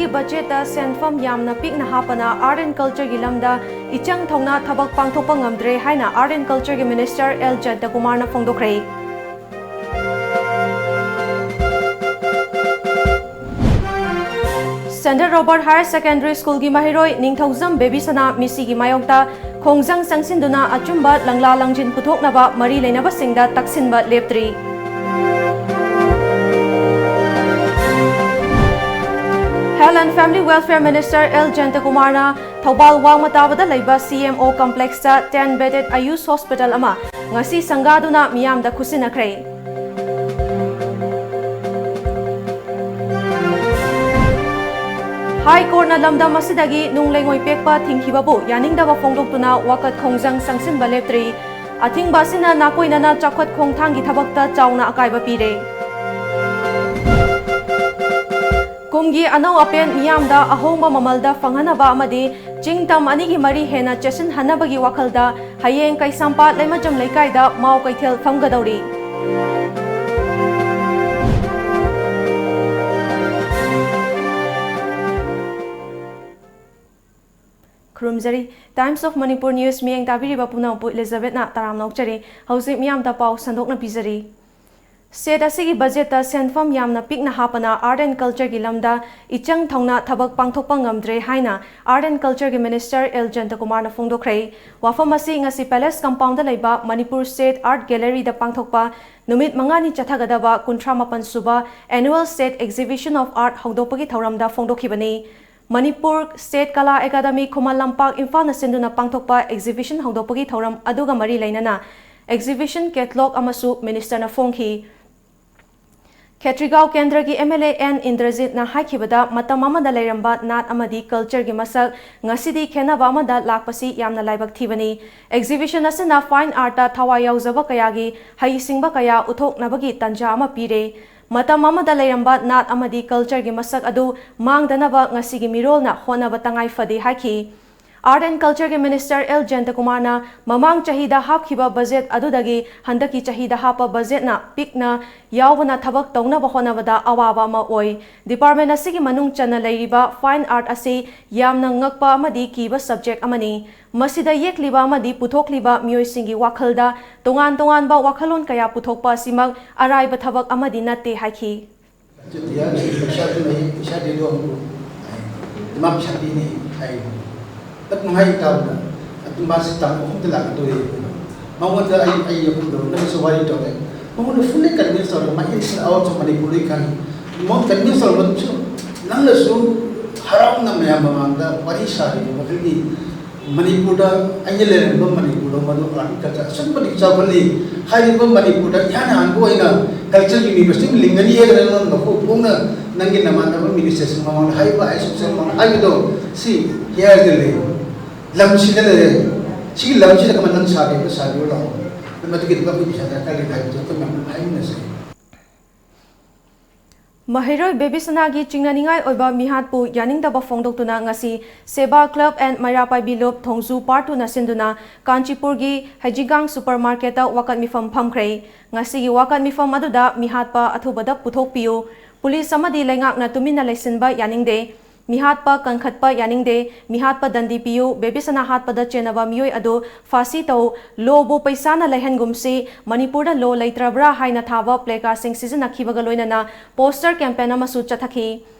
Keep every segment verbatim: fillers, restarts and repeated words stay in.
ꯕꯖꯦꯠꯇ ꯁꯦꯟꯐꯝ ꯌꯥꯝꯅ ꯄꯤꯛꯅ ꯍꯥꯞꯄꯅ Art and Cultureꯒꯤ ꯂꯝꯗ ꯏꯆꯪ ꯊꯧꯅ ꯊꯕꯛ ꯄꯥꯡꯊꯣꯛꯄ ꯉꯝꯗ꯭ꯔꯦ ꯍꯥꯏꯅ Art and Cultureꯒꯤ Minister ꯑꯦꯜ ꯖꯌꯟꯇꯀꯨꯃꯥꯔꯅ ꯐꯣꯡꯗꯣꯛꯈ꯭ꯔꯦ꯫ Saint Robert Higher Secondary Schoolꯒꯤ ꯃꯍꯩꯔꯣꯏ ꯅꯤꯡꯊꯧꯖꯝ ꯕꯦꯕꯤꯁꯅꯥ ꯃꯤꯁꯤꯒꯤ ꯃꯥꯌꯣꯛꯇ ꯈꯣꯡꯖꯪ ꯆꯪꯁꯤꯟꯗꯨꯅ ꯑꯆꯨꯝꯕ ꯂꯪꯂꯥ ꯂꯪꯖꯤꯟ ꯄꯨꯊꯣꯛꯅꯕ ꯃꯔꯤ ꯂꯩꯅꯕꯁꯤꯡꯗ ꯇꯛꯁꯤꯟꯕ ꯂꯦꯞꯇ꯭ꯔꯤ꯫ Health and Family Welfare Minister L ꯖꯌꯟꯇꯀꯨꯃꯥꯔꯅ ꯊꯧꯕꯥꯜ ꯋꯥꯡꯃ ꯇꯥꯕꯗ ꯂꯩꯕ C M O complexꯇ ten bedded AYUSH hospital ꯑꯃ ꯉꯁꯤ ꯁꯪꯒꯥꯗꯨꯅ ꯃꯤꯌꯥꯝꯗ ꯈꯨꯠꯁꯤꯟꯅꯈ꯭ꯔꯦ꯫ High Courtꯅ ꯂꯝꯗꯝ ꯑꯁꯤꯗꯒꯤ ꯅꯨꯡ ꯂꯩꯉꯣꯏ ꯄꯦꯛꯄ ꯊꯤꯡꯈꯤꯕꯕꯨ ꯌꯥꯅꯤꯡꯗꯕ ꯐꯣꯡꯗꯣꯛꯇꯨꯅ ꯋꯥꯀꯠ ꯈꯣꯡꯖꯪ ꯆꯪꯁꯤꯟꯕ ꯂꯦꯞꯇ꯭ꯔꯤ꯫ ꯑꯊꯤꯡꯕ ꯑꯁꯤꯅ ꯅꯥꯀꯣꯏꯅꯅ ꯆꯥꯎꯈꯠ ꯈꯣꯡꯊꯥꯡꯒꯤ ꯊꯕꯛꯇ ꯆꯥꯎꯅ ꯑꯀꯥꯏꯕ ꯄꯤꯔꯦ꯫ ꯀꯨꯝꯒꯤ ꯑꯅꯧ ꯑꯄꯦꯟ ꯃꯤꯌꯥꯝꯗ ꯑꯍꯣꯡꯕ ꯃꯃꯜꯗ ꯐꯪꯍꯟꯅꯕ ꯑꯃꯗꯤ ꯆꯤꯡ ꯇꯝ ꯑꯅꯤꯒꯤ ꯃꯔꯤ ꯍꯦꯟꯅ ꯆꯦꯠꯁꯤꯟꯍꯟꯅꯕꯒꯤ ꯋꯥꯈꯜꯗ ꯍꯌꯦꯡ ꯀꯩꯁꯥꯝꯄꯥꯠ ꯂꯩꯃꯖꯝ ꯂꯩꯀꯥꯏꯗ ꯃꯥꯎ ꯀꯩꯊꯦꯜ ꯐꯝꯒꯗꯧꯔꯤ꯫ ꯈꯨꯔꯨꯝꯖꯔꯤ꯫ Times of Manipur News ꯃꯤꯠꯌꯦꯡ ꯇꯥꯕꯤꯔꯤꯕ ꯄꯨꯝꯅꯃꯛꯄꯨ ꯏꯂꯤꯖꯥꯕꯦꯠꯅ ꯇꯔꯥꯝꯅ ꯑꯣꯛꯆꯔꯤ꯫ ꯍꯧꯖꯤꯛ ꯃꯤꯌꯥꯝꯗ ꯄꯥꯎ ꯁꯟꯗꯣꯛꯅ ꯄꯤꯖꯔꯤ꯫ State ꯑꯁꯤꯒꯤ ꯕꯖꯦꯠꯇ ꯁꯦꯟꯐꯝ ꯌꯥꯝꯅ ꯄꯤꯛꯅ ꯍꯥꯞꯄꯅ Art and Cultureꯒꯤ ꯂꯝꯗ ꯏꯆꯪ ꯊꯧꯅ ꯊꯕꯛ ꯄꯥꯡꯊꯣꯛꯄ ꯉꯝꯗ꯭ꯔꯦ ꯍꯥꯏꯅ Art and Cultureꯒꯤ Minister ꯑꯦꯜ ꯖꯌꯟꯇꯀꯨꯃꯥꯔꯅ ꯐꯣꯡꯗꯣꯛꯈ꯭ꯔꯦ꯫ ꯋꯥꯐꯝ ꯑꯁꯤ ꯉꯁꯤ Palace Compoundꯗ ꯂꯩꯕ Manipur State Art Galleryꯗ ꯄꯥꯡꯊꯣꯛꯄ ꯅꯨꯃꯤꯠ ꯃꯉꯥꯅꯤ ꯆꯠꯊꯒꯗꯕ ꯀꯨꯟꯊ꯭ꯔꯥ ꯃꯥꯄꯟ ꯁꯨꯕ Annual State Exhibition of Art ꯍꯧꯗꯣꯛꯄꯒꯤ ꯊꯧꯔꯝꯗ ꯐꯣꯡꯗꯣꯛꯈꯤꯕꯅꯤ꯫ ꯃꯅꯤꯄꯨꯔ State ꯀꯂꯥ ꯑꯦꯀꯥꯗꯃꯤ ꯈꯨꯃꯟ ꯂꯝꯄꯥꯛ ꯏꯝꯐꯥꯜꯅ ꯁꯤꯟꯗꯨꯅ ꯄꯥꯡꯊꯣꯛꯄ exhibition ꯍꯧꯗꯣꯛꯄꯒꯤ ꯊꯧꯔꯝ ꯑꯗꯨꯒ ꯃꯔꯤ ꯂꯩꯅꯅ exhibition catalogue ꯑꯃꯁꯨ ministerꯅ ꯐꯣꯡꯈꯤ꯫ ꯈꯦꯇ꯭ꯔꯤꯒꯥꯎ ꯀꯦꯟꯗ꯭ꯔꯒꯤ M L A ꯑꯦꯟ ꯏꯟꯗ꯭ꯔꯖꯤꯠꯅ ꯍꯥꯏꯈꯤꯕꯗ, ꯃꯇꯝ ꯑꯃꯗ ꯂꯩꯔꯝꯕ ꯅꯥꯠ ꯑꯃꯗꯤ cultureꯒꯤ ꯃꯁꯛ ꯉꯁꯤꯗꯤ ꯈꯦꯟꯅꯕ ꯑꯃꯗ ꯂꯥꯛꯄꯁꯤ ꯌꯥꯝꯅ ꯂꯥꯏꯕꯛ ꯊꯤꯕꯅꯤ꯫ Exhibition ꯑꯁꯤꯅ fine artꯇ ꯊꯋꯥꯏ ꯌꯥꯎꯖꯕ ꯀꯌꯥꯒꯤ ꯍꯩꯁꯤꯡꯕ ꯀꯌꯥ ꯎꯠꯊꯣꯛꯅꯕꯒꯤ ꯇꯟꯖꯥ ꯑꯃ ꯄꯤꯔꯦ꯫ ꯃꯇꯝ ꯑꯃꯗ ꯂꯩꯔꯝꯕ ꯅꯥꯠ ꯑꯃꯗꯤ cultureꯒꯤ ꯃꯁꯛ ꯑꯗꯨ ꯃꯥꯡꯗꯅꯕ ꯉꯁꯤꯒꯤ ꯃꯤꯔꯣꯜꯅ ꯍꯣꯠꯅꯕ ꯇꯉꯥꯏ ꯐꯗꯦ ꯍꯥꯏꯈꯤ꯫ Art and Culture ꯒꯤ Minister ꯑꯦꯜ ꯖꯌꯟꯇꯀꯨꯃꯥꯔꯅ ꯃꯃꯥꯡ ꯆꯍꯤꯗ ꯍꯥꯞꯈꯤꯕ budget ꯑꯗꯨꯗꯒꯤ ꯍꯟꯗꯛꯀꯤ ꯆꯍꯤꯗ ꯍꯥꯞꯄ budget ꯅ ꯄꯤꯛꯅ ꯌꯥꯎꯕꯅ ꯊꯕꯛ ꯇꯧꯅꯕ ꯍꯣꯠꯅꯕꯗ ꯑꯋꯥꯕ ꯑꯃ ꯑꯣꯏ꯫ Department ꯑꯁꯤꯒꯤ ꯃꯅꯨꯡ ꯆꯟꯅ ꯂꯩꯔꯤꯕ fine art ꯑꯁꯤ ꯌꯥꯝꯅ ꯉꯛꯄ ꯑꯃꯗꯤ ꯀꯤꯕ subject ꯑꯃꯅꯤ꯫ ꯃꯁꯤꯗ ꯌꯦꯛꯂꯤꯕ ꯑꯃꯗꯤ ꯄꯨꯊꯣꯛꯂꯤꯕ ꯃꯤꯑꯣꯏꯁꯤꯡꯒꯤ ꯋꯥꯈꯜꯗ ꯇꯣꯉꯥꯟ ꯇꯣꯉꯥꯟꯕ ꯋꯥꯈꯜꯂꯣꯟ ꯀꯌꯥ ꯄꯨꯊꯣꯛꯄ ꯑꯁꯤꯃꯛ ꯑꯔꯥꯏꯕ ꯊꯕꯛ ꯑꯃꯗꯤ ꯅꯠꯇꯦ ꯍꯥꯏꯈꯤ꯫ ꯆꯠꯇꯤ ꯌꯥꯔꯦ, ꯄꯩꯁꯥꯗꯨ ꯂꯩ, ꯄꯩꯁꯥꯗꯤ ꯑꯗꯨ ꯑꯃꯨꯛ ꯏꯃꯥ ꯄꯩꯁꯥ ꯄꯤꯅꯤ ꯍꯥꯏ꯫ ꯇꯞꯅ ꯍꯥꯏ ꯇꯥꯕꯗ, ꯑꯗꯨ ꯃꯥꯁꯤ ꯇꯥꯡ ꯑꯍꯨꯝꯗ ꯂꯥꯛꯀꯗꯧꯔꯤ꯫ ꯃꯉꯣꯟꯗ ꯑꯩ, ꯑꯩ ꯑꯍꯨꯝꯗ ꯅꯪꯁꯨ ꯋꯥꯔꯤ ꯇꯧꯔꯦ꯫ ꯃꯉꯣꯟꯗ fully convince ꯇꯧꯔꯦ, ꯃꯥ ꯏꯟꯁꯤꯅ ꯑꯋꯥꯠꯄ ꯃꯅꯤꯄꯨꯔꯗ ꯈꯪꯉꯤ꯫ ꯃꯉꯣꯟꯗ convince ꯇꯧꯔꯕ ꯃꯇꯨꯡꯁꯨ ꯅꯪꯅꯁꯨ ꯍꯔꯥꯎꯅ ꯃꯌꯥꯝ ꯃꯃꯥꯡꯗ ꯋꯥꯔꯤ ꯁꯥꯔꯤꯕ ꯃꯈꯣꯏꯒꯤ ꯃꯅꯤꯄꯨꯔꯗ ꯑꯩꯅ ꯂꯩꯔꯝꯕ ꯃꯅꯤꯄꯨꯔꯗ ꯃꯗꯨ art culture ꯑꯁꯨꯛꯀꯤ ꯃꯇꯤꯛ ꯆꯥꯎꯈꯠꯂꯤ꯫ ꯍꯥꯏꯔꯤꯕ ꯃꯅꯤꯄꯨꯔꯗ ꯏꯍꯥꯟ ꯍꯥꯟꯕ ꯑꯣꯏꯅ culture university ꯑꯃ ꯂꯤꯡꯒꯅꯤ ꯍꯥꯏꯗꯅ ꯅꯪ ꯃꯈꯣꯛ ꯐꯣꯡꯅ ꯅꯪꯒꯤ ꯅꯃꯥꯟꯅꯕ minister ꯁꯤꯡ ꯃꯃꯥꯡꯗ ꯍꯥꯏꯕ, ꯑꯩ ꯁꯨꯝ ꯃꯃꯥꯡꯗ ꯍꯥꯏꯕꯗꯣ ꯁꯤ ꯍꯤꯌꯥꯔꯗ ꯂꯩ, ꯂꯝꯁꯤꯗ ꯂꯩꯔꯦ꯫ ꯁꯤꯒꯤ ꯂꯝꯁꯤꯗ ꯀꯃꯥꯏꯅ ꯅꯪ ꯁꯥꯒꯦ? ꯑꯝꯇ ꯁꯥꯕꯤꯌꯨ ꯂꯥꯛꯑꯣ꯫ ꯃꯗꯨꯒꯤꯗꯃꯛ ꯑꯩꯈꯣꯏ ꯄꯩꯁꯥ ꯗꯔꯀꯥꯔ ꯂꯩ ꯍꯥꯏꯕꯗꯣ ꯑꯩꯈꯣꯏ ꯃꯌꯥꯝ ꯍꯥꯏꯃꯤꯟꯅꯁꯦ꯫ ꯃꯍꯩꯔꯣꯏ ꯕꯦꯕꯤꯁꯅꯥꯒꯤ ꯆꯤꯡꯅꯅꯤꯡꯉꯥꯏ ꯑꯣꯏꯕ ꯃꯤꯍꯥꯠꯄꯨ ꯌꯥꯅꯤꯡꯗꯕ ꯐꯣꯡꯗꯣꯛꯇꯨꯅ ꯉꯁꯤ ꯁꯦꯕꯥ club and ꯃꯩꯔꯥ ꯄꯥꯏꯕꯤ ꯂꯨꯞ ꯊꯣꯡꯖꯨ part two ꯅ ꯁꯤꯟꯗꯨꯅ ꯀꯥꯟꯆꯤꯄꯨꯔꯒꯤ ꯍꯩꯖꯤꯡꯒꯥꯡ supermarket ꯇ ꯋꯥꯀꯠ ꯃꯤꯐꯝ ꯐꯝꯈ꯭ꯔꯦ꯫ ꯉꯁꯤꯒꯤ ꯋꯥꯀꯠ ꯃꯤꯐꯝ ꯑꯗꯨꯗ ꯃꯤꯍꯥꯠꯄ ꯑꯊꯨꯕꯗ ꯄꯨꯊꯣꯛꯄꯤꯌꯨ, ꯄꯨꯂꯤꯁ ꯑꯃꯗꯤ ꯂꯩꯉꯥꯛꯅ ꯇꯨꯃꯤꯟꯅ ꯂꯩꯁꯤꯟꯕ ꯌꯥꯅꯤꯡꯗꯦ, ꯃꯤꯍꯥꯠꯄ ꯀꯟꯈꯠꯄ ꯌꯥꯅꯤꯡꯗꯦ, ꯃꯤꯍꯥꯠꯄ ꯗꯟꯗꯤ ꯄꯤꯌꯨ, ꯕꯦꯕꯤꯁꯅꯥ ꯍꯥꯠꯄꯗ ꯆꯦꯟꯅꯕ ꯃꯤꯑꯣꯏ ꯑꯗꯨ ꯐꯥꯁꯤ ꯇꯧ, law ꯕꯨ ꯄꯩꯁꯥꯅ ꯂꯩꯍꯟꯒꯨꯝꯁꯤ, ꯃꯅꯤꯄꯨꯔꯗ law ꯂꯩꯇ꯭ꯔꯕ꯭ꯔꯥ ꯍꯥꯏꯅ ꯊꯥꯕ placard ꯁꯤꯡ ꯁꯤꯖꯤꯟꯅꯈꯤꯕꯒ ꯂꯣꯏꯅꯅ poster campaign ꯑꯃꯁꯨ ꯆꯠꯊꯈꯤ꯫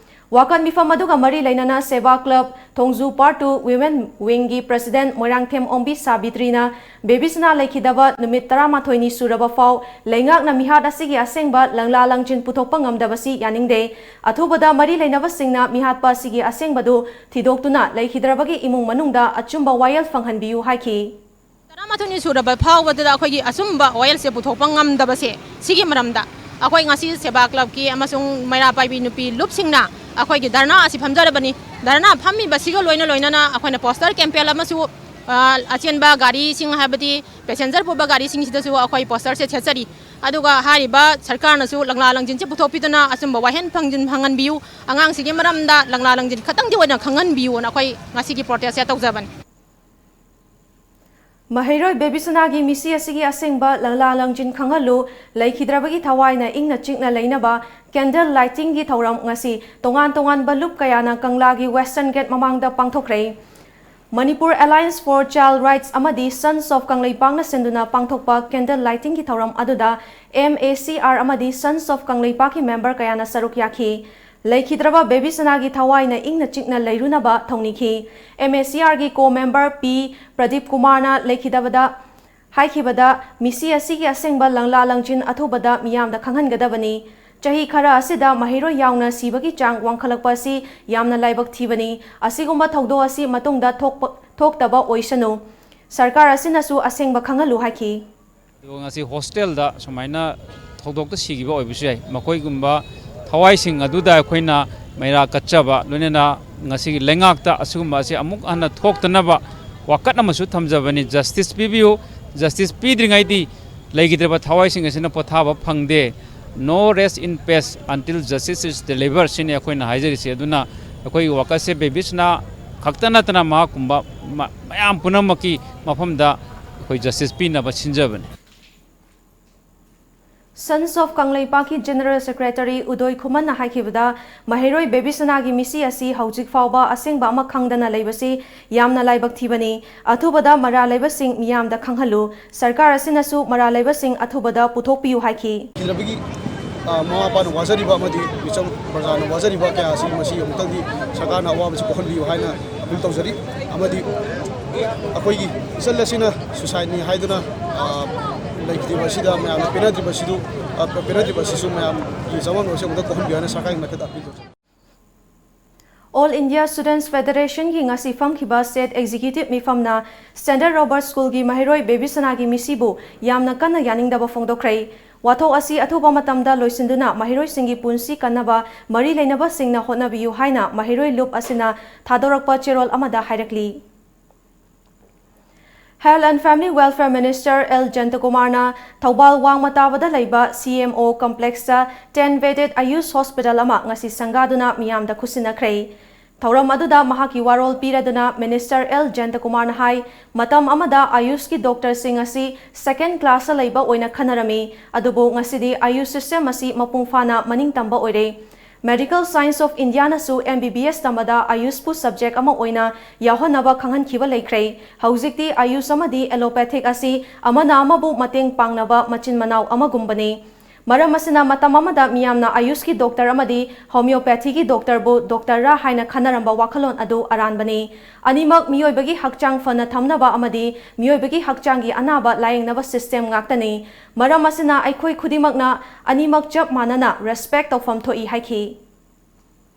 ꯋꯥꯀꯠ ꯃꯤꯐꯝ ꯑꯗꯨꯒ ꯃꯔꯤ ꯂꯩꯅꯅ ꯁꯦꯕꯥ club ꯊꯣꯡꯖꯨ part two women wing ꯒꯤ president ꯃꯣꯏꯔꯥꯡꯊꯦꯝ ꯑꯣꯝꯕꯤ ꯁꯥꯕꯤꯇ꯭ꯔꯤꯅ ꯕꯦꯕꯤꯁꯅꯥ ꯂꯩꯈꯤꯗꯕ ꯅꯨꯃꯤꯠ ꯇꯔꯥꯃꯥꯊꯣꯏꯅꯤ ꯁꯨꯔꯕ ꯐꯥꯎ ꯂꯩꯉꯥꯛꯅ ꯃꯤꯍꯥꯠ ꯑꯁꯤꯒꯤ ꯑꯁꯦꯡꯕ ꯂꯪꯂꯥ ꯂꯪꯖꯤꯟ ꯄꯨꯊꯣꯛꯄ ꯉꯝꯗꯕꯁꯤ ꯌꯥꯅꯤꯡꯗꯦ꯫ ꯑꯊꯨꯕꯗ ꯃꯔꯤ ꯂꯩꯅꯕꯁꯤꯡꯅ ꯃꯤꯍꯥꯠꯄ ꯑꯁꯤꯒꯤ ꯑꯁꯦꯡꯕꯗꯨ ꯊꯤꯗꯣꯛꯇꯨꯅ ꯂꯩꯈꯤꯗ꯭ꯔꯕꯒꯤ ꯏꯃꯨꯡ ꯃꯅꯨꯡꯗ ꯑꯆꯨꯝꯕ ꯋꯥꯌꯦꯜ ꯐꯪꯍꯟꯕꯤꯌꯨ ꯍꯥꯏꯈꯤ꯫ ꯇꯔꯥꯃꯥꯊꯣꯏꯅꯤ ꯁꯨꯔꯕ ꯐꯥꯎꯕꯗꯨꯗ ꯑꯩꯈꯣꯏꯒꯤ ꯑꯆꯨꯝꯕ ꯋꯥꯌꯦꯜꯁꯦ ꯄꯨꯊꯣꯛꯄ ꯉꯝꯗꯕꯁꯦ, ꯁꯤꯒꯤ ꯃꯔꯝꯗ ꯑꯩꯈꯣꯏ ꯉꯁꯤ ꯁꯦꯕꯥ club ꯀꯤ ꯑꯃꯁꯨꯡ ꯃꯩꯔꯥ ꯄꯥꯏꯕꯤ ꯅꯨꯄꯤ ꯂꯨꯞꯁꯤꯡꯅ ꯑꯩꯈꯣꯏꯒꯤ ꯙꯔꯅꯥ ꯑꯁꯤ ꯐꯝꯖꯔꯕꯅꯤ꯫ ꯙꯔꯅꯥ ꯐꯝꯃꯤꯕꯁꯤꯒ ꯂꯣꯏꯅ ꯂꯣꯏꯅꯅ ꯑꯩꯈꯣꯏꯅ poster campaign ꯑꯃꯁꯨ, ꯑ, ꯑꯆꯦꯟꯕ ꯒꯥꯔꯤꯁꯤꯡ, ꯍꯥꯏꯕꯗꯤ passenger ꯄꯨꯕ ꯒꯥꯔꯤꯁꯤꯡꯁꯤꯗꯁꯨ ꯑꯩꯈꯣꯏ poster ꯁꯦ ꯊꯦꯠꯆꯔꯤ꯫ ꯑꯗꯨꯒ ꯍꯥꯏꯔꯤꯕ ꯁꯔꯀꯥꯔꯅꯁꯨ ꯂꯪꯂꯥ ꯂꯪꯖꯤꯟꯁꯦ ꯄꯨꯊꯣꯛꯄꯤꯗꯨꯅ ꯑꯆꯨꯝꯕ ꯋꯥꯍꯦꯟ ꯐꯪꯖꯤꯟ ꯐꯪꯍꯟꯕꯤꯌꯨ, ꯑꯉꯥꯡꯁꯤꯒꯤ ꯃꯔꯝꯗ ꯂꯪꯂꯥ ꯂꯪꯖꯤꯟ ꯈꯛꯇꯪꯗꯤ ꯑꯣꯏꯅ ꯈꯪꯍꯟꯕꯤꯌꯨꯅ ꯑꯩꯈꯣꯏ ꯉꯁꯤꯒꯤ protest ꯁꯦ ꯇꯧꯖꯕꯅꯤ꯫ ꯃꯍꯩꯔꯣꯏ ꯕꯦꯕꯤꯁꯅꯥꯒꯤ ꯃꯤꯁꯤ ꯑꯁꯤꯒꯤ ꯑꯁꯦꯡꯕ ꯂꯪꯂꯥ ꯂꯪꯖꯤꯟ ꯈꯪꯍꯜꯂꯨ, ꯂꯩꯈꯤꯗ꯭ꯔꯕꯒꯤ ꯊꯋꯥꯏꯅ ꯏꯪꯅ ꯆꯤꯛꯅ ꯂꯩꯅꯕ candle lightingꯒꯤ ꯊꯧꯔꯝ ꯉꯁꯤ ꯇꯣꯉꯥꯟ ꯇꯣꯉꯥꯟꯕ ꯂꯨꯞ ꯀꯌꯥꯅ ꯀꯪꯂꯥꯒꯤ Western Gate ꯃꯃꯥꯡꯗ ꯄꯥꯡꯊꯣꯛꯈ꯭ꯔꯦ꯫ Manipur Alliance for Child Rights ꯑꯃꯗꯤ Sons of ꯀꯪꯂꯩꯄꯥꯛꯅ ꯁꯤꯟꯗꯨꯅ ꯄꯥꯡꯊꯣꯛꯄ candle lightingꯒꯤ ꯊꯧꯔꯝ ꯑꯗꯨꯗ M A C R ꯑꯃꯗꯤ Sons of ꯀꯪꯂꯩꯄꯥꯛꯀꯤ member ꯀꯌꯥꯅ ꯁꯔꯨꯛ ꯌꯥꯈꯤ꯫ ꯂꯩꯈꯤꯗ꯭ꯔꯕ ꯕꯦꯕꯤꯁꯅꯥꯒꯤ ꯊꯋꯥꯏꯅ ꯏꯪꯅ ꯆꯤꯛꯅ ꯂꯩꯔꯨꯅꯕ ꯊꯧꯅꯤꯈꯤ꯫ M A C Rꯒꯤ co-member P Pradeep ꯀꯨꯃꯥꯔꯅ ꯂꯩꯈꯤꯗꯕꯗ ꯍꯥꯏꯈꯤꯕꯗ, ꯃꯤꯁꯤ ꯑꯁꯤꯒꯤ ꯑꯁꯦꯡꯕ ꯂꯪꯂꯥ ꯂꯪꯖꯤꯟ ꯑꯊꯨꯕꯗ ꯃꯤꯌꯥꯝꯗ ꯈꯪꯍꯟꯒꯗꯕꯅꯤ꯫ ꯆꯍꯤ ꯈꯔ ꯑꯁꯤꯗ ꯃꯍꯩꯔꯣꯏ ꯌꯥꯎꯅ ꯁꯤꯕꯒꯤ ꯆꯥꯡ ꯋꯥꯡꯈꯠꯂꯛꯄ ꯑꯁꯤ ꯌꯥꯝꯅ ꯂꯥꯏꯕꯛ ꯊꯤꯕꯅꯤ꯫ ꯑꯁꯤꯒꯨꯝꯕ ꯊꯧꯗꯣꯛ ꯑꯁꯤ ꯃꯇꯨꯡꯗ ꯊꯣꯛꯄ, ꯊꯣꯛꯇꯕ ꯑꯣꯏꯁꯅꯨ꯫ ꯁꯔꯀꯥꯔ ꯑꯁꯤꯅꯁꯨ ꯑꯁꯦꯡꯕ ꯈꯪꯍꯜꯂꯨ ꯍꯥꯏꯈꯤ꯫ ꯑꯗꯨꯒ ꯉꯁꯤ hostelꯗ ꯁꯨꯃꯥꯏꯅ ꯊꯧꯗꯣꯛꯇ ꯁꯤꯈꯤꯕ ꯑꯣꯏꯕꯁꯨ ꯌꯥꯏ꯫ ꯃꯈꯣꯏꯒꯨꯝꯕ ꯊꯋꯥꯏꯁꯤꯡ ꯑꯗꯨꯗ ꯑꯩꯈꯣꯏꯅ ꯃꯩꯔꯥ ꯀꯠꯆꯕ, ꯂꯣꯏꯅꯅ ꯉꯁꯤꯒꯤ ꯂꯩꯉꯥꯛꯇ ꯑꯁꯤꯒꯨꯝꯕ ꯑꯁꯤ ꯑꯃꯨꯛ ꯍꯟꯅ ꯊꯣꯛꯇꯅꯕ ꯋꯥꯀꯠ ꯑꯃꯁꯨ ꯊꯝꯖꯕꯅꯤ꯫ Justice ꯄꯤꯕꯤꯌꯨ꯫ Justice ꯄꯤꯗ꯭ꯔꯤꯉꯩꯗꯤ ꯂꯩꯈꯤꯗ꯭ꯔꯕ ꯊꯋꯥꯏꯁꯤꯡ ꯑꯁꯤꯅ ꯄꯣꯊꯥꯕ ꯐꯪꯗꯦ꯫ No rest in peace until justice is delivered ꯁꯤꯅꯤ ꯑꯩꯈꯣꯏꯅ ꯍꯥꯏꯖꯔꯤꯁꯤ꯫ ꯑꯗꯨꯅ ꯑꯩꯈꯣꯏꯒꯤ ꯋꯥꯀꯠꯁꯦ ꯕꯦꯕꯤꯁꯅꯥ ꯈꯛꯇ ꯅꯠꯇꯅ ꯃꯍꯥꯛꯀꯨꯝꯕ ꯃ-, ꯃꯌꯥꯝ ꯄꯨꯝꯅꯃꯛꯀꯤ ꯃꯐꯝꯗ ꯑꯩꯈꯣꯏ justice ꯄꯤꯅꯕ ꯁꯤꯟꯖꯕꯅꯤ꯫ Sons of ꯀꯪꯂꯩꯄꯥꯛꯀꯤ General Secretary ꯎꯗꯣꯏ ꯈꯨꯃꯟꯅ ꯍꯥꯏꯈꯤꯕꯗ, ꯃꯍꯩꯔꯣꯏ ꯕꯦꯕꯤꯁꯅꯥꯒꯤ ꯃꯤꯁꯤ ꯑꯁꯤ ꯍꯧꯖꯤꯛ ꯐꯥꯎꯕ ꯑꯁꯦꯡꯕ ꯑꯃ ꯈꯪꯗꯅ ꯂꯩꯕꯁꯤ ꯌꯥꯝꯅ ꯂꯥꯏꯕꯛ ꯊꯤꯕꯅꯤ꯫ ꯑꯊꯨꯕꯗ ꯃꯔꯥꯜ ꯂꯩꯕꯁꯤꯡ ꯃꯤꯌꯥꯝꯗ ꯈꯪꯍꯜꯂꯨ꯫ ꯁꯔꯀꯥꯔ ꯑꯁꯤꯅꯁꯨ ꯃꯔꯥꯜ ꯂꯩꯕꯁꯤꯡ ꯑꯊꯨꯕꯗ ꯄꯨꯊꯣꯛꯄꯤꯌꯨ ꯍꯥꯏꯈꯤ꯫ ꯊꯤꯗꯕꯒꯤ, ꯑ, ꯃꯃꯥ ꯃꯄꯥꯅ ꯋꯥꯖꯔꯤꯕ ꯑꯃꯗꯤ ꯃꯤꯆꯝ ꯄ꯭ꯔꯖꯥꯅ ꯋꯥꯖꯔꯤꯕ ꯀꯌꯥ ꯑꯁꯤ ꯃꯁꯤ ꯑꯃꯨꯛꯇꯪꯗꯤ ꯁꯔꯀꯥꯔꯅ ꯑꯋꯥꯕꯁꯤ ꯀꯣꯛꯍꯟꯕꯤꯌꯨ ꯍꯥꯏꯅ appeal ꯇꯧꯖꯔꯤ꯫ ꯑꯃꯗꯤ ꯑꯩꯈꯣꯏꯒꯤ ꯏꯆꯜ ꯑꯁꯤꯅ suicideꯅꯤ ꯍꯥꯏꯗꯨꯅ, ꯑ, ꯂꯩꯈꯤꯗ꯭ꯔꯤꯕ ꯑꯁꯤꯗ ꯃꯌꯥꯝꯅ ꯄꯦꯟꯅꯗ꯭ꯔꯤꯕꯁꯤꯗ, ꯑ, ꯄꯦꯟꯅꯗ꯭ꯔꯤꯕꯁꯤꯁꯨ ꯃꯌꯥꯝꯒꯤ ꯆꯃꯝꯅꯕꯁꯤ ꯑꯃꯨꯛꯇ ꯀꯣꯛꯍꯟꯕꯤꯌꯨ ꯍꯥꯏꯅ ꯁꯔꯀꯥꯔꯒꯤ ꯃꯥꯏꯀꯩꯗ appeal ꯇꯧꯖꯔꯤ꯫ All India Students Federationꯒꯤ ꯉꯁꯤ ꯐꯝꯈꯤꯕ state executive ꯃꯤꯐꯝꯅ Standard Robert Schoolꯒꯤ ꯃꯍꯩꯔꯣꯏ ꯕꯦꯕꯤꯁꯅꯥꯒꯤ ꯃꯤꯁꯤꯕꯨ ꯌꯥꯝꯅ ꯀꯟꯅ ꯌꯥꯅꯤꯡꯗꯕ ꯐꯣꯡꯗꯣꯛꯈ꯭ꯔꯦ꯫ ꯋꯥꯊꯣꯛ ꯑꯁꯤ ꯑꯊꯨꯕ ꯃꯇꯝꯗ ꯂꯣꯏꯁꯤꯟꯗꯨꯅ ꯃꯍꯩꯔꯣꯏꯁꯤꯡꯒꯤ ꯄꯨꯟꯁꯤ ꯀꯟꯅꯕ ꯃꯔꯤ ꯂꯩꯅꯕꯁꯤꯡꯅ ꯍꯣꯠꯅꯕꯤꯌꯨ ꯍꯥꯏꯅ ꯃꯍꯩꯔꯣꯏ ꯂꯨꯞ ꯑꯁꯤꯅ ꯊꯥꯗꯣꯔꯛꯄ ꯆꯦꯔꯣꯜ ꯑꯃꯗ ꯍꯥꯏꯔꯛꯂꯤ꯫ Health and Family Welfare Minister L ꯖꯌꯟꯇꯀꯨꯃꯥꯔꯅ ꯊꯧꯕꯥꯜ ꯋꯥꯡꯃ ꯇꯥꯕꯗ ꯂꯩꯕ C M O complexꯇ ten bedded AYUSH hospital ꯑꯃ ꯉꯁꯤ ꯁꯪꯒꯥꯗꯨꯅ ꯃꯤꯌꯥꯝꯗ ꯈꯨꯠꯁꯤꯟꯅꯈ꯭ꯔꯦ꯫ ꯊꯧꯔꯝ ꯑꯗꯨꯗ ꯃꯍꯥꯛꯀꯤ ꯋꯥꯔꯣꯜ ꯄꯤꯔꯗꯨꯅ Minister ꯑꯦꯜ ꯖꯌꯟꯇꯀꯨꯃꯥꯔꯅ ꯍꯥꯏ, ꯃꯇꯝ ꯑꯃꯗ ꯑꯌꯨꯁꯀꯤ ꯗꯣꯛꯇꯔꯁꯤꯡ ꯑꯁꯤ second class ꯂꯩꯕ ꯑꯣꯏꯅ ꯈꯟꯅꯔꯝꯃꯤ, ꯑꯗꯨꯕꯨ ꯉꯁꯤꯗꯤ ꯑꯌꯨꯁ system ꯑꯁꯤ ꯃꯄꯨꯡ ꯐꯥꯅ ꯃꯅꯤꯡ ꯇꯝꯕ ꯑꯣꯏꯔꯦ꯫ Medical Science of Indiaꯅꯁꯨ M B B S ꯇꯝꯕꯗ ꯑꯌꯨꯁꯄꯨ subject ꯑꯃ ꯑꯣꯏꯅ ꯌꯥꯎꯍꯟꯅꯕ ꯈꯪꯍꯟꯈꯤꯕ ꯂꯩꯈ꯭ꯔꯦ꯫ ꯍꯧꯖꯤꯛꯇꯤ ꯑꯌꯨꯁ ꯑꯃꯗꯤ allopathic ꯑꯁꯤ ꯑꯃꯅ ꯑꯃꯕꯨ ꯃꯇꯦꯡ ꯄꯥꯡꯅꯕ ꯃꯆꯤꯟ ꯃꯅꯥꯎ ꯑꯃꯒꯨꯝꯕꯅꯤ꯫ ꯃꯔꯝ ꯑꯁꯤꯅ ꯃꯇꯝ ꯑꯃꯗ ꯃꯤꯌꯥꯝꯅ ꯑꯌꯨꯁꯀꯤ ꯗꯣꯛꯇꯔ ꯑꯃꯗꯤ homeopathyꯒꯤ ꯗꯣꯛꯇꯔꯕꯨ ꯗꯣꯛꯇꯔꯔꯥ ꯍꯥꯏꯅ ꯈꯟꯅꯔꯝꯕ ꯋꯥꯈꯜꯂꯣꯟ ꯑꯗꯨ ꯑꯔꯥꯟꯕꯅꯤ꯫ ꯑꯅꯤꯃꯛ ꯃꯤꯑꯣꯏꯕꯒꯤ ꯍꯛꯆꯥꯡ ꯐꯅ ꯊꯝꯅꯕ ꯑꯃꯗꯤ ꯃꯤꯑꯣꯏꯕꯒꯤ ꯍꯛꯆꯥꯡꯒꯤ ꯑꯅꯥꯕ ꯂꯥꯌꯦꯡꯅꯕ system ꯉꯥꯛꯇꯅꯤ꯫ ꯃꯔꯝ ꯑꯁꯤꯅ ꯑꯩꯈꯣꯏ ꯈꯨꯗꯤꯡꯃꯛꯅ ꯑꯅꯤꯃꯛ ꯆꯞ ꯃꯥꯟꯅꯅ respect ꯇꯧꯐꯝ ꯊꯣꯛꯏ ꯍꯥꯏꯈꯤ꯫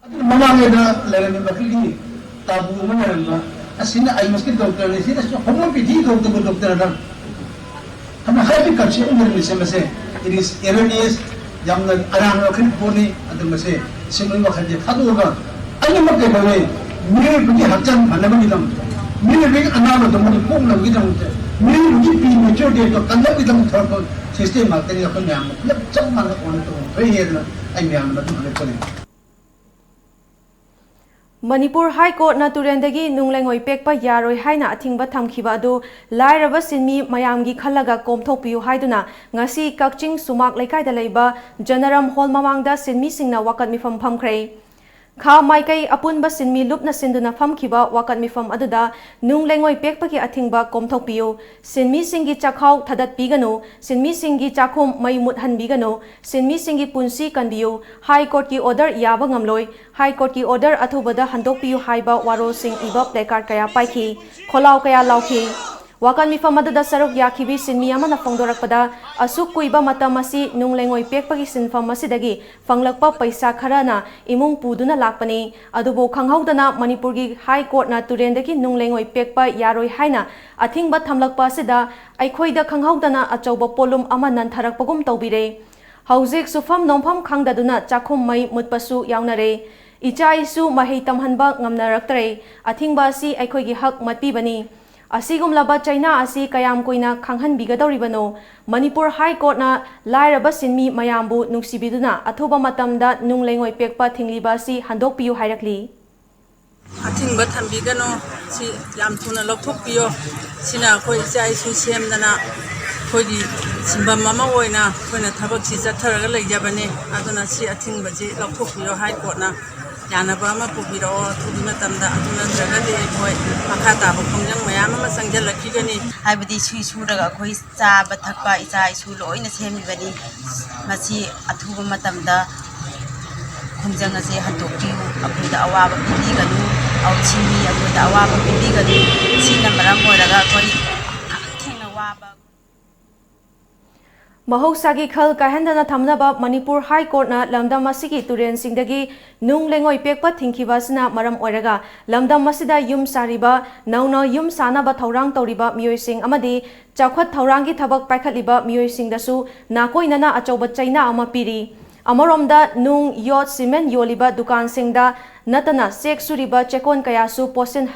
ꯑꯗꯨꯅ ꯃꯃꯥꯡꯉꯩꯗ ꯂꯩꯔꯝꯃꯤꯕ ꯑꯩꯈꯣꯏꯒꯤ ꯇꯥꯕꯨ ꯑꯃ ꯂꯩꯔꯝꯕ, ꯑꯁꯤꯅ ꯑꯌꯨꯁꯀꯤ ꯗꯣꯛꯇꯔꯅꯤ, ꯁꯤꯅꯁꯨ homeopathy ꯗꯣꯛꯇꯔꯕꯨ ꯗꯣꯛꯇꯔꯅ ꯍꯥꯏꯅ ꯍꯥꯏꯕꯒꯤ concept ꯑꯃ ꯂꯩꯔꯝꯃꯤꯁꯦ, ꯃꯁꯦ it is erroneous, ꯌꯥꯝꯅ ꯑꯔꯥꯟꯕ ꯋꯥꯈꯜ ꯄꯣꯠꯅꯤ꯫ ꯑꯗꯨ ꯃꯁꯦ ꯁꯤꯒꯨꯝꯕꯒꯤ ꯋꯥꯈꯜꯁꯦ ꯊꯥꯗꯣꯛꯑꯒ ꯑꯅꯤꯃꯛ ꯀꯩꯗꯧꯋꯦ, ꯃꯤꯑꯣꯏꯕꯒꯤ ꯍꯛꯆꯥꯡ ꯐꯅꯕꯒꯤꯗꯃꯛꯇ, ꯃꯤꯑꯣꯏꯕꯒꯤ ꯑꯅꯥꯕꯗꯣ ꯃꯗꯨ ꯀꯣꯛꯅꯕꯒꯤꯗꯃꯛꯇ, ꯃꯤꯑꯣꯏꯕꯒꯤ premature death ꯀꯟꯅꯕꯒꯤꯗꯃꯛ ꯊꯣꯔꯛꯄ system ꯉꯥꯛꯇꯅꯤ꯫ ꯑꯩꯈꯣꯏ ꯃꯌꯥꯝꯅ ꯄꯨꯂꯞ ꯆꯞ ꯃꯥꯟꯅ ꯀꯣꯟꯅ ꯇꯧꯐꯝ ꯊꯣꯛꯏ ꯑꯗꯨꯅ ꯑꯩ ꯃꯌꯥꯝꯅ ꯃꯗꯨ ꯍꯪꯒꯠꯆꯔꯤ꯫ ꯃꯅꯤꯄꯨꯔ High Courtꯅ ꯇꯨꯔꯦꯟꯗꯒꯤ ꯅꯨꯡ ꯂꯩꯉꯣꯏ ꯄꯦꯛꯄ ꯌꯥꯔꯣꯏ ꯍꯥꯏꯅ ꯑꯊꯤꯡꯕ ꯊꯝꯈꯤꯕ ꯑꯗꯨ ꯂꯥꯏꯔꯕ ꯁꯤꯟꯃꯤ ꯃꯌꯥꯝꯒꯤ ꯈꯜꯂꯒ ꯀꯣꯝꯊꯣꯛꯄꯤꯌꯨ ꯍꯥꯏꯗꯨꯅ ꯉꯁꯤ ꯀꯛꯆꯤꯡ ꯁꯨꯃꯥꯛ ꯂꯩꯀꯥꯏꯗ ꯂꯩꯕ ꯖꯅꯔꯝ ꯍꯣꯜ ꯃꯃꯥꯡꯗ ꯁꯤꯟꯃꯤꯁꯤꯡꯅ ꯋꯥꯀꯠ ꯃꯤꯐꯝ ꯐꯝꯈ꯭ꯔꯦ꯫ ꯈꯥ ꯃꯥꯏꯀꯩ ꯑꯄꯨꯟꯕ ꯁꯤꯟꯃꯤ ꯂꯨꯞꯅ ꯁꯤꯟꯗꯨꯅ ꯐꯝꯈꯤꯕ ꯋꯥꯀꯠ ꯃꯤꯐꯝ ꯑꯗꯨꯗ ꯅꯨꯡ ꯂꯩꯉꯣꯏ ꯄꯦꯛꯄꯒꯤ ꯑꯊꯤꯡꯕ ꯀꯣꯝꯊꯣꯛꯄꯤꯌꯨ, ꯁꯤꯟꯃꯤꯁꯤꯡꯒꯤ ꯆꯥꯛꯈꯥꯎ ꯊꯥꯗꯠꯄꯤꯒꯅꯨ, ꯁꯤꯟꯃꯤꯁꯤꯡꯒꯤ ꯆꯥꯛꯈꯨꯝ ꯃꯩ ꯃꯨꯠꯍꯟꯕꯤꯒꯅꯨ, ꯁꯤꯟꯃꯤꯁꯤꯡꯒꯤ ꯄꯨꯟꯁꯤ ꯀꯟꯕꯤꯌꯨ, High Courtꯀꯤ order ꯌꯥꯕ ꯉꯝꯂꯣꯏ, High Courtꯀꯤ order ꯑꯊꯨꯕꯗ ꯍꯟꯗꯣꯛꯄꯤꯌꯨ ꯍꯥꯏꯕ ꯋꯥꯔꯣꯜꯁꯤꯡ ꯏꯕ placard ꯀꯌꯥ ꯄꯥꯏꯈꯤ, ꯈꯣꯜꯂꯥꯎ ꯀꯌꯥ ꯂꯥꯎꯈꯤ꯫ ꯋꯥꯀꯠ ꯃꯤꯐꯝ ꯑꯗꯨꯗ ꯁꯔꯨꯛ ꯌꯥꯈꯤꯕꯤ ꯁꯤꯟꯃꯤ ꯑꯃꯅ ꯐꯣꯡꯗꯣꯔꯛꯄꯗ, ꯑꯁꯨꯛ ꯀꯨꯏꯕ ꯃꯇꯝ ꯑꯁꯤ ꯅꯨꯡ ꯂꯩꯉꯣꯏ ꯄꯦꯛꯄꯒꯤ ꯁꯤꯟꯐꯝ ꯑꯁꯤꯗꯒꯤ ꯐꯪꯂꯛꯄ ꯄꯩꯁꯥ ꯈꯔꯅ ꯏꯃꯨꯡ ꯄꯨꯗꯨꯅ ꯂꯥꯛꯄꯅꯤ, ꯑꯗꯨꯕꯨ ꯈꯪꯍꯧꯗꯅ ꯃꯅꯤꯄꯨꯔꯒꯤ High Courtꯅ ꯇꯨꯔꯦꯟꯗꯒꯤ ꯅꯨꯡ ꯂꯩꯉꯣꯏ ꯄꯦꯛꯄ ꯌꯥꯔꯣꯏ ꯍꯥꯏꯅ ꯑꯊꯤꯡꯕ ꯊꯝꯂꯛꯄ ꯑꯁꯤꯗ ꯑꯩꯈꯣꯏꯗ ꯈꯪꯍꯧꯗꯅ ꯑꯆꯧꯕ ꯄꯣꯠꯂꯨꯝ ꯑꯃ ꯅꯟꯊꯔꯛꯄꯒꯨꯝ ꯇꯧꯕꯤꯔꯦ꯫ ꯍꯧꯖꯤꯛ ꯁꯨꯐꯝ ꯅꯣꯝꯐꯝ ꯈꯪꯗꯗꯨꯅ ꯆꯥꯛꯈꯨꯝ ꯃꯩ ꯃꯨꯠꯄꯁꯨ ꯌꯥꯎꯅꯔꯦ꯫ ꯏꯆꯥ ꯏꯁꯨ ꯃꯍꯩ ꯇꯝꯍꯟꯕ ꯉꯝꯅꯔꯛꯇ꯭ꯔꯦ꯫ ꯑꯊꯤꯡꯕ ꯑꯁꯤ ꯑꯩꯈꯣꯏꯒꯤ ꯍꯛ ꯃꯠꯄꯤꯕꯅꯤ꯫ ꯑꯁꯤꯒꯨꯝꯂꯕ ꯆꯩꯅꯥ ꯑꯁꯤ ꯀꯌꯥꯝ ꯀꯨꯏꯅ ꯈꯥꯡꯍꯟꯕꯤꯒꯗꯧꯔꯤꯕꯅꯣ? ꯃꯅꯤꯄꯨꯔ High Courtꯅ ꯂꯥꯏꯔꯕ ꯁꯤꯟꯃꯤ ꯃꯌꯥꯝꯕꯨ ꯅꯨꯡꯁꯤꯕꯤꯗꯨꯅ ꯑꯊꯨꯕ ꯃꯇꯝꯗ ꯅꯨꯡ ꯂꯩꯉꯣꯏ ꯄꯦꯛꯄ ꯊꯤꯡꯂꯤꯕ ꯑꯁꯤ ꯍꯟꯗꯣꯛꯄꯤꯌꯨ ꯍꯥꯏꯔꯛꯂꯤ꯫ ꯑꯊꯤꯡꯕ ꯊꯝꯕꯤꯒꯅꯨ꯫ ꯁꯤ ꯌꯥꯝ ꯊꯨꯅ ꯂꯧꯊꯣꯛꯄꯤꯌꯣ꯫ ꯁꯤꯅ ꯑꯩꯈꯣꯏ ꯏꯆꯥ ꯏꯁꯨ ꯁꯦꯝꯗꯅ ꯑꯩꯈꯣꯏꯒꯤ ꯁꯤꯟꯐꯝ ꯑꯃ ꯑꯣꯏꯅ ꯑꯩꯈꯣꯏꯅ ꯊꯕꯛꯁꯤ ꯆꯠꯊꯔꯒ ꯂꯩꯖꯕꯅꯤ꯫ ꯑꯗꯨꯅ ꯁꯤ ꯑꯊꯤꯡꯕꯁꯤ ꯂꯧꯊꯣꯛꯄꯤꯌꯣ꯫ ꯍꯥꯏ ꯀꯣꯔꯠꯅ ꯌꯥꯅꯕ ꯑꯃ ꯄꯨꯕꯤꯔꯛꯑꯣ ꯑꯊꯨꯕ ꯃꯇꯝꯗ꯫ ꯑꯗꯨ ꯅꯠꯇ꯭ꯔꯒꯗꯤ ꯑꯩꯈꯣꯏ ꯃꯈꯥ ꯇꯥꯕ ꯈꯣꯡꯖꯪ ꯃꯌꯥꯝ ꯑꯃ ꯆꯪꯁꯤꯜꯂꯛꯈꯤꯒꯅꯤ꯫ ꯍꯥꯏꯕꯗꯤ ꯁꯨꯏ ꯁꯨꯔꯒ ꯑꯩꯈꯣꯏ ꯆꯥꯕ ꯊꯛꯄ ꯏꯆꯥ ꯏꯁꯨ ꯂꯣꯏꯅ ꯁꯦꯝꯃꯤꯕꯅꯤ꯫ ꯃꯁꯤ ꯑꯊꯨꯕ ꯃꯇꯝꯗ ꯈꯣꯡꯖꯪ ꯑꯁꯦ ꯍꯟꯗꯣꯛꯄꯤꯌꯨ꯫ ꯑꯩꯈꯣꯏꯗ ꯑꯋꯥꯕ ꯄꯤꯕꯤꯒꯅꯨ꯫ ꯑꯧ, ꯁꯤꯅꯤ ꯑꯩꯈꯣꯏꯗ ꯑꯋꯥꯕ ꯄꯤꯕꯤꯒꯅꯨ꯫ ꯁꯤꯅ ꯃꯔꯝ ꯑꯣꯏꯔꯒ ꯑꯩꯈꯣꯏ ꯌꯥꯝ ꯊꯦꯡꯅ ꯋꯥꯕ꯫ ꯃꯍꯧꯁꯥꯒꯤ ꯈꯜ ꯀꯥꯏꯍꯟꯗꯅ ꯊꯝꯅꯕ ꯃꯅꯤꯄꯨꯔ ꯍꯥꯏ ꯀꯣꯔꯠꯅ ꯂꯝꯗꯝ ꯑꯁꯤꯒꯤ ꯇꯨꯔꯦꯟꯁꯤꯡꯗꯒꯤ ꯅꯨꯡ ꯂꯩꯉꯣꯏ ꯄꯦꯛꯄ ꯊꯤꯡꯈꯤꯕ ꯑꯁꯤꯅ ꯃꯔꯝ ꯑꯣꯏꯔꯒ ꯂꯝꯗꯝ ꯑꯁꯤꯗ ꯌꯨꯝ ꯁꯥꯔꯤꯕ, ꯅꯧꯅ ꯌꯨꯝ ꯁꯥꯅꯕ ꯊꯧꯔꯥꯡ ꯇꯧꯔꯤꯕ ꯃꯤꯑꯣꯏꯁꯤꯡ ꯑꯃꯗꯤ ꯆꯥꯎꯈꯠ ꯊꯧꯔꯥꯡꯒꯤ ꯊꯕꯛ ꯄꯥꯏꯈꯠꯂꯤꯕ ꯃꯤꯑꯣꯏꯁꯤꯡꯗꯁꯨ ꯅꯥꯀꯣꯏꯅꯅ ꯑꯆꯧꯕ ꯆꯩꯅꯥ ꯑꯃ ꯄꯤꯔꯤ꯫ ꯑꯃꯔꯣꯝꯗ ꯅꯨꯡ, ꯌꯣꯠ, ꯁꯤꯃꯦꯟ ꯌꯣꯜꯂꯤꯕ ꯗꯨꯀꯥꯟꯁꯤꯡꯗ ꯅꯠꯇꯅ ꯆꯦꯛ ꯁꯨꯔꯤꯕ ꯆꯦꯛꯀꯣꯟ ꯀꯌꯥꯁꯨ ꯄꯣꯠꯁꯤꯟ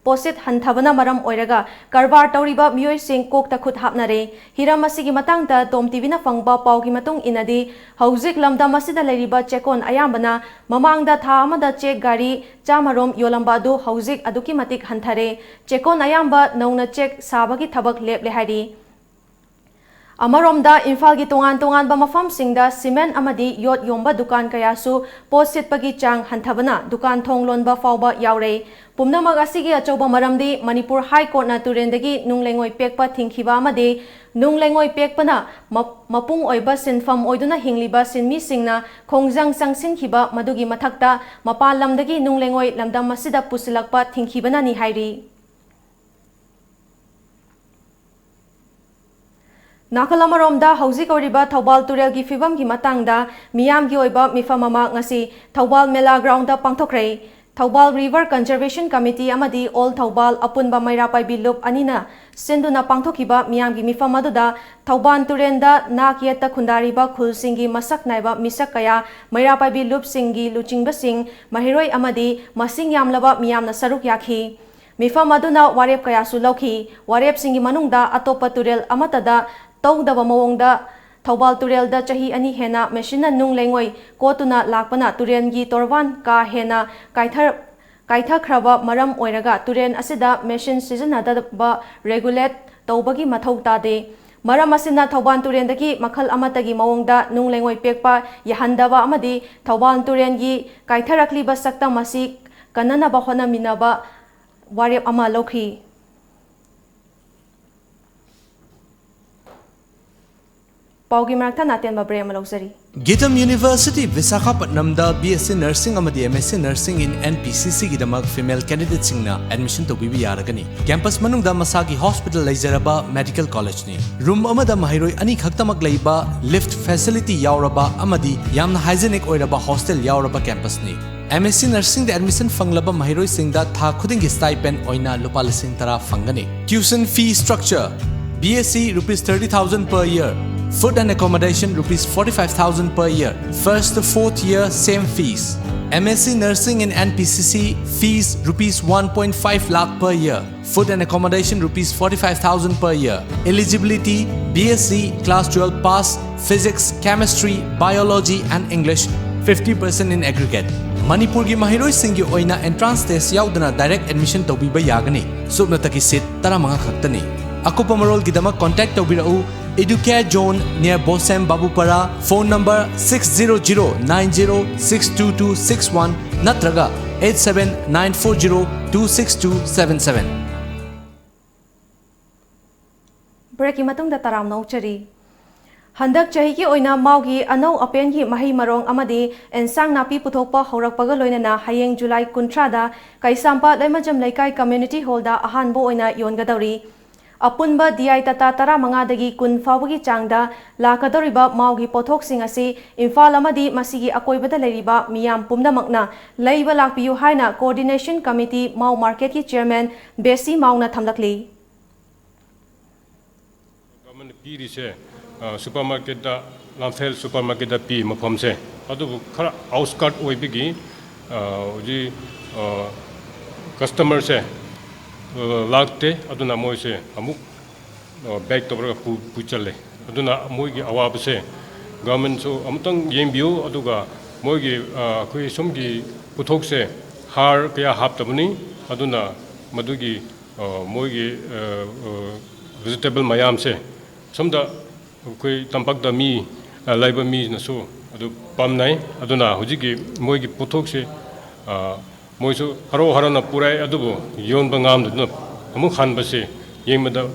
ꯄꯣꯠꯁꯤꯠ ꯍꯟꯊꯕꯅ ꯃꯔꯝ ꯑꯣꯏꯔꯒ ꯀꯔꯕꯥꯔ ꯇꯧꯔꯤꯕ ꯃꯤꯑꯣꯏꯁꯤꯡ ꯀꯣꯛꯇ ꯈꯨꯠ ꯍꯥꯞꯅꯔꯦ꯫ ꯍꯤꯔꯝ ꯑꯁꯤꯒꯤ ꯃꯇꯥꯡꯗ ꯇꯣꯝ ꯇꯤꯚꯤꯅ ꯐꯪꯕ ꯄꯥꯎꯒꯤ ꯃꯇꯨꯡ ꯏꯟꯅꯗꯤ, ꯍꯧꯖꯤꯛ ꯂꯝꯗꯝ ꯑꯁꯤꯗ ꯂꯩꯔꯤꯕ ꯆꯦꯛꯀꯣꯟ ꯑꯌꯥꯝꯕꯅ ꯃꯃꯥꯡꯗ ꯊꯥ ꯑꯃꯗ ꯆꯦꯛ ꯒꯥꯔꯤ ꯆꯥꯃꯔꯣꯝ ꯌꯣꯜꯂꯝꯕ ꯑꯗꯨ ꯍꯧꯖꯤꯛ ꯑꯗꯨꯛꯀꯤ ꯃꯇꯤꯛ ꯍꯟꯊꯔꯦ꯫ ꯆꯦꯛꯀꯣꯟ ꯑꯌꯥꯝꯕ ꯅꯧꯅ ꯆꯦꯛ ꯁꯥꯕꯒꯤ ꯊꯕꯛ ꯂꯦꯞꯂꯦ ꯍꯥꯏꯔꯤ꯫ ꯑꯃꯔꯣꯝꯗ, ꯏꯝꯐꯥꯜꯒꯤ ꯇꯣꯉꯥꯟ ꯇꯣꯉꯥꯟꯕ ꯃꯐꯝꯁꯤꯡꯗ ꯁꯤꯃꯦꯟ ꯑꯃꯗꯤ ꯌꯣꯠ ꯌꯣꯟꯕ ꯗꯨꯀꯥꯟ ꯀꯌꯥꯁꯨ ꯄꯣꯠ ꯁꯤꯠꯄꯒꯤ ꯆꯥꯡ ꯍꯟꯊꯕꯅ ꯗꯨꯀꯥꯟ ꯊꯣꯡ ꯂꯣꯟꯕ ꯐꯥꯎꯕ ꯌꯥꯎꯔꯦ꯫ ꯄꯨꯝꯅꯃꯛ ꯑꯁꯤꯒꯤ ꯑꯆꯧꯕ ꯃꯔꯝꯗꯤ ꯃꯅꯤꯄꯨꯔ ꯍꯥꯏ ꯀꯣꯔꯠꯅ ꯇꯨꯔꯦꯟꯗꯒꯤ ꯅꯨꯡ ꯂꯩꯉꯣꯏ ꯄꯦꯛꯄ ꯊꯤꯡꯈꯤꯕ ꯑꯃꯗꯤ ꯅꯨꯡ ꯂꯩꯉꯣꯏ ꯄꯦꯛꯄꯅ ꯃ-, ꯃꯄꯨꯡ ꯑꯣꯏꯕ ꯁꯤꯟꯐꯝ ꯑꯣꯏꯗꯨꯅ ꯍꯤꯡꯂꯤꯕ ꯁꯤꯟꯃꯤꯁꯤꯡꯅ ꯈꯣꯡꯖꯪ ꯆꯪꯁꯤꯟꯈꯤꯕ, ꯃꯗꯨꯒꯤ ꯃꯊꯛꯇ ꯃꯄꯥꯟ ꯂꯝꯗꯒꯤ ꯅꯨꯡ ꯂꯩꯉꯣꯏ ꯂꯝꯗꯝ ꯑꯁꯤꯗ ꯄꯨꯁꯤꯜꯂꯛꯄ ꯊꯤꯡꯈꯤꯕꯅꯅꯤ ꯍꯥꯏꯔꯤ꯫ ꯅꯥꯀꯜ ꯑꯃꯔꯣꯝꯗ, ꯍꯧꯖꯤꯛ ꯑꯣꯏꯔꯤꯕ ꯊꯧꯕꯥꯜ ꯇꯨꯔꯦꯜꯒꯤ ꯐꯤꯕꯝꯒꯤ ꯃꯇꯥꯡꯗ ꯃꯤꯌꯥꯝꯒꯤ ꯑꯣꯏꯕ ꯃꯤꯐꯝ ꯑꯃ ꯉꯁꯤ ꯊꯧꯕꯥꯜ ꯃꯦꯂꯥ ꯒ꯭ꯔꯥꯎꯟꯗ ꯄꯥꯡꯊꯣꯛꯈ꯭ꯔꯦ꯫ ꯊꯧꯕꯥꯜ River Conservation Committee ꯑꯃꯗꯤ All ꯊꯧꯕꯥꯜ ꯑꯄꯨꯟꯕ ꯃꯩꯔꯥ ꯄꯥꯏꯕꯤ ꯂꯨꯞ ꯑꯅꯤꯅ ꯁꯤꯟꯗꯨꯅ ꯄꯥꯡꯊꯣꯛꯈꯤꯕ ꯃꯤꯌꯥꯝꯒꯤ ꯃꯤꯐꯝ ꯑꯗꯨꯗ ꯊꯧꯕꯥꯜ ꯇꯨꯔꯦꯜꯗ ꯅꯥꯛ ꯌꯦꯠꯇ ꯈꯨꯟꯗꯥꯔꯤꯕ ꯈꯨꯜꯁꯤꯡꯒꯤ ꯃꯁꯛ ꯅꯥꯏꯕ ꯃꯤꯁꯛ ꯀꯌꯥ, ꯃꯩꯔꯥ ꯄꯥꯏꯕꯤ ꯂꯨꯞꯁꯤꯡꯒꯤ ꯂꯨꯆꯤꯡꯕꯁꯤꯡ, ꯃꯍꯩꯔꯣꯏ ꯑꯃꯗꯤ ꯃꯁꯤꯡ ꯌꯥꯝꯂꯕ ꯃꯤꯌꯥꯝꯅ ꯁꯔꯨꯛ ꯌꯥꯈꯤ꯫ ꯃꯤꯐꯝ ꯑꯗꯨꯅ ꯋꯥꯔꯦꯞ ꯀꯌꯥꯁꯨ ꯂꯧꯈꯤ꯫ ꯋꯥꯔꯦꯞꯁꯤꯡꯒꯤ ꯃꯅꯨꯡꯗ ꯑꯇꯣꯞꯄ ꯇꯨꯔꯦꯜ ꯑꯃꯠꯇꯗ ꯇꯧꯗꯕ ꯃꯑꯣꯡꯗ ꯊꯧꯕꯥꯜ ꯇꯨꯔꯦꯜꯗ ꯆꯍꯤ ꯑꯅꯤ ꯍꯦꯟꯅ ꯃꯦꯁꯤꯟꯅ ꯅꯨꯡ ꯂꯩꯉꯣꯏ ꯀꯣꯠꯇꯨꯅ ꯂꯥꯛꯄꯅ ꯇꯨꯔꯦꯜꯒꯤ ꯇꯣꯔꯕꯥꯟ ꯀꯥ ꯍꯦꯟꯅ ꯀꯥꯏꯊꯔ-, ꯀꯥꯏꯊꯈ꯭ꯔꯕ ꯃꯔꯝ ꯑꯣꯏꯔꯒ ꯇꯨꯔꯦꯜ ꯑꯁꯤꯗ ꯃꯦꯁꯤꯟ ꯁꯤꯖꯤꯟꯅꯗꯕ ꯔꯦꯒꯨꯂꯦꯠ ꯇꯧꯕꯒꯤ ꯃꯊꯧ ꯇꯥꯗꯦ꯫ ꯃꯔꯝ ꯑꯁꯤꯅ ꯊꯧꯕꯥꯜ ꯇꯨꯔꯦꯜꯗꯒꯤ ꯃꯈꯜ ꯑꯃꯠꯇꯒꯤ ꯃꯑꯣꯡꯗ ꯅꯨꯡ ꯂꯩꯉꯣꯏ ꯄꯦꯛꯄ ꯌꯥꯍꯟꯗꯕ ꯑꯃꯗꯤ ꯊꯧꯕꯥꯜ ꯇꯨꯔꯦꯜꯒꯤ ꯀꯥꯏꯊꯔꯛꯂꯤꯕ ꯁꯛꯇꯝ ꯑꯁꯤ ꯀꯟꯅꯅꯕ ꯍꯣꯠꯅꯃꯤꯟꯅꯕ ꯋꯥꯔꯦꯞ ꯑꯃ ꯂꯧꯈꯤ꯫ ꯄꯥꯎꯒꯤ ꯃꯔꯛ ꯊꯠꯅ ꯑꯇꯦꯟꯕ ꯕ꯭ꯔꯦꯛ ꯑꯃ ꯂꯧꯖꯔꯤ꯫ ꯒꯤꯇꯝ university ꯕꯤꯁꯥꯈꯥꯄꯠꯅꯝꯗ B S C Nursing ꯑꯃꯗꯤ M S C Nursing in N P C Cꯒꯤꯗꯃꯛ female candidateꯁꯤꯡꯅ admission ꯇꯧꯕꯤꯕ ꯌꯥꯔꯒꯅꯤ꯫ Campus ꯃꯅꯨꯡꯗ ꯃꯁꯥꯒꯤ hospital ꯂꯩꯖꯔꯕ medical collegeꯅꯤ꯫ Room ꯑꯃꯗ ꯃꯍꯩꯔꯣꯏ ꯑꯅꯤ ꯈꯛꯇꯃꯛ ꯂꯩꯕ, lift facility ꯌꯥꯎꯔꯕ ꯑꯃꯗꯤ ꯌꯥꯝꯅ hygienic ꯑꯣꯏꯔꯕ hostel ꯌꯥꯎꯔꯕ campusꯅꯤ꯫ M S C Nursingꯗ admission ꯐꯪꯂꯕ ꯃꯍꯩꯔꯣꯏꯁꯤꯡꯗ ꯊꯥ ꯈꯨꯗꯤꯡꯒꯤ stipend ꯑꯣꯏꯅ ꯂꯨꯄꯥ ꯂꯤꯁꯤꯡ ꯇꯔꯥ ꯐꯪꯒꯅꯤ꯫ Tuition fee structure: B S C rupees thirty thousand per year, food and accommodation rupees forty-five thousand per year, first to fourth year same fees. M S C Nursing in N P C C fees rupees one point five lakh per year, food and accommodation rupees forty-five thousand per year. Eligibility: B S C, class twelve pass, physics, chemistry, biology and English, fifty percent in aggregate. ꯃꯅꯤꯄꯨꯔꯒꯤ ꯃꯍꯩꯔꯣꯏꯁꯤꯡꯒꯤ ꯑꯣꯏꯅ entrance test ꯌꯥꯎꯗꯅ direct admission ꯇꯧꯕꯤꯕ ꯌꯥꯒꯅꯤ꯫ ꯁꯨꯞꯅꯇꯒꯤ seat ꯇꯔꯥꯃꯉꯥ ꯈꯛꯇꯅꯤ꯫ ꯑꯀꯨꯞꯄ ꯃꯔꯣꯜꯒꯤꯗꯃꯛ contact ꯇꯧꯕꯤꯔꯛꯎ, Educare Zone near Bosem Babupara, phone number six zero zero nine zero six two two six one ꯅꯠꯇ꯭ꯔꯒ eight seven nine four zero two six two seven seven꯫ ꯕ꯭ꯔꯦꯛꯀꯤ ꯃꯇꯨꯡꯗ ꯇꯔꯥꯝꯅ ꯑꯣꯛꯆꯔꯤ꯫ ꯍꯟꯗꯛ ꯆꯍꯤꯒꯤ ꯑꯣꯏꯅ ꯃꯥꯎꯒꯤ ꯑꯅꯧ ꯑꯄꯦꯟꯒꯤ ꯃꯍꯩ ꯃꯔꯣꯡ ꯑꯃꯗꯤ ꯑꯦꯟꯁꯥꯡ ꯅꯥꯄꯤ ꯄꯨꯊꯣꯛꯄ ꯍꯧꯔꯛꯄꯒ ꯂꯣꯏꯅꯅ ꯍꯌꯦꯡ ꯖꯨꯂꯥꯏ ꯀꯨꯟꯊ꯭ꯔꯥꯗ ꯀꯩꯁꯥꯝꯄꯥꯠ ꯂꯩꯃꯖꯝ ꯂꯩꯀꯥꯏ community hallꯗ ꯑꯍꯥꯟꯕ ꯑꯣꯏꯅ ꯌꯣꯟꯒꯗꯧꯔꯤ꯫ ꯑꯄꯨꯟꯕ D I ꯇꯇꯥ ꯇꯔꯥꯃꯉꯥꯗꯒꯤ ꯀꯨꯟ ꯐꯥꯎꯕꯒꯤ ꯆꯥꯡꯗ ꯂꯥꯛꯀꯗꯧꯔꯤꯕ ꯃꯥꯎꯒꯤ ꯄꯣꯠꯊꯣꯛꯁꯤꯡ ꯑꯁꯤ ꯏꯝꯐꯥꯜ ꯑꯃꯗꯤ ꯃꯁꯤꯒꯤ ꯑꯀꯣꯏꯕꯗ ꯂꯩꯔꯤꯕ ꯃꯤꯌꯥꯝ ꯄꯨꯝꯅꯃꯛꯅ ꯂꯩꯕ ꯂꯥꯛꯄꯤꯌꯨ ꯍꯥꯏꯅ Coordination Committee ꯃꯥꯎ marketꯀꯤ chairman ꯕꯦꯁꯤ ꯃꯥꯎꯅ ꯊꯝꯂꯛꯂꯤ꯫ Governmentꯅ ꯄꯤꯔꯤꯁꯦ, ꯑ, supermarketꯇ, ꯂꯝꯐꯦꯜ supermarketꯇ ꯄꯤ ꯃꯐꯝꯁꯦ꯫ ꯑꯗꯨꯕꯨ ꯈꯔ outskirt ꯑꯣꯏꯕꯒꯤ, ꯑ, ꯍꯧꯖꯤꯛ, ꯑ, customerꯁꯦ, ꯑ, ꯂꯥꯛꯇꯦ꯫ ꯑꯗꯨꯅ ꯃꯣꯏꯁꯦ ꯑꯃꯨꯛ, ꯑ, bag ꯇꯧꯔꯒ ꯄꯨ-, ꯄꯨꯆꯜꯂꯦ꯫ ꯑꯗꯨꯅ ꯃꯣꯏꯒꯤ ꯑꯋꯥꯕꯁꯦ governmentꯁꯨ ꯑꯃꯨꯛꯇꯪ ꯌꯦꯡꯕꯤꯌꯨ꯫ ꯑꯗꯨꯒ ꯃꯣꯏꯒꯤ, ꯑ, ꯑꯩꯈꯣꯏ ꯁꯣꯝꯒꯤ ꯄꯣꯠꯊꯣꯛꯁꯦ ꯍꯥꯔ ꯀꯌꯥ ꯍꯥꯞꯇꯕꯅꯤ꯫ ꯑꯗꯨꯅ ꯃꯗꯨꯒꯤ, ꯑ, ꯃꯣꯏꯒꯤ, ꯑ, ꯑ, ꯚꯦꯖꯤꯇꯦꯕꯜ ꯃꯌꯥꯝꯁꯦ ꯁꯣꯝꯗ ꯑꯩꯈꯣꯏ ꯇꯝꯄꯥꯛꯇ ꯃꯤ, ꯑ, ꯂꯩꯕ ꯃꯤꯅꯁꯨ ꯑꯗꯨ ꯄꯥꯝꯅꯩ꯫ ꯑꯗꯨꯅ ꯍꯧꯖꯤꯛꯀꯤ ꯃꯣꯏꯒꯤ ꯄꯣꯠꯊꯣꯛꯁꯦ, ꯑ, ꯃꯣꯏꯁꯨ ꯍꯔꯥꯎ ꯍꯔꯥꯎꯅ ꯄꯨꯔꯛꯑꯦ, ꯑꯗꯨꯕꯨ ꯌꯣꯟꯕ ꯉꯝꯗꯗꯨꯅ ꯑꯃꯨꯛ ꯍꯟꯕꯁꯦ ꯌꯦꯡꯕꯗ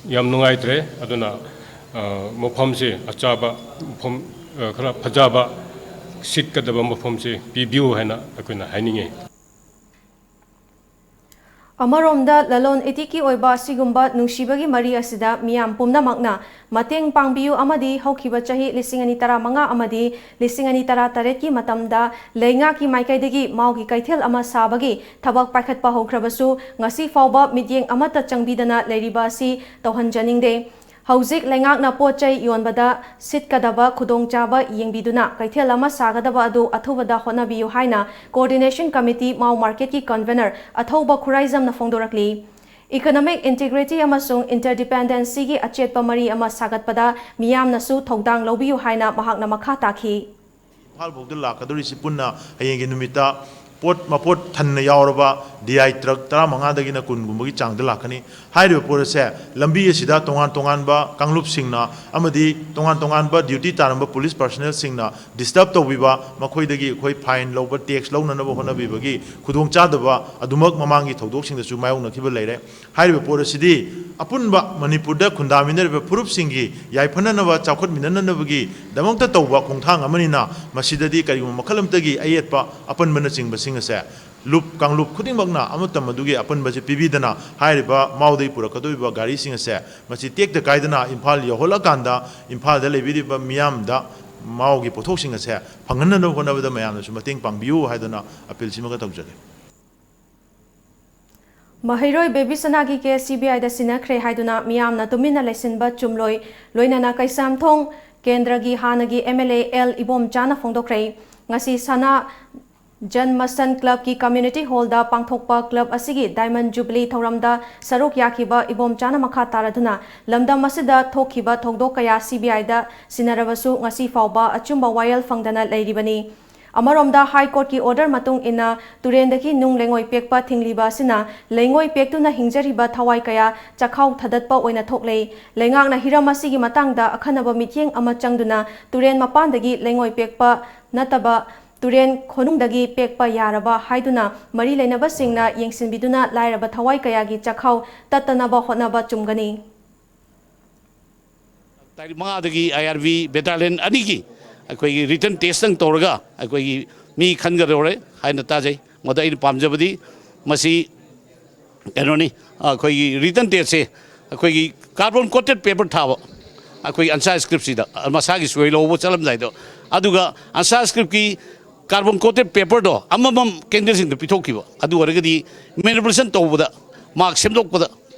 ꯌꯥꯝ ꯅꯨꯡꯉꯥꯏꯇ꯭ꯔꯦ꯫ ꯑꯗꯨꯅ, ꯑ, ꯃꯐꯝꯁꯦ ꯑꯆꯥꯕ ꯃꯐꯝ, ꯑ, ꯈꯔ ꯐꯖꯕ ꯁꯤꯠꯀꯗꯕ ꯃꯐꯝꯁꯦ ꯄꯤꯕꯤꯌꯨ ꯍꯥꯏꯅ ꯑꯩꯈꯣꯏꯅ ꯍꯥꯏꯅꯤꯡꯉꯤ꯫ ꯑꯃꯔꯣꯝꯗ, ꯂꯂꯣꯟ ꯏꯇꯤꯛꯀꯤ ꯑꯣꯏꯕ ꯑꯁꯤꯒꯨꯝꯕ ꯅꯨꯡꯁꯤꯕꯒꯤ ꯃꯔꯤ ꯑꯁꯤꯗ ꯃꯤꯌꯥꯝ ꯄꯨꯝꯅꯃꯛꯅ ꯃꯇꯦꯡ ꯄꯥꯡꯕꯤꯌꯨ ꯑꯃꯗꯤ ꯍꯧꯈꯤꯕ ꯆꯍꯤ ꯂꯤꯁꯤꯡ ꯑꯅꯤ ꯇꯔꯥꯃꯉꯥ ꯑꯃꯗꯤ ꯂꯤꯁꯤꯡ ꯑꯅꯤ ꯇꯔꯥꯇꯔꯦꯠꯀꯤ ꯃꯇꯝꯗ ꯂꯩꯉꯥꯛꯀꯤ ꯃꯥꯏꯀꯩꯗꯒꯤ ꯃꯥꯎꯒꯤ ꯀꯩꯊꯦꯜ ꯑꯃ ꯁꯥꯕꯒꯤ ꯊꯕꯛ ꯄꯥꯏꯈꯠꯄ ꯍꯧꯈ꯭ꯔꯕꯁꯨ, ꯉꯁꯤ ꯐꯥꯎꯕ ꯃꯤꯠꯌꯦꯡ ꯑꯃꯠꯇ ꯆꯪꯕꯤꯗꯅ ꯂꯩꯔꯤꯕ ꯑꯁꯤ ꯇꯧꯍꯟꯖꯅꯤꯡꯗꯦ꯫ ꯍꯧꯖꯤꯛ ꯂꯩꯉꯥꯛꯅ ꯄꯣꯠ ꯆꯩ ꯌꯣꯟꯕꯗ ꯁꯤꯠꯀꯗꯕ ꯈꯨꯗꯣꯡꯆꯥꯕ ꯌꯦꯡꯕꯤꯗꯨꯅ ꯀꯩꯊꯦꯜ ꯑꯃ ꯁꯥꯒꯗꯕ ꯑꯗꯨ ꯑꯊꯨꯕꯗ ꯍꯣꯠꯅꯕꯤꯌꯨ ꯍꯥꯏꯅ Coordination Committee ꯃꯥꯎ ꯃꯥꯔꯀꯦꯠꯀꯤ convener ꯑꯊꯧꯕ ꯈꯨꯔꯥꯏꯖꯝꯅ ꯐꯣꯡꯗꯣꯔꯛꯂꯤ꯫ Economic integrity ꯑꯃꯁꯨꯡ interdependencyꯒꯤ ꯑꯆꯦꯠꯄ ꯃꯔꯤ ꯑꯃ ꯁꯥꯒꯠꯄꯗ ꯃꯤꯌꯥꯝꯅꯁꯨ ꯊꯧꯗꯥꯡ ꯂꯧꯕꯤꯌꯨ ꯍꯥꯏꯅ ꯃꯍꯥꯛꯅ ꯃꯈꯥ ꯇꯥꯈꯤ꯫ ꯏꯝꯐꯥꯜ ꯐꯥꯎꯗ ꯂꯥꯛꯀꯗꯧꯔꯤꯁꯤ ꯄꯨꯟꯅ ꯍꯌꯦꯡꯒꯤ ꯅꯨꯃꯤꯠꯇ ꯄꯣꯠ ꯃꯄꯣꯠ ꯊꯟꯅ ꯌꯥꯎꯔꯕ D I truck ꯇꯔꯥꯃꯉꯥꯗꯒꯤꯅ ꯀꯨꯟꯒꯨꯝꯕꯒꯤ ꯆꯥꯡꯗ ꯂꯥꯛꯀꯅꯤ꯫ ꯍꯥꯏꯔꯤꯕ ꯄꯣꯠ ꯑꯁꯦ ꯂꯝꯕꯤ ꯑꯁꯤꯗ ꯇꯣꯉꯥꯟ ꯇꯣꯉꯥꯟꯕ ꯀꯥꯡꯂꯨꯞꯁꯤꯡꯅ ꯑꯃꯗꯤ ꯇꯣꯉꯥꯟ ꯇꯣꯉꯥꯟꯕ duty ꯇꯥꯔꯝꯕ police personnelꯁꯤꯡꯅ disturb ꯇꯧꯕꯤꯕ, ꯃꯈꯣꯏꯗꯒꯤ ꯑꯩꯈꯣꯏ fine ꯂꯧꯕ, tax ꯂꯧꯅꯅꯕ ꯍꯣꯠꯅꯕꯤꯕꯒꯤ ꯈꯨꯗꯣꯡꯆꯥꯗꯕ ꯑꯗꯨꯃꯛ ꯃꯃꯥꯡꯒꯤ ꯊꯧꯗꯣꯛꯁꯤꯡꯗꯁꯨ ꯃꯥꯌꯣꯛꯅꯈꯤꯕ ꯂꯩꯔꯦ꯫ ꯍꯥꯏꯔꯤꯕ ꯄꯣꯠ ꯑꯁꯤꯗꯤ ꯑꯄꯨꯟꯕ ꯃꯅꯤꯄꯨꯔꯗ ꯈꯨꯟꯗꯥꯃꯤꯟꯅꯔꯤꯕ ꯐꯨꯔꯨꯞꯁꯤꯡꯒꯤ ꯌꯥꯏꯐꯅꯅꯕ, ꯆꯥꯎꯈꯠꯃꯤꯟꯅꯅꯕꯒꯤꯗꯃꯛꯇ ꯇꯧꯕ ꯈꯣꯡꯊꯥꯡ ꯑꯃꯅꯤꯅ, ꯃꯁꯤꯗꯗꯤ ꯀꯔꯤꯒꯨꯝꯕ ꯃꯈꯜ ꯑꯃꯠꯇꯒꯤ ꯑꯌꯦꯠꯄ ꯑꯄꯟꯕꯅꯆꯤꯡꯕꯁꯤꯡ ꯑꯁꯦ ꯂꯨꯞ ꯀꯥꯡꯂꯨꯞ ꯈꯨꯗꯤꯡꯃꯛꯅ ꯑꯃꯠꯇ ꯃꯗꯨꯒꯤ ꯑꯄꯟꯕꯁꯤ ꯄꯤꯕꯤꯗꯅ, ꯍꯥꯏꯔꯤꯕ ꯃꯥꯎꯗꯒꯤ ꯄꯨꯔꯛꯀꯗꯧꯔꯤꯕ ꯒꯥꯔꯤꯁꯤꯡ ꯑꯁꯦ ꯃꯁꯤ ꯇꯦꯛꯇ ꯀꯥꯏꯗꯅ ꯏꯝꯐꯥꯜ ꯌꯧꯍꯜꯂꯀꯥꯟꯗ ꯏꯝꯐꯥꯜꯗ ꯂꯩꯕꯤꯔꯤꯕ ꯃꯤꯌꯥꯝꯗ ꯃꯥꯎꯒꯤ ꯄꯣꯠꯊꯣꯛꯁꯤꯡ ꯑꯁꯦ ꯐꯪꯍꯟꯅꯅꯕ ꯍꯣꯠꯅꯕꯗ ꯃꯌꯥꯝꯅꯁꯨ ꯃꯇꯦꯡ ꯄꯥꯡꯕꯤꯌꯨ ꯍꯥꯏꯗꯨꯅ ꯑꯄꯤꯜꯁꯤꯃꯒ ꯇꯧꯖꯒꯦ꯫ ꯃꯍꯩꯔꯣꯏ ꯕꯦꯕꯤꯁꯅꯥꯒꯤ case CBIꯗ ꯁꯤꯟꯅꯈ꯭ꯔꯦ ꯍꯥꯏꯗꯨꯅ ꯃꯤꯌꯥꯝꯅ ꯇꯨꯃꯤꯟꯅ ꯂꯩꯁꯤꯟꯕ ꯆꯨꯝꯂꯣꯏ꯫ ꯂꯣꯏꯅꯅ ꯀꯩꯁꯥꯝꯊꯣꯡ ꯀꯦꯟꯗ꯭ꯔꯒꯤ ꯍꯥꯟꯅꯒꯤ MLA ꯑꯦꯜ ꯏꯕꯣꯝꯆꯥꯅ ꯐꯣꯡꯗꯣꯛꯈ꯭ꯔꯦ꯫ ꯉꯁꯤ ꯁꯅꯥ ꯖꯟꯃꯁꯟ clubꯀꯤ community hallꯗ ꯄꯥꯡꯊꯣꯛꯄ club ꯑꯁꯤꯒꯤ diamond jubilee ꯊꯧꯔꯝꯗ ꯁꯔꯨꯛ ꯌꯥꯈꯤꯕ ꯏꯕꯣꯝꯆꯥꯅ ꯃꯈꯥ ꯇꯥꯔꯗꯨꯅ, ꯂꯝꯗꯝ ꯑꯁꯤꯗ ꯊꯣꯛꯈꯤꯕ ꯊꯧꯗꯣꯛ ꯀꯌꯥ CBIꯗ ꯁꯤꯟꯅꯔꯕꯁꯨ ꯉꯁꯤ ꯐꯥꯎꯕ ꯑꯆꯨꯝꯕ ꯋꯥꯌꯦꯜ ꯐꯪꯗꯅ ꯂꯩꯔꯤꯕꯅꯤ꯫ ꯑꯃꯔꯣꯝꯗ, ꯍꯥꯏ ꯀꯣꯔꯠꯀꯤ ꯑꯣꯔꯗꯔ ꯃꯇꯨꯡ ꯏꯟꯅ ꯇꯨꯔꯦꯟꯗꯒꯤ ꯅꯨꯡ ꯂꯩꯉꯣꯏ ꯄꯦꯛꯄ ꯊꯤꯡꯂꯤꯕ ꯑꯁꯤꯅ ꯂꯩꯉꯣꯏ ꯄꯦꯛꯇꯨꯅ ꯍꯤꯡꯖꯔꯤꯕ ꯊꯋꯥꯏ ꯀꯌꯥ ꯆꯥꯛꯈꯥꯎ ꯊꯗꯠꯄ ꯑꯣꯏꯅ ꯊꯣꯛꯂꯦ꯫ ꯂꯩꯉꯥꯛꯅ ꯍꯤꯔꯝ ꯑꯁꯤꯒꯤ ꯃꯇꯥꯡꯗ ꯑꯈꯟꯅꯕ ꯃꯤꯠꯌꯦꯡ ꯑꯃ ꯆꯪꯗꯨꯅ ꯇꯨꯔꯦꯟ ꯃꯄꯥꯟꯗꯒꯤ ꯂꯩꯉꯣꯏ ꯄꯦꯛꯄ ꯅꯠꯇꯕ ꯇꯨꯔꯦꯟ ꯈꯣꯅꯨꯡꯗꯒꯤ ꯄꯦꯛꯄ ꯌꯥꯔꯕ ꯍꯥꯏꯗꯨꯅ ꯃꯔꯤ ꯂꯩꯅꯕꯁꯤꯡꯅ ꯌꯦꯡꯁꯤꯟꯕꯤꯗꯨꯅ ꯂꯥꯏꯔꯕ ꯊꯋꯥꯏ ꯀꯌꯥꯒꯤ ꯆꯥꯛꯈꯥꯎ ꯇꯠꯇꯅꯕ ꯍꯣꯠꯅꯕ ꯆꯨꯝꯒꯅꯤ꯫ ꯇꯥꯔꯤꯛ ꯃꯉꯥꯗꯒꯤ ꯑꯥꯏ ꯑꯥꯔ ꯕꯤ ꯕꯦꯇꯥꯂꯤꯌꯟ ꯑꯅꯤꯒꯤ ꯑꯩꯈꯣꯏꯒꯤ ꯔꯤꯇꯟ ꯇꯦꯁꯇꯪ ꯇꯧꯔꯒ ꯑꯩꯈꯣꯏꯒꯤ ꯃꯤ ꯈꯟꯒꯗꯧꯔꯦ ꯍꯥꯏꯅ ꯇꯥꯖꯩ꯫ ꯃꯗ ꯑꯩꯅ ꯄꯥꯝꯖꯕꯗꯤ ꯃꯁꯤ ꯀꯩꯅꯣꯅꯤ, ꯑꯩꯈꯣꯏꯒꯤ ꯔꯤꯇꯟ ꯇꯦꯁꯁꯦ ꯑꯩꯈꯣꯏꯒꯤ ꯀꯥꯔꯕꯣꯟ ꯀꯣꯇꯦꯠ ꯄꯦꯄꯔ ꯊꯥꯕ, ꯑꯩꯈꯣꯏꯒꯤ ꯑꯟꯁꯥꯔ ꯁ꯭ꯀ꯭ꯔꯤꯞꯁꯤꯗ ꯃꯁꯥꯒꯤ ꯁꯣꯏ ꯂꯧꯕ ꯆꯠꯂꯝꯗꯥꯏꯗꯣ, ꯑꯗꯨꯒ ꯑꯟꯁꯥꯔ ꯁ꯭ꯀ꯭ꯔꯤꯞꯀꯤ ꯀꯥꯔꯕꯣꯟ ꯀꯣꯇꯦꯠ ꯄꯦꯄꯔꯗꯣ ꯑꯃꯃꯝ ꯀꯦꯟꯗꯤꯗꯦꯠꯁꯤꯡꯗ ꯄꯤꯊꯣꯛꯈꯤꯕ, ꯑꯗꯨ ꯑꯣꯏꯔꯒꯗꯤ ꯃꯦꯅꯤꯄꯨꯂꯦꯁꯟ ꯇꯧꯕꯗ, ꯃꯥꯔꯛ ꯁꯦꯝꯗꯣꯛꯄꯗ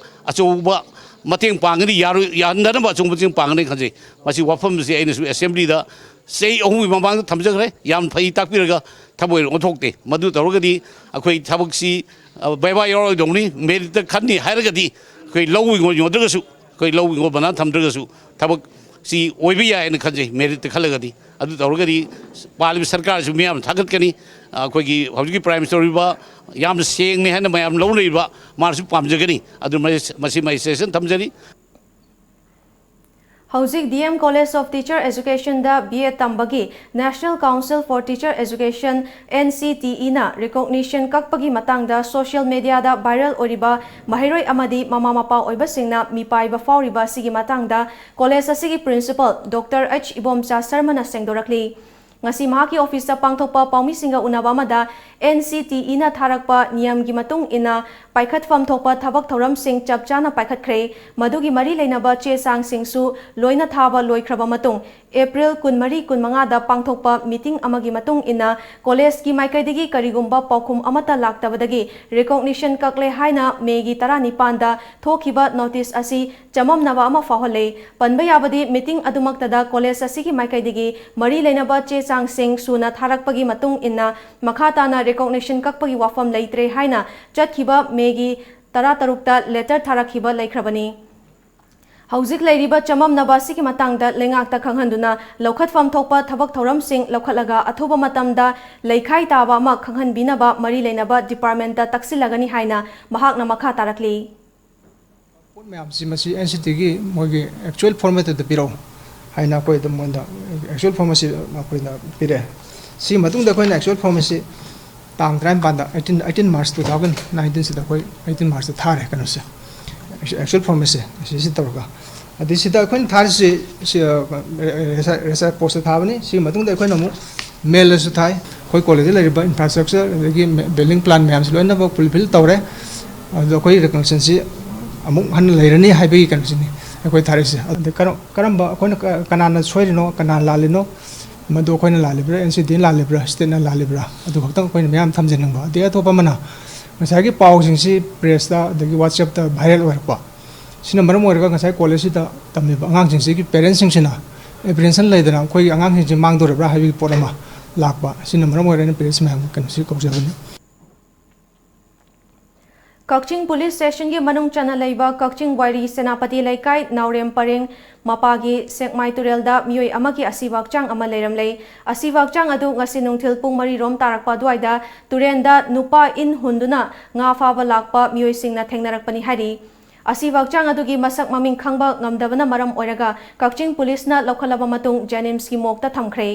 ꯑꯆꯧꯕ ꯃꯇꯦꯡ ꯄꯥꯡꯒꯅꯤ, ꯌꯥꯔꯣꯏ-, ꯌꯥꯍꯟꯗꯅꯕ ꯑꯆꯧꯕ ꯃꯇꯦꯡ ꯄꯥꯡꯒꯅꯤ ꯈꯟꯖꯩ꯫ ꯃꯁꯤ ꯋꯥꯐꯝꯁꯤ ꯑꯩꯅꯁꯨ ꯑꯦꯁꯦꯝꯕ꯭ꯂꯤꯗ ꯆꯍꯤ ꯑꯍꯨꯝꯒꯤ ꯃꯃꯥꯡꯗ ꯊꯝꯖꯈ꯭ꯔꯦ꯫ ꯌꯥꯝ ꯐꯩ ꯇꯥꯛꯄꯤꯔꯒ ꯊꯕꯛ ꯑꯣꯏꯅ ꯑꯣꯟꯊꯣꯛꯇꯦ꯫ ꯃꯗꯨ ꯇꯧꯔꯒꯗꯤ ꯑꯩꯈꯣꯏ ꯊꯕꯛꯁꯤ, ꯑ, ꯕꯥꯏ ꯕꯥꯏ ꯌꯥꯎꯔꯣꯏꯗꯧꯅꯤ꯫ ꯃꯦꯔꯤꯠꯇ ꯈꯟꯅꯤ ꯍꯥꯏꯔꯒꯗꯤ ꯑꯩꯈꯣꯏ ꯂꯧ ꯍꯤꯡꯒꯣꯜ ꯌꯣꯟꯗ꯭ꯔꯒꯁꯨ, ꯑꯩꯈꯣꯏ ꯂꯧ ꯍꯤꯡꯒꯣꯜ ꯕꯅꯥ ꯊꯝꯗ꯭ꯔꯒꯁꯨ ꯊꯕꯛꯁꯤ ꯑꯣꯏꯕ ꯌꯥꯏ ꯍꯥꯏꯅ ꯈꯟꯖꯩ, ꯃꯦꯔꯤꯠꯇ ꯈꯜꯂꯒꯗꯤ꯫ ꯑꯗꯨ ꯇꯧꯔꯒꯗꯤ ꯄꯥꯜꯂꯤꯕ ꯁꯔꯀꯥꯔꯁꯨ ꯃꯤꯌꯥꯝꯅ ꯊꯥꯒꯠꯀꯅꯤ꯫ ꯑꯩꯈꯣꯏꯒꯤ ꯍꯧꯖꯤꯛꯀꯤ ꯄ꯭ꯔꯥꯏꯝ ꯃꯤꯅꯤꯁꯇꯔ ꯑꯣꯏꯔꯤꯕ ꯌꯥꯝꯅ ꯁꯦꯡꯅ ꯍꯥꯏꯅ ꯃꯌꯥꯝ ꯂꯧꯅꯔꯤꯕ ꯃꯥꯅꯁꯨ ꯄꯥꯝꯖꯒꯅꯤ꯫ ꯑꯗꯨ ꯃꯁꯤ ꯃꯥꯏ ꯁꯖꯦꯁꯟ ꯊꯝꯖꯔꯤ꯫ ꯍꯧꯖꯤꯛ D M College of Teacher Educationꯗ ꯕꯤ ꯑꯦ ꯇꯝꯕꯒꯤ National Council for Teacher Education, N C T Eꯅ recognition ꯀꯛꯄꯒꯤ ꯃꯇꯥꯡꯗ social mediaꯗ viral ꯑꯣꯏꯔꯤꯕ ꯃꯍꯩꯔꯣꯏ ꯑꯃꯗꯤ ꯃꯃꯥ ꯃꯄꯥ ꯑꯣꯏꯕꯁꯤꯡꯅ ꯃꯤꯄꯥꯏꯕ ꯐꯥꯎꯔꯤꯕ ꯑꯁꯤꯒꯤ ꯃꯇꯥꯡꯗ college ꯑꯁꯤꯒꯤ principal Doctor H ꯏꯕꯣꯝꯆꯥ ꯁꯔꯃꯅ ꯁꯦꯡꯗꯣꯔꯛꯂꯤ꯫ ꯉꯁꯤ ꯃꯍꯥꯛꯀꯤ officeꯇ ꯄꯥꯡꯊꯣꯛꯄ ꯄꯥꯎꯃꯤꯁꯤꯡꯒ ꯎꯅꯕ ꯑꯃꯗ N C T Eꯅ ꯊꯥꯔꯛꯄ ꯅꯤꯌꯝꯒꯤ ꯃꯇꯨꯡ ꯏꯟꯅ ꯄꯥꯏꯈꯠꯐꯝ ꯊꯣꯛꯄ ꯊꯕꯛ ꯊꯧꯔꯝꯁꯤꯡ ꯆꯞ ꯆꯥꯅ ꯄꯥꯏꯈꯠꯈ꯭ꯔꯦ꯫ ꯃꯗꯨꯒꯤ ꯃꯔꯤ ꯂꯩꯅꯕ ꯆꯦ ꯆꯥꯡꯁꯤꯡꯁꯨ ꯂꯣꯏꯅ ꯊꯥꯕ ꯂꯣꯏꯈ꯭ꯔꯕ ꯃꯇꯨꯡ, April ꯀꯨꯟꯃꯔꯤ, ꯀꯨꯟꯃꯉꯥꯗ ꯄꯥꯡꯊꯣꯛꯄ meeting ꯑꯃꯒꯤ ꯃꯇꯨꯡ ꯏꯟꯅ collegeꯀꯤ ꯃꯥꯏꯀꯩꯗꯒꯤ ꯀꯔꯤꯒꯨꯝꯕ ꯄꯥꯎꯈꯨꯝ ꯑꯃꯠꯇ ꯂꯥꯛꯇꯕꯗꯒꯤ recognition ꯀꯛꯂꯦ ꯍꯥꯏꯅ Mayꯒꯤ ꯇꯔꯥꯅꯤꯄꯥꯟꯗ ꯊꯣꯛꯈꯤꯕ notice ꯑꯁꯤ ꯆꯃꯝꯅꯕ ꯑꯃ ꯐꯥꯎꯍꯜꯂꯦ꯫ ꯄꯟꯕ ꯌꯥꯕꯗꯤ, meeting ꯑꯗꯨꯃꯛꯇꯗ college ꯑꯁꯤꯒꯤ ꯃꯥꯏꯀꯩꯗꯒꯤ ꯃꯔꯤ ꯂꯩꯅꯕ ꯆꯦ ꯆꯥꯡꯁꯤꯡ ꯁꯨꯅ ꯊꯥꯔꯛꯄꯒꯤ ꯃꯇꯨꯡ ꯏꯟꯅ ꯃꯈꯥ ꯇꯥꯅ recognition ꯀꯛꯄꯒꯤ ꯋꯥꯐꯝ ꯂꯩꯇ꯭ꯔꯦ ꯍꯥꯏꯅ ꯆꯠꯈꯤꯕ Mayꯒꯤ ꯇꯔꯥꯇꯔꯨꯛꯇ letter ꯊꯥꯔꯛꯈꯤꯕ ꯂꯩꯈ꯭ꯔꯕꯅꯤ꯫ ꯍꯧꯖꯤꯛ ꯂꯩꯔꯤꯕ ꯆꯃꯝꯅꯕ ꯑꯁꯤꯒꯤ ꯃꯇꯥꯡꯗ ꯂꯩꯉꯥꯛꯇ ꯈꯪꯍꯟꯗꯨꯅ ꯂꯧꯈꯠꯐꯝ ꯊꯣꯛꯄ ꯊꯕꯛ ꯊꯧꯔꯝꯁꯤꯡ ꯂꯧꯈꯠꯂꯒ ꯑꯊꯨꯕ ꯃꯇꯝꯗ ꯂꯩꯈꯥꯏ ꯇꯥꯕ ꯑꯃ ꯈꯪꯍꯟꯕꯤꯅꯕ ꯃꯔꯤ ꯂꯩꯅꯕ ꯗꯤꯄꯥꯔꯠꯃꯦꯟꯇ ꯇꯛꯁꯤꯜꯂꯒꯅꯤ ꯍꯥꯏꯅ ꯃꯍꯥꯛꯅ ꯃꯈꯥ ꯇꯥꯔꯛꯂꯤ꯫ ꯄꯣꯠ ꯃꯌꯥꯝꯁꯤ ꯃꯁꯤ ꯑꯦꯟ ꯁꯤ ꯇꯤꯒꯤ ꯃꯣꯏꯒꯤ ꯑꯦꯛꯆꯨꯋꯦꯜ ꯐꯣꯔꯃꯦꯠꯇꯨꯗ ꯄꯤꯔꯛꯎ ꯍꯥꯏꯅ ꯑꯩꯈꯣꯏꯗ ꯃꯣꯏꯗ ꯑꯦꯛꯆꯨꯋꯦꯜ ꯐꯣꯔꯃꯦꯠꯁꯤ ꯑꯩꯈꯣꯏꯗ ꯄꯤꯔꯛꯑꯦ꯫ ꯁꯤꯒꯤ ꯃꯇꯨꯡꯗ ꯑꯩꯈꯣꯏꯅ ꯑꯦꯛꯆꯨꯋꯦꯜ ꯐꯣꯔꯃꯦꯠꯁꯤ ꯇꯥꯡ ꯇꯔꯥꯅꯤꯄꯥꯟꯗ, eighteen, eighteen March two thousand nineteenꯁꯤꯗ ꯑꯩꯈꯣꯏ eighteen Marchꯇ ꯊꯥꯔꯦ ꯀꯩꯅꯣꯁꯦ, ꯑꯦꯛꯆꯨꯋꯦꯜ ꯐꯣꯔꯃꯦꯠꯁꯦ ꯑꯁꯤꯁꯤ ꯇꯧꯔꯒ꯫ ꯑꯗꯩ ꯁꯤꯗ ꯑꯩꯈꯣꯏꯅ ꯊꯥꯔꯤꯁꯤ, ꯁꯤ, ꯑ, ꯔꯦ-, ꯔꯦꯁꯥ-, ꯔꯦꯁꯥ ꯄꯣꯁꯇ ꯊꯥꯕꯅꯤ꯫ ꯁꯤꯒꯤ ꯃꯇꯨꯡꯗ ꯑꯩꯈꯣꯏꯅ ꯑꯃꯨꯛ ꯃꯦꯜꯗꯁꯨ ꯊꯥꯏ꯫ ꯑꯩꯈꯣꯏ ꯀꯣꯂꯦꯖꯇ ꯂꯩꯔꯤꯕ ꯏꯟꯐ꯭ꯔꯥꯁ꯭ꯇ꯭ꯔꯛꯆꯔ ꯑꯗꯒꯤ ꯃꯦ-, ꯕꯤꯜꯗꯤꯡ ꯄ꯭ꯂꯥꯟ ꯃꯌꯥꯝꯁꯤ ꯂꯣꯏꯅꯃꯛ ꯐꯨꯜꯐꯤꯜ ꯇꯧꯔꯦ꯫ ꯑꯗꯣ ꯑꯩꯈꯣꯏ ꯔꯤꯀꯟꯁꯤꯜꯁꯤ ꯑꯃꯨꯛ ꯍꯟꯅ ꯂꯩꯔꯅꯤ ꯍꯥꯏꯕꯒꯤ ꯀꯩꯅꯣꯁꯤꯅꯤ ꯑꯩꯈꯣꯏ ꯊꯥꯔꯛꯏꯁꯦ꯫ ꯑꯗ ꯀꯔꯝ-, ꯀꯔꯝꯕ ꯑꯩꯈꯣꯏꯅ ꯀ-, ꯀꯅꯥꯅ ꯁꯣꯏꯔꯤꯅꯣ, ꯀꯅꯥ ꯂꯥꯜꯂꯤꯅꯣ, ꯃꯗꯨ ꯑꯩꯈꯣꯏꯅ ꯂꯥꯜꯂꯤꯕ꯭ꯔꯥ, ꯑꯦꯟ ꯁꯤ ꯗꯤꯅ ꯂꯥꯜꯂꯤꯕ꯭ꯔꯥ, ꯁ꯭ꯇꯦꯠꯅ ꯂꯥꯜꯂꯤꯕ꯭ꯔꯥ, ꯑꯗꯨ ꯈꯛꯇꯪ ꯑꯩꯈꯣꯏꯅ ꯃꯌꯥꯝ ꯊꯝꯖꯅꯤꯡꯕ꯫ ꯑꯗꯩ ꯑꯇꯣꯞꯄ ꯑꯃꯅ ꯉꯁꯥꯏꯒꯤ ꯄꯥꯎꯁꯤꯡꯁꯤ ꯄ꯭ꯔꯦꯁꯇ ꯑꯗꯒꯤ ꯋꯥꯆꯦꯞꯇ ꯚꯥꯏꯔꯦꯜ ꯑꯣꯏꯔꯛꯄ, ꯁꯤꯅ ꯃꯔꯝ ꯑꯣꯏꯔꯒ ꯉꯁꯥꯏ ꯀꯣꯂꯦꯖꯁꯤꯗ ꯇꯝꯃꯤꯕ ꯑꯉꯥꯡꯁꯤꯡꯁꯤꯒꯤ ꯄꯦꯔꯦꯟꯁꯁꯤꯡꯁꯤꯅ ꯑꯦꯄ꯭ꯔꯤꯍꯦꯟꯁꯟ ꯂꯩꯗꯅ ꯑꯩꯈꯣꯏꯒꯤ ꯑꯉꯥꯡꯁꯤꯡꯁꯤ ꯃꯥꯡꯗꯣꯔꯤꯕ꯭ꯔꯥ ꯍꯥꯏꯕꯒꯤ ꯄꯣꯠ ꯑꯃ ꯂꯥꯛꯄ꯫ ꯁꯤꯅ ꯃꯔꯝ ꯑꯣꯏꯔꯒ ꯑꯩꯅ ꯄꯦꯔꯦꯟꯁ ꯃꯌꯥꯝꯒꯤ ꯀꯩꯅꯣꯁꯤ ꯀꯧꯖꯕꯅꯤ꯫ ꯀꯛꯆꯤꯡ ꯄꯨꯂꯤꯁ ꯁ꯭ꯇꯦꯁꯟꯒꯤ ꯃꯅꯨꯡ ꯆꯟꯅ ꯂꯩꯕ ꯀꯛꯆꯤꯡ ꯋꯥꯏꯔꯤ ꯁꯦꯅꯥꯄꯇꯤ ꯂꯩꯀꯥꯏ ꯅꯥꯎꯔꯦꯝ ꯄꯔꯦꯡ ꯃꯄꯥꯒꯤ ꯁꯦꯛꯃꯥꯏ ꯇꯨꯔꯦꯜꯗ ꯃꯤꯑꯣꯏ ꯑꯃꯒꯤ ꯑꯁꯤꯕ ꯍꯛꯆꯥꯡ ꯑꯃ ꯂꯩꯔꯝꯂꯦ꯫ ꯑꯁꯤꯕ ꯍꯛꯆꯥꯡ ꯑꯗꯨ ꯉꯁꯤ ꯅꯨꯡꯊꯤꯜ ꯄꯨꯡ ꯃꯔꯤ ꯔꯣꯝ ꯇꯥꯔꯛꯄ ꯑꯗꯨꯋꯥꯏꯗ ꯇꯨꯔꯦꯟꯗ ꯅꯨꯄꯥ ꯏꯟ ꯍꯨꯟꯗꯨꯅ ꯉꯥ ꯐꯥꯕ ꯂꯥꯛꯄ ꯃꯤꯑꯣꯏꯁꯤꯡꯅ ꯊꯦꯡꯅꯔꯛꯄꯅꯤ ꯍꯥꯏꯔꯤ꯫ ꯑꯁꯤꯕ ꯍꯛꯆꯥꯡ ꯑꯗꯨꯒꯤ ꯃꯁꯛ ꯃꯃꯤꯡ ꯈꯪꯕ ꯉꯝꯗꯕꯅ ꯃꯔꯝ ꯑꯣꯏꯔꯒ ꯀꯛꯆꯤꯡ ꯄꯨꯂꯤꯁꯅ ꯂꯧꯈꯠꯂꯕ ꯃꯇꯨꯡ ꯖꯦꯅꯤꯝꯁꯀꯤ ꯃꯣꯔꯒꯇ ꯊꯝꯈ꯭ꯔꯦ꯫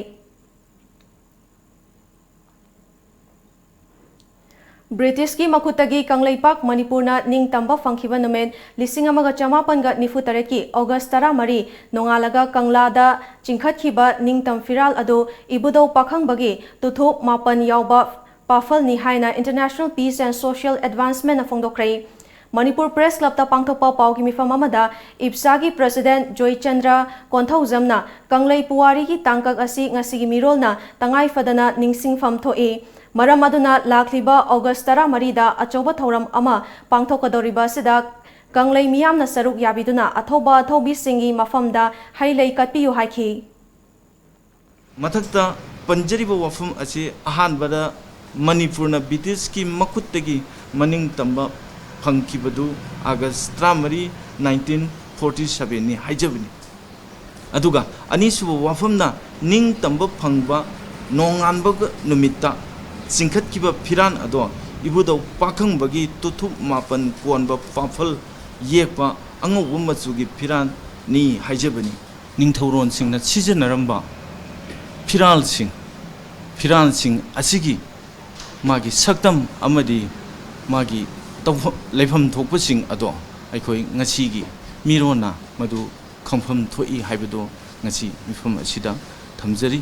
ꯕ꯭ꯔꯤꯇꯤꯁꯀꯤ ꯃꯈꯨꯠꯇꯒꯤ ꯀꯪꯂꯩꯄꯥꯛ ꯃꯅꯤꯄꯨꯔꯅ ꯅꯤꯡꯇꯝꯕ ꯐꯪꯈꯤꯕ ꯅꯨꯃꯤꯠ ꯂꯤꯁꯤꯡ ꯑꯃꯒ ꯆꯃꯥꯄꯟꯒ ꯅꯤꯐꯨ ꯇꯔꯦꯠꯀꯤ ꯑꯣꯒꯁ ꯇꯔꯥꯃꯔꯤ ꯅꯣꯡꯉꯥꯜꯂꯒ ꯀꯪꯂꯥꯗ ꯆꯤꯡꯈꯠꯈꯤꯕ ꯅꯤꯡꯇꯝ ꯐꯤꯔꯥꯜ ꯑꯗꯨ ꯏꯕꯨꯙꯧ ꯄꯥꯈꯪꯕꯒꯤ ꯇꯨꯊꯨꯞ ꯃꯥꯄꯟ ꯌꯥꯎꯕ ꯄꯥꯐꯜꯅꯤ ꯍꯥꯏꯅ International Peace and Social Advancementꯅ ꯐꯣꯡꯗꯣꯛꯈ꯭ꯔꯦ꯫ ꯃꯅꯤꯄꯨꯔ ꯄ꯭ꯔꯦꯁ ꯀ꯭ꯂꯕꯇ ꯄꯥꯡꯊꯣꯛꯄ ꯄꯥꯎꯒꯤ ꯃꯤꯐꯝ ꯑꯃꯗ ꯏꯞꯁꯥꯒꯤ ꯄ꯭ꯔꯁꯤꯗꯦꯟꯠ ꯖꯣꯏꯆꯟꯗ꯭ꯔ ꯀꯣꯟꯊꯧꯖꯝꯅ ꯀꯪꯂꯩ ꯄꯨꯋꯥꯔꯤꯒꯤ ꯇꯥꯡꯀꯛ ꯑꯁꯤ ꯉꯁꯤꯒꯤ ꯃꯤꯔꯣꯜꯅ ꯇꯉꯥꯏ ꯐꯗꯅ ꯅꯤꯡꯁꯤꯡꯐꯝ ꯊꯣꯛꯏ꯫ ꯃꯔꯝ ꯑꯗꯨꯅ ꯂꯥꯛꯂꯤꯕ ꯑꯣꯒꯁ ꯇꯔꯥꯃꯔꯤꯗ ꯑꯆꯧꯕ ꯊꯧꯔꯝ ꯑꯃ ꯄꯥꯡꯊꯣꯛꯀꯗꯧꯔꯤꯕ ꯑꯁꯤꯗ ꯀꯪꯂꯩ ꯃꯤꯌꯥꯝꯅ ꯁꯔꯨꯛ ꯌꯥꯕꯤꯗꯨꯅ ꯑꯊꯧꯕ ꯑꯊꯧꯕꯤꯁꯤꯡꯒꯤ ꯃꯐꯝꯗ ꯍꯩ ꯂꯩ ꯀꯠꯄꯤꯌꯨ ꯍꯥꯏꯈꯤ꯫ ꯃꯊꯛꯇ ꯄꯟꯖꯔꯤꯕ ꯋꯥꯐꯝ ꯑꯁꯤ ꯑꯍꯥꯟꯕꯗ ꯃꯅꯤꯄꯨꯔꯅ ꯕ꯭ꯔꯤꯇꯤꯁꯀꯤ ꯃꯈꯨꯠꯇꯒꯤ ꯃꯅꯤꯡ ꯇꯝꯕ ꯐꯪꯈꯤꯕꯗꯨ ꯑꯥꯒꯁ ꯇꯔꯥꯃꯔꯤ, nineteen ꯐꯣꯔꯇꯤ ꯁꯚꯦꯟꯅꯤ ꯍꯥꯏꯖꯕꯅꯤ꯫ ꯑꯗꯨꯒ ꯑꯅꯤꯁꯨꯕ ꯋꯥꯐꯝꯅ, ꯅꯤꯡꯇꯝꯕ ꯐꯪꯕ ꯅꯣꯡꯉꯥꯟꯕꯒ ꯅꯨꯃꯤꯠꯇ ꯆꯤꯡꯈꯠꯈꯤꯕ ꯐꯤꯔꯥꯟ ꯑꯗꯣ ꯏꯕꯨꯙꯧ ꯄꯥꯈꯪꯕꯒꯤ ꯇꯨꯊꯨꯞ ꯃꯥꯄꯟ ꯀꯣꯟꯕ ꯄꯥꯐꯜ ꯌꯦꯛꯄ ꯑꯉꯧꯕ ꯃꯆꯨꯒꯤ ꯐꯤꯔꯥꯟꯅꯤ ꯍꯥꯏꯖꯕꯅꯤ꯫ ꯅꯤꯡꯊꯧꯔꯣꯟꯁꯤꯡꯅ ꯁꯤꯖꯤꯟꯅꯔꯝꯕ ꯐꯤꯔꯥꯜꯁꯤꯡ, ꯐꯤꯔꯥꯜꯁꯤꯡ ꯑꯁꯤꯒꯤ ꯃꯥꯒꯤ ꯁꯛꯇꯝ ꯑꯃꯗꯤ ꯃꯥꯒꯤ ꯇꯧꯐꯝ, ꯂꯩꯐꯝ ꯊꯣꯛꯄꯁꯤꯡ ꯑꯗꯣ ꯑꯩꯈꯣꯏ ꯉꯁꯤꯒꯤ ꯃꯤꯔꯣꯟꯅ ꯃꯗꯨ ꯈꯪꯐꯝ ꯊꯣꯛꯏ ꯍꯥꯏꯕꯗꯣ ꯉꯁꯤ ꯃꯤꯐꯝ ꯑꯁꯤꯗ ꯊꯝꯖꯔꯤ꯫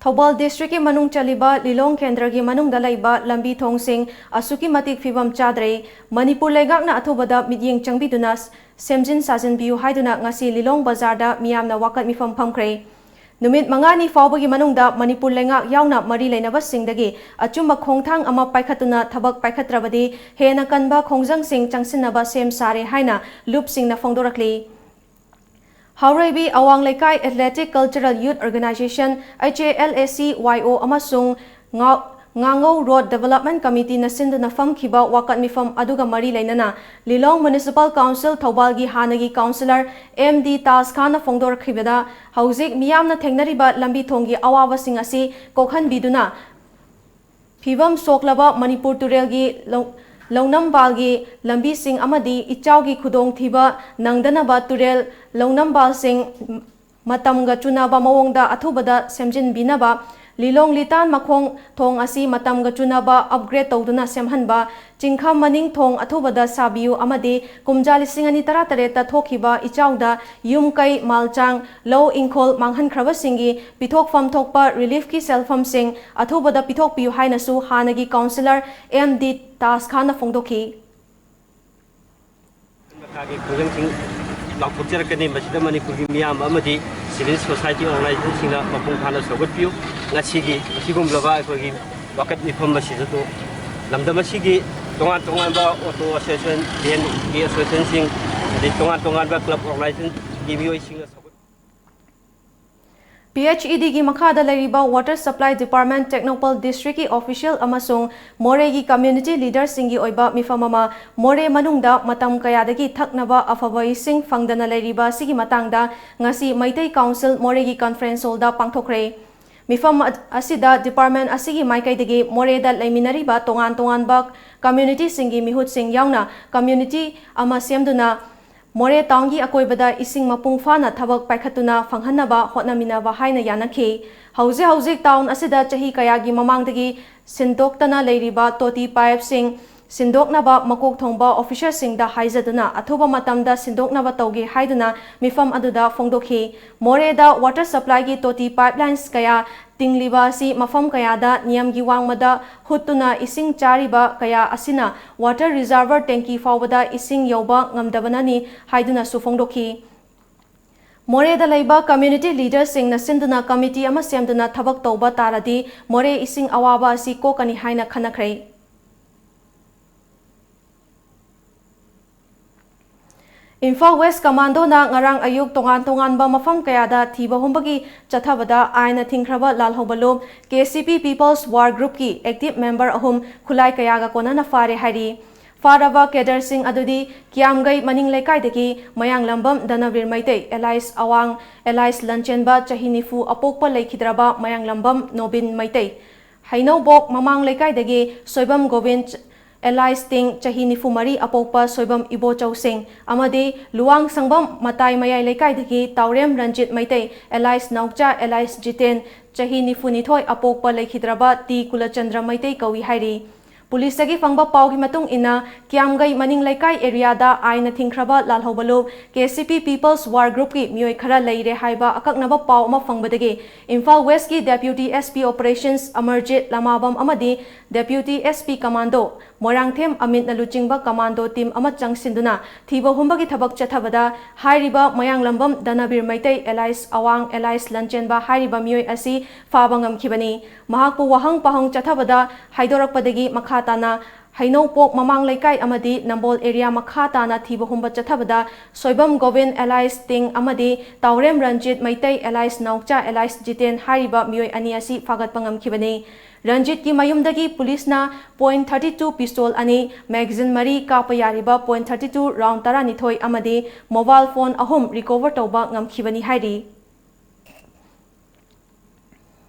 ꯊꯧꯕꯥꯜ ꯗꯤꯁꯇ꯭ꯔꯤꯛꯀꯤ ꯃꯅꯨꯡ ꯆꯜꯂꯤꯕ ꯂꯤꯂꯣꯡ ꯀꯦꯟꯗ꯭ꯔꯒꯤ ꯃꯅꯨꯡꯗ ꯂꯩꯕ ꯂꯝꯕꯤ ꯊꯣꯡꯁꯤꯡ ꯑꯁꯨꯛꯀꯤ ꯃꯇꯤꯛ ꯐꯤꯕꯝ ꯆꯥꯗ꯭ꯔꯦ꯫ ꯃꯅꯤꯄꯨꯔ ꯂꯩꯉꯥꯛꯅ ꯑꯊꯨꯕꯗ ꯃꯤꯠꯌꯦꯡ ꯆꯪꯕꯤꯗꯨꯅ ꯁꯦꯝꯖꯤꯟ ꯁꯥꯖꯤꯟꯕꯤꯌꯨ ꯍꯥꯏꯗꯨꯅ ꯉꯁꯤ ꯂꯤꯂꯣꯡ ꯕꯖꯥꯔꯗ ꯃꯤꯌꯥꯝꯅ ꯋꯥꯀꯠ ꯃꯤꯐꯝ ꯐꯝꯈ꯭ꯔꯦ꯫ ꯅꯨꯃꯤꯠ ꯃꯉꯥꯅꯤ ꯐꯥꯎꯕꯒꯤ ꯃꯅꯨꯡꯗ ꯃꯅꯤꯄꯨꯔ ꯂꯩꯉꯥꯛ ꯌꯥꯎꯅ ꯃꯔꯤ ꯂꯩꯅꯕꯁꯤꯡꯗꯒꯤ ꯑꯆꯨꯝꯕ ꯈꯣꯡꯊꯥꯡ ꯑꯃ ꯄꯥꯏꯈꯠꯇꯨꯅ ꯊꯕꯛ ꯄꯥꯏꯈꯠꯇ꯭ꯔꯕꯗꯤ ꯍꯦꯟꯅ ꯀꯟꯕ ꯈꯣꯡꯖꯪꯁꯤꯡ ꯆꯪꯁꯤꯟꯅꯕ ꯁꯦꯝ ꯁꯥꯔꯦ ꯍꯥꯏꯅ ꯂꯨꯞꯁꯤꯡꯅ ꯐꯣꯡꯗꯣꯔꯛꯂꯤ꯫ ꯍꯥꯎꯔꯩꯕꯤ ꯑꯋꯥꯡ ꯂꯩꯀꯥꯏ Athletic Cultural Youth Organization, H A L A C Y O, ꯑꯃꯁꯨꯡ ꯉꯥ-, ꯉꯥꯉꯧ Road Development Committeeꯅ ꯁꯤꯟꯗꯨꯅ ꯐꯝꯈꯤꯕ ꯋꯥꯀꯠ ꯃꯤꯐꯝ ꯑꯗꯨꯒ ꯃꯔꯤ ꯂꯩꯅꯅ ꯂꯤꯂꯣꯡ Municipal Council ꯊꯧꯕꯥꯜꯒꯤ ꯍꯥꯟꯅꯒꯤ councillor M D ꯇꯥꯖ ꯈꯥꯟꯅ ꯐꯣꯡꯗꯣꯔꯛꯈꯤꯕꯗ, ꯍꯧꯖꯤꯛ ꯃꯤꯌꯥꯝꯅ ꯊꯦꯡꯅꯔꯤꯕ ꯂꯝꯕꯤ ꯊꯣꯡꯒꯤ ꯑꯋꯥꯕꯁꯤꯡ ꯑꯁꯤ ꯀꯣꯛꯍꯟꯕꯤꯗꯨꯅ ꯐꯤꯕꯝ ꯁꯣꯛꯂꯕ ꯃꯅꯤꯄꯨꯔ ꯇꯨꯔꯦꯜꯒꯤ ꯂꯧ-, ꯂꯧꯅꯝꯕꯥꯜꯒꯤ ꯂꯝꯕꯤꯁꯤꯡ ꯑꯃꯗꯤ ꯏꯆꯥꯎꯒꯤ ꯈꯨꯗꯣꯡꯊꯤꯕ ꯅꯪꯗꯅꯕ ꯇꯨꯔꯦꯜ ꯂꯧꯅꯝꯕꯥꯜꯁꯤꯡ ꯃꯇꯝꯒ ꯆꯨꯅꯕ ꯃꯑꯣꯡꯗ ꯑꯊꯨꯕꯗ ꯁꯦꯝꯖꯤꯟꯕꯤꯅꯕ, ꯂꯤꯂꯣꯡ ꯂꯤꯇꯥꯟ ꯃꯈꯣꯡ ꯊꯣꯡ ꯑꯁꯤ ꯃꯇꯝꯒ ꯆꯨꯅꯕ upgrade ꯇꯧꯗꯨꯅ ꯁꯦꯝꯍꯟꯕ, ꯆꯤꯡꯈꯝ ꯃꯅꯤꯡ ꯊꯣꯡ ꯑꯊꯨꯕꯗ ꯁꯥꯕꯤꯌꯨ ꯑꯃꯗꯤ ꯀꯨꯝꯖꯥ ꯂꯤꯁꯤꯡ ꯑꯅꯤ ꯇꯔꯥꯇꯔꯦꯠꯇ ꯊꯣꯛꯈꯤꯕ ꯏꯆꯥꯎꯗ ꯌꯨꯝ ꯀꯩ, ꯃꯥꯜꯆꯥꯡ, ꯂꯧ ꯏꯪꯈꯣꯜ ꯃꯥꯡꯍꯟꯈ꯭ꯔꯕꯁꯤꯡꯒꯤ ꯄꯤꯊꯣꯛꯐꯝ ꯊꯣꯛꯄ reliefꯀꯤ ꯁꯦꯜꯐꯝꯁꯤꯡ ꯑꯊꯨꯕꯗ ꯄꯤꯊꯣꯛꯄꯤꯌꯨ ꯍꯥꯏꯅꯁꯨ ꯍꯥꯟꯅꯒꯤ councillor M D ꯇꯥꯖ ꯈꯥꯟꯅ ꯐꯣꯡꯗꯣꯛꯈꯤ꯫ ꯃꯈꯥꯒꯤ ꯈꯣꯡꯖꯪꯁꯤꯡ ꯂꯥꯎꯊꯣꯛꯆꯔꯛꯀꯅꯤ꯫ ꯃꯁꯤꯗ ꯃꯅꯤꯄꯨꯔꯒꯤ ꯃꯤꯌꯥꯝ ꯑꯃꯗꯤ civil society organizationꯁꯤꯡꯅ ꯃꯄꯨꯡ ꯐꯥꯅ ꯁꯧꯒꯠꯄꯤꯌꯨ꯫ ꯉꯁꯤꯒꯤ ꯑꯁꯤꯒꯨꯝꯂꯕ ꯑꯩꯈꯣꯏꯒꯤ ꯋꯥꯀꯠ ꯃꯤꯐꯝ ꯑꯁꯤꯗꯁꯨ ꯂꯝꯗꯝ ꯑꯁꯤꯒꯤ ꯇꯣꯉꯥꯟ ꯇꯣꯉꯥꯟꯕ auto association, ꯚꯦꯟꯒꯤ associationꯁꯤꯡ, ꯑꯗꯩ ꯇꯣꯉꯥꯟ ꯇꯣꯉꯥꯟꯕ club organizationꯒꯤ ꯃꯤꯑꯣꯏꯁꯤꯡꯅ ꯁꯧꯒꯠ- ꯄꯤ ꯑꯩꯆ ꯏ ꯗꯤꯒꯤ ꯃꯈꯥꯗ ꯂꯩꯔꯤꯕ Water Supply Department, Tengnoupal district ꯀꯤ official ꯑꯃꯁꯨꯡ ꯃꯣꯔꯦꯒꯤ community leader ꯁꯤꯡꯒꯤ ꯑꯣꯏꯕ ꯃꯤꯐꯝ ꯑꯃ꯫ ꯃꯣꯔꯦ ꯃꯅꯨꯡꯗ ꯃꯇꯝ ꯀꯌꯥꯗꯒꯤ ꯊꯛꯅꯕ ꯑꯐꯕ ꯏꯁꯤꯡ ꯐꯪꯗꯅ ꯂꯩꯔꯤꯕ ꯑꯁꯤꯒꯤ ꯃꯇꯥꯡꯗ ꯉꯁꯤ ꯃꯩꯇꯩ Council ꯃꯣꯔꯦꯒꯤ conference hall ꯗ ꯄꯥꯡꯊꯣꯛꯈ꯭ꯔꯦ꯫ ꯃꯤꯐꯝ ꯑ-, ꯑꯁꯤꯗ department ꯑꯁꯤꯒꯤ ꯃꯥꯏꯀꯩꯗꯒꯤ ꯃꯣꯔꯦꯗ ꯂꯩꯃꯤꯟꯅꯔꯤꯕ ꯇꯣꯉꯥꯟ ꯇꯣꯉꯥꯟꯕ community ꯁꯤꯡꯒꯤ ꯃꯤꯍꯨꯠꯁꯤꯡ ꯌꯥꯎꯅ community ꯑꯃ ꯁꯦꯝꯗꯨꯅ ꯃꯣꯔꯦ town ꯒꯤ ꯑꯀꯣꯏꯕꯗ ꯏꯁꯤꯡ ꯃꯄꯨꯡ ꯐꯥꯅ ꯊꯕꯛ ꯄꯥꯏꯈꯠꯇꯨꯅ ꯐꯪꯍꯟꯅꯕ ꯍꯣꯠꯅꯃꯤꯟꯅꯕ ꯍꯥꯏꯅ ꯌꯥꯅꯈꯤ꯫ ꯍꯧꯖꯤꯛ ꯍꯧꯖꯤꯛ town ꯑꯁꯤꯗ ꯆꯍꯤ ꯀꯌꯥꯒꯤ ꯃꯃꯥꯡꯗꯒꯤ ꯁꯤꯟꯗꯣꯛꯇꯅ ꯂꯩꯔꯤꯕ ꯇꯣꯇꯤ pipe ꯁꯤꯡ ꯁꯤꯟꯗꯣꯛꯅꯕ ꯃꯀꯣꯛ ꯊꯣꯡꯕ officer ꯁꯤꯡꯗ ꯍꯥꯏꯖꯗꯨꯅ ꯑꯊꯨꯕ ꯃꯇꯝꯗ ꯁꯤꯟꯗꯣꯛꯅꯕ ꯇꯧꯒꯦ ꯍꯥꯏꯗꯨꯅ ꯃꯤꯐꯝ ꯑꯗꯨꯗ ꯐꯣꯡꯗꯣꯛꯈꯤ꯫ ꯃꯣꯔꯦꯗ water supply ꯒꯤ ꯇꯣꯇꯤ pipelines ꯀꯌꯥ ꯇꯤꯡꯂꯤꯕ ꯑꯁꯤ ꯃꯐꯝ ꯀꯌꯥꯗ ꯅꯤꯌꯝꯒꯤ ꯋꯥꯡꯃꯗ ꯍꯨꯠꯇꯨꯅ ꯏꯁꯤꯡ ꯆꯥꯔꯤꯕ ꯀꯌꯥ ꯑꯁꯤꯅ water reservoir tank ꯐꯥꯎꯕꯗ ꯏꯁꯤꯡ ꯌꯧꯕ ꯉꯝꯗꯕꯅꯅꯤ ꯍꯥꯏꯗꯨꯅꯁꯨ ꯐꯣꯡꯗꯣꯛꯈꯤ꯫ ꯃꯣꯔꯦꯗ ꯂꯩꯕ community leader ꯁꯤꯡꯅ ꯁꯤꯟꯗꯨꯅ committee ꯑꯃ ꯁꯦꯝꯗꯨꯅ ꯊꯕꯛ ꯇꯧꯕ ꯇꯥꯔꯗꯤ ꯃꯣꯔꯦ ꯏꯁꯤꯡ ꯑꯋꯥꯕ ꯑꯁꯤ ꯀꯣꯛꯀꯅꯤ ꯍꯥꯏꯅ ꯈꯟꯅꯈ꯭ꯔꯦ꯫ ꯏꯝꯐꯥꯜ West Commando ꯅ ꯉꯔꯥꯡ ꯑꯌꯨꯛ ꯇꯣꯉꯥꯟ ꯇꯣꯉꯥꯟꯕ ꯃꯐꯝ ꯀꯌꯥꯗ ꯊꯤꯕ ꯍꯨꯝꯕꯒꯤ ꯆꯠꯊꯕꯗ ꯑꯥꯏꯟꯅ ꯊꯤꯡꯈ꯭ꯔꯕ ꯂꯥꯜꯍꯧꯕ ꯂꯨꯞ K C P People's War Group ꯀꯤ active member ꯑꯍꯨꯝ ꯈꯨꯠꯂꯥꯏ ꯀꯌꯥꯒ ꯀꯣꯟꯅꯅ ꯐꯥꯔꯦ ꯍꯥꯏꯔꯤ꯫ ꯐꯥꯔꯕ cadre ꯁꯤꯡ ꯑꯗꯨꯗꯤ ꯀꯤꯌꯥꯝꯒꯩ ꯃꯅꯤꯡ ꯂꯩꯀꯥꯏꯗꯒꯤ ꯃꯌꯥꯡꯂꯝꯕꯝ ꯙꯅꯕꯤꯔ ꯃꯩꯇꯩ alias ꯑꯋꯥꯡ alias ꯂꯟꯆꯦꯟꯕ ꯆꯍꯤ ꯅꯤꯐꯨ ꯑꯄꯣꯛꯄ ꯂꯩꯈꯤꯗ꯭ꯔꯕ ꯃꯌꯥꯡꯂꯝꯕꯝ ꯅꯣꯕꯤꯟ ꯃꯩꯇꯩ, ꯍꯩꯅꯧꯕꯣꯛ ꯃꯃꯥꯡ ꯂꯩꯀꯥꯏꯗꯒꯤ ꯁꯣꯏꯕꯝ ꯒꯣꯕꯤꯟ alias ꯇꯤꯡ ꯆꯍꯤ ꯅꯤꯐꯨ ꯃꯔꯤ ꯑꯄꯣꯛꯄ ꯁꯣꯏꯕꯝ ꯏꯕꯣꯆꯧ ꯁꯤꯡ ꯑꯃꯗꯤ ꯂꯨꯋꯥꯡ ꯁꯪꯕꯝ ꯃꯇꯥꯏ ꯃꯌꯥꯏ ꯂꯩꯀꯥꯏꯗꯒꯤ ꯇꯥꯎꯔꯦꯝ ꯔꯟꯖꯤꯠ ꯃꯩꯇꯩ alias ꯅꯥꯎꯆꯥ alias ꯖꯤꯇꯦꯟ ꯆꯍꯤ ꯅꯤꯐꯨ ꯅꯤꯊꯣꯏ ꯑꯄꯣꯛꯄ ꯂꯩꯈꯤꯗ꯭ꯔꯕ ꯇꯤ ꯀꯨꯂꯆꯟꯗ꯭ꯔ ꯃꯩꯇꯩ ꯀꯧꯏ ꯍꯥꯏꯔꯤ꯫ ꯄꯨꯂꯤꯁꯇꯒꯤ ꯐꯪꯕ ꯄꯥꯎꯒꯤ ꯃꯇꯨꯡ ꯏꯟꯅ, ꯀꯤꯌꯥꯝꯒꯩ ꯃꯅꯤꯡ ꯂꯩꯀꯥꯏ area ꯗ ꯑꯥꯏꯟꯅ ꯊꯤꯡꯈ꯭ꯔꯕ ꯂꯥꯜꯍꯧꯕ ꯂꯨꯞ K C P People's War Group ꯀꯤ ꯃꯤꯑꯣꯏ ꯈꯔ ꯂꯩꯔꯦ ꯍꯥꯏꯕ ꯑꯀꯛꯅꯕ ꯄꯥꯎ ꯑꯃ ꯐꯪꯕꯗꯒꯤ ꯏꯝꯐꯥꯜ West ꯀꯤ Deputy S P Operations Amarjeet ꯂꯃꯥꯕꯝ ꯑꯃꯗꯤ Deputy S P Commando Moirangthem ꯑꯃꯤꯠꯅ ꯂꯨꯆꯤꯡꯕ commando team ꯑꯃ ꯆꯪꯁꯤꯟꯗꯨꯅ ꯊꯤꯕ ꯍꯨꯝꯕꯒꯤ ꯊꯕꯛ ꯆꯠꯊꯕꯗ ꯍꯥꯏꯔꯤꯕ ꯃꯌꯥꯡꯂꯝꯕꯝ ꯙꯅꯕꯤꯔ ꯃꯩꯇꯩ alias ꯑꯋꯥꯡ alias ꯂꯟꯆꯦꯟꯕ ꯍꯥꯏꯔꯤꯕ ꯃꯤꯑꯣꯏ ꯑꯁꯤ ꯐꯥꯕ ꯉꯝꯈꯤꯕꯅꯤ꯫ ꯃꯍꯥꯛꯄꯨ ꯋꯥꯍꯪ ꯄꯥꯍꯪ ꯆꯠꯊꯕꯗ ꯍꯥꯏꯗꯣꯔꯛꯄꯗꯒꯤ ꯃꯈꯥ ꯇꯥꯅ ꯍꯩꯅꯧꯄꯣꯛ ꯃꯃꯥꯡ ꯂꯩꯀꯥꯏ ꯑꯃꯗꯤ ꯅꯝꯕꯣꯜ ꯑꯦꯔꯤꯌꯥ ꯃꯈꯥ ꯇꯥꯅ ꯊꯤꯕ ꯍꯨꯝꯕ ꯆꯠꯊꯕꯗ ꯁꯣꯏꯕꯝ ꯒꯣꯕꯤꯟ alias ꯇꯤꯡ ꯑꯃꯗꯤ ꯇꯥꯎꯔꯦꯝ ꯔꯟꯖꯤꯠ ꯃꯩꯇꯩ alias ꯅꯥꯎꯆꯥ alias ꯖꯤꯇꯦꯟ ꯍꯥꯏꯔꯤꯕ ꯃꯤꯑꯣꯏ ꯑꯅꯤ ꯑꯁꯤ ꯐꯥꯒꯠꯄ ꯉꯝꯈꯤꯕꯅꯤ꯫ ꯔꯟꯖꯤꯠꯀꯤ ꯃꯌꯨꯝꯗꯒꯤ ꯄꯨꯂꯤꯁꯅ point thirty two pistol ꯑꯅꯤ, magazine ꯃꯔꯤ ꯀꯥꯞꯄ ꯌꯥꯔꯤꯕ point thirty two round ꯇꯔꯥꯅꯤꯊꯣꯏ ꯑꯃꯗꯤ mobile phone ꯑꯍꯨꯝ recover ꯇꯧꯕ ꯉꯝꯈꯤꯕꯅꯤ ꯍꯥꯏꯔꯤ꯫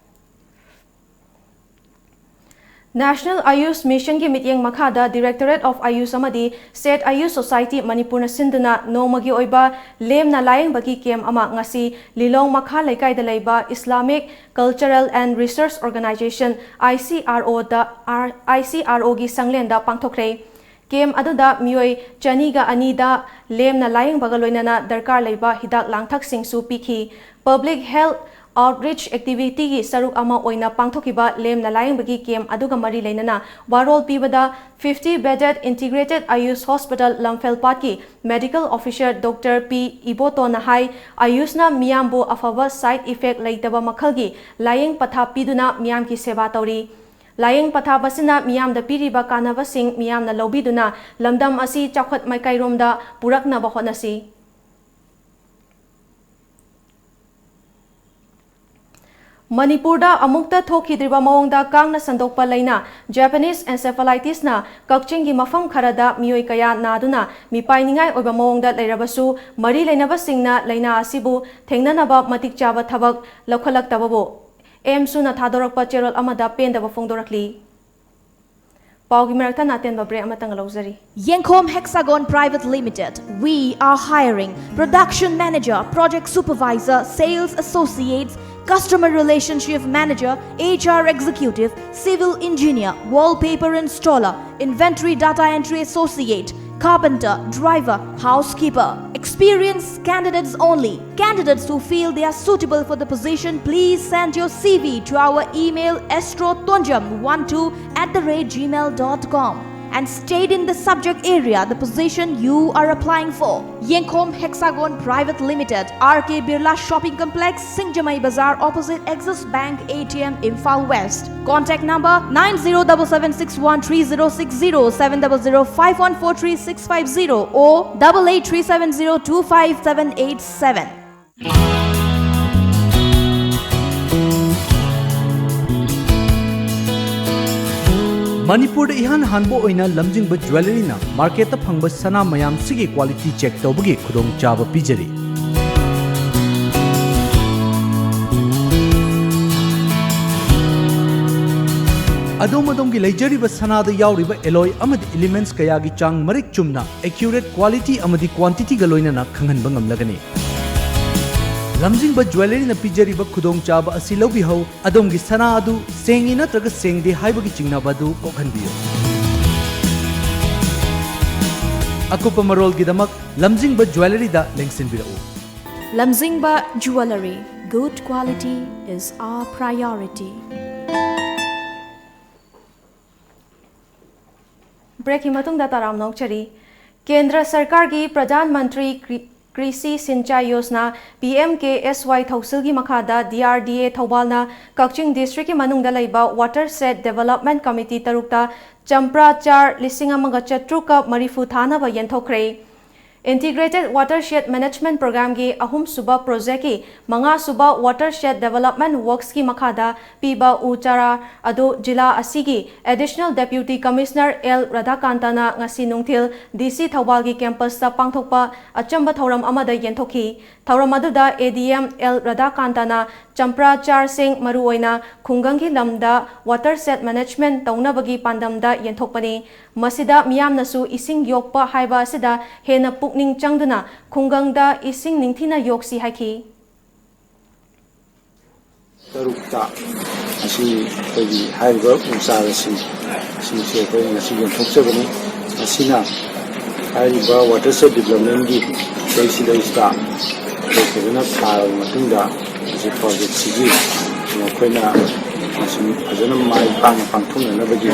National Ayush Missionꯒꯤ ꯃꯤꯠꯌꯦꯡ ꯃꯈꯥꯗ Directorate of Ayush ꯑꯃꯗꯤ State Ayush Society ꯃꯅꯤꯄꯨꯔꯅ ꯁꯤꯟꯗꯨꯅ ꯅꯣꯡꯃꯒꯤ ꯑꯣꯏꯕ ꯂꯦꯝꯅ ꯂꯥꯌꯦꯡꯕꯒꯤ camp ꯑꯃ ꯉꯁꯤ ꯂꯤꯂꯣꯡ ꯃꯈꯥ ꯂꯩꯀꯥꯏꯗ ꯂꯩꯕ Islamic Cultural and Research Organization, ICROꯗ, ICROꯒꯤ ꯁꯪꯂꯦꯟꯗ ꯄꯥꯡꯊꯣꯛꯈ꯭ꯔꯦ꯫ Camp ꯑꯗꯨꯗ ꯃꯤꯑꯣꯏ ꯆꯅꯤꯒ ꯑꯅꯤꯗ ꯂꯦꯝꯅ ꯂꯥꯌꯦꯡꯕꯒ ꯂꯣꯏꯅꯅ ꯗꯔꯀꯥꯔ ꯂꯩꯕ ꯍꯤꯗꯥꯛ ꯂꯥꯡꯊꯛꯁꯤꯡꯁꯨ ꯄꯤꯈꯤ꯫ Public Health Outreach Activityꯒꯤ ꯁꯔꯨꯛ ꯑꯃ ꯑꯣꯏꯅ ꯄꯥꯡꯊꯣꯛꯈꯤꯕ ꯂꯦꯝꯅ ꯂꯥꯌꯦꯡꯕꯒꯤ camp ꯑꯗꯨꯒ ꯃꯔꯤ ꯂꯩꯅꯅ ꯋꯥꯔꯣꯜ ꯄꯤꯕꯗ fifty bedded Integrated Ayush Hospital ꯂꯝꯐꯦꯜꯄꯥꯠꯀꯤ Medical Officer Doctor P ꯏꯕꯣꯇꯣꯅ ꯍꯥꯏ, ꯑꯌꯨꯁꯅ ꯃꯤꯌꯥꯝꯕꯨ ꯑꯐꯕ side effect ꯂꯩꯇꯕ ꯃꯈꯜꯒꯤ ꯂꯥꯌꯦꯡ ꯄꯊꯥꯞ ꯄꯤꯗꯨꯅ ꯃꯤꯌꯥꯝꯒꯤ ꯁꯦꯕꯥ ꯇꯧꯔꯤ꯫ ꯂꯥꯌꯦꯡ ꯄꯊꯥꯞ ꯑꯁꯤꯅ ꯃꯤꯌꯥꯝꯗ ꯄꯤꯔꯤꯕ ꯀꯥꯟꯅꯕꯁꯤꯡ ꯃꯤꯌꯥꯝꯅ ꯂꯧꯕꯤꯗꯨꯅ ꯂꯝꯗꯝ ꯑꯁꯤ ꯆꯥꯎꯈꯠ ꯃꯥꯏꯀꯩꯔꯣꯝꯗ ꯄꯨꯔꯛꯅꯕ ꯍꯣꯠꯅꯁꯤ꯫ ꯃꯅꯤꯄꯨꯔꯗ ꯑꯃꯨꯛꯇ ꯊꯣꯛꯈꯤꯗ꯭ꯔꯤꯕ ꯃꯑꯣꯡꯗ ꯀꯥꯡꯅ ꯁꯟꯗꯣꯛꯄ ꯂꯥꯏꯅꯥ Japanese encephalitisꯅ ꯀꯛꯆꯤꯡꯒꯤ ꯃꯐꯝ ꯈꯔꯗ ꯃꯤꯑꯣꯏ ꯀꯌꯥ ꯅꯥꯗꯨꯅ ꯃꯤꯄꯥꯏꯅꯤꯡꯉꯥꯏ ꯑꯣꯏꯕ ꯃꯑꯣꯡꯗ ꯂꯩꯔꯕꯁꯨ, ꯃꯔꯤ ꯂꯩꯅꯕꯁꯤꯡꯅ ꯂꯥꯏꯅꯥ ꯑꯁꯤꯕꯨ ꯊꯦꯡꯅꯅꯕ ꯃꯇꯤꯛ ꯆꯥꯕ ꯊꯕꯛ ꯂꯧꯈꯠꯂꯛꯇꯕꯕꯨ AAMSUꯅ ꯊꯥꯗꯣꯔꯛꯄ ꯆꯦꯔꯣꯜ ꯑꯃꯗ ꯄꯦꯟꯗꯕ ꯐꯣꯡꯗꯣꯔꯛꯂꯤ꯫ ꯄꯥꯎꯒꯤ ꯃꯔꯛꯇ ꯑꯇꯦꯟꯕ break ꯑꯃꯇꯪ ꯂꯧꯖꯔꯤ꯫ Yengkhom Hexagon Private Limited. We are hiring production manager, project supervisor, sales associates, customer relationship manager, HR executive, civil engineer, wallpaper installer, inventory data entry associate, carpenter, driver, housekeeper. Experienced candidates only. Candidates who feel they are suitable for the position, please send your C V to our email astrotonjam one two at the rate gmail dot com. and stayed in the subject area, the position you are applying for. Yenkhom Hexagon Private Limited, R K Birla Shopping Complex, Singjamai Bazar, opposite Axis Bank A T M, Imphal West. Contact number nine zero double seven six one three zero six zero, seven double zero five one four three six five zero or double eight three seven zero two five seven eight seven. ꯃꯅꯤꯄꯨꯔꯗ ꯏꯍꯥꯟ ꯍꯥꯟꯕ ꯑꯣꯏꯅ ꯂꯝꯖꯤꯡꯕ ꯖ꯭ꯋꯦꯂꯔꯤꯅ ꯃꯥꯔꯀꯦꯠꯇ ꯐꯪꯕ ꯁꯅꯥ ꯃꯌꯥꯝꯁꯤꯒꯤ quality check ꯇꯧꯕꯒꯤ ꯈꯨꯗꯣꯡꯆꯥꯕ ꯄꯤꯖꯔꯤ꯫ ꯑꯗꯣꯝ ꯑꯗꯣꯝꯒꯤ ꯂꯩꯖꯔꯤꯕ ꯁꯅꯥꯗ ꯌꯥꯎꯔꯤꯕ ꯑꯦꯂꯣꯏ ꯑꯃꯗꯤ ꯏꯂꯤꯃꯦꯟꯠꯁ ꯀꯌꯥꯒꯤ ꯆꯥꯡ ꯃꯔꯤꯛ ꯆꯨꯝꯅ, ꯑꯦꯀ꯭ꯌꯨꯔꯦꯠ ꯀ꯭ꯋꯥꯂꯤꯇꯤ ꯑꯃꯗꯤ ꯀ꯭ꯋꯥꯟꯇꯤꯇꯤꯒ ꯂꯣꯏꯅꯅ ꯈꯪꯍꯟꯕ ꯉꯝꯂꯒꯅꯤ꯫ ꯂꯝꯖꯤꯡꯕ ꯖ꯭ꯋꯦꯂꯔꯤꯅ ꯄꯤꯖꯔꯤꯕ ꯈꯨꯗꯣꯡꯆꯥꯕ ꯑꯁꯤ ꯂꯧꯕꯤꯍꯧ꯫ ꯑꯗꯣꯝꯒꯤ ꯁꯅꯥ ꯑꯗꯨ ꯁꯦꯡꯉꯤ ꯅꯠꯇ꯭ꯔꯒ ꯁꯦꯡꯗꯦ ꯍꯥꯏꯕꯒꯤ ꯆꯤꯡꯅꯕ ꯑꯗꯨ ꯀꯣꯛꯍꯟꯕꯤꯌꯨ꯫ ꯑꯀꯨꯞꯄ ꯃꯔꯣꯜꯒꯤꯗꯃꯛ ꯂꯝꯖꯤꯡꯕ ꯖ꯭ꯋꯦꯂꯔꯤꯗ ꯂꯦꯡꯁꯤꯟꯕꯤꯔꯛꯎ꯫ Lamzingba Jewellery, good quality is our priority. ꯕ꯭ꯔꯦꯛꯀꯤ ꯃꯇꯨꯡꯗ ꯇꯔꯥꯝꯅ ꯑꯣꯛꯆꯔꯤ꯫ ꯀꯦꯟꯗ꯭ꯔ ꯁꯔꯀꯥꯔꯒꯤ ꯄ꯭ꯔꯙꯥꯟ ꯃꯟꯇ꯭ꯔꯤ ꯀ꯭ꯔꯤ-, ꯀ꯭ꯔꯤꯁꯤ ꯁꯤꯟꯆꯥꯏ ꯌꯣꯖꯅꯥ, ꯄꯤ ꯑꯦꯝ ꯀꯦ ꯑꯦꯁ ꯋꯥꯏ ꯊꯧꯁꯤꯜꯒꯤ ꯃꯈꯥꯗ ꯗꯤ ꯑꯥꯔ ꯗꯤ ꯑꯦ ꯊꯧꯕꯥꯜꯅ ꯀꯛꯆꯤꯡ ꯗꯤꯁꯇ꯭ꯔꯤꯛꯀꯤ ꯃꯅꯨꯡꯗ ꯂꯩꯕ ꯋꯥꯇꯔ ꯁꯦꯠ ꯗꯦꯕꯂꯞꯃꯦꯟꯠ ꯀꯃꯤꯇꯤ ꯇꯔꯨꯛꯇ ꯆꯝꯄ꯭ꯔꯥ ꯆꯥꯔ ꯂꯤꯁꯤꯡ ꯑꯃꯒ ꯆꯥꯇ꯭ꯔꯨꯛꯀ ꯃꯔꯤꯐꯨ ꯊꯥꯅꯕ ꯌꯦꯟꯊꯣꯛꯈ꯭ꯔꯦ꯫ Integrated Watershed Management Programꯒꯤ ꯑꯍꯨꯝꯁꯨꯕ ꯄ꯭ꯔꯣꯖꯦꯛꯀꯤ ꯃꯉꯥꯁꯨꯕ Watershed Development Worksꯀꯤ ꯃꯈꯥꯗ ꯄꯤꯕ ꯎ ꯆꯥꯔꯥ ꯑꯗꯨ ꯖꯤꯂꯥ ꯑꯁꯤꯒꯤ Additional Deputy Commissioner ꯑꯦꯜ ꯔꯥꯙꯥꯀꯥꯟꯇꯅ ꯉꯁꯤ ꯅꯨꯡꯊꯤꯜ ꯗꯤ ꯁꯤ ꯊꯧꯕꯥꯜꯒꯤ ꯀꯦꯝꯄꯁꯇ ꯄꯥꯡꯊꯣꯛꯄ ꯑꯆꯝꯕ ꯊꯧꯔꯝ ꯑꯃꯗ ꯌꯦꯟꯊꯣꯛꯈꯤ꯫ ꯊꯧꯔꯝ ꯑꯗꯨꯗ ꯑꯦ ꯗꯤ ꯑꯦꯝ ꯑꯦꯜ ꯔꯥꯙꯥꯀꯥꯟꯇꯅ ꯆꯝꯄ꯭ꯔꯥ ꯆꯥꯔꯁꯤꯡ ꯃꯔꯨꯑꯣꯏꯅ ꯈꯨꯡꯒꯪꯒꯤ ꯂꯝꯗ ꯋꯥꯇꯔ ꯁꯦꯠ ꯃꯦꯅꯦꯖꯃꯦꯟꯠ ꯇꯧꯅꯕꯒꯤ ꯄꯥꯟꯗꯝꯗ ꯌꯦꯟꯊꯣꯛꯄꯅꯤ꯫ ꯃꯁꯤꯗ ꯃꯤꯌꯥꯝꯅꯁꯨ ꯏꯁꯤꯡ ꯌꯣꯛꯄ ꯍꯥꯏꯕ ꯑꯁꯤꯗ ꯍꯦꯟꯅ ꯄꯨꯛꯅꯤꯡ ꯆꯪꯗꯨꯅ ꯈꯨꯡꯒꯪꯗ ꯏꯁꯤꯡ ꯅꯤꯡꯊꯤꯅ ꯌꯣꯛꯁꯤ ꯍꯥꯏꯈꯤ꯫ ꯇꯔꯨꯛꯇ ꯑꯁꯤ ꯑꯩꯈꯣꯏꯒꯤ ꯍꯥꯏꯔꯤꯕ ꯎ ꯆꯥꯔꯥꯁꯤꯡ ꯑꯁꯤꯁꯨ ꯑꯩꯈꯣꯏ ꯉꯁꯤ ꯌꯦꯟꯊꯣꯛꯆꯕꯅꯤ꯫ ꯃꯁꯤꯅ ꯍꯥꯏꯔꯤꯕ ꯋꯥꯇꯔ ꯁꯦꯠ ꯗꯤꯕ꯭ꯂꯞꯃꯦꯟꯒꯤ ꯁꯤꯗꯩꯁꯤꯗ ꯑꯩꯈꯣꯏ ꯐꯖꯅ ꯊꯥꯔꯕ ꯃꯇꯨꯡꯗ ꯍꯧꯖꯤꯛ ꯄ꯭ꯔꯣꯖꯦꯛꯁꯤꯒꯤ ꯑꯩꯈꯣꯏꯅ ꯃꯁꯤ ꯐꯖꯅ ꯃꯥꯏ ꯄꯥꯛꯅ ꯄꯥꯡꯊꯣꯛꯅꯅꯕꯒꯤ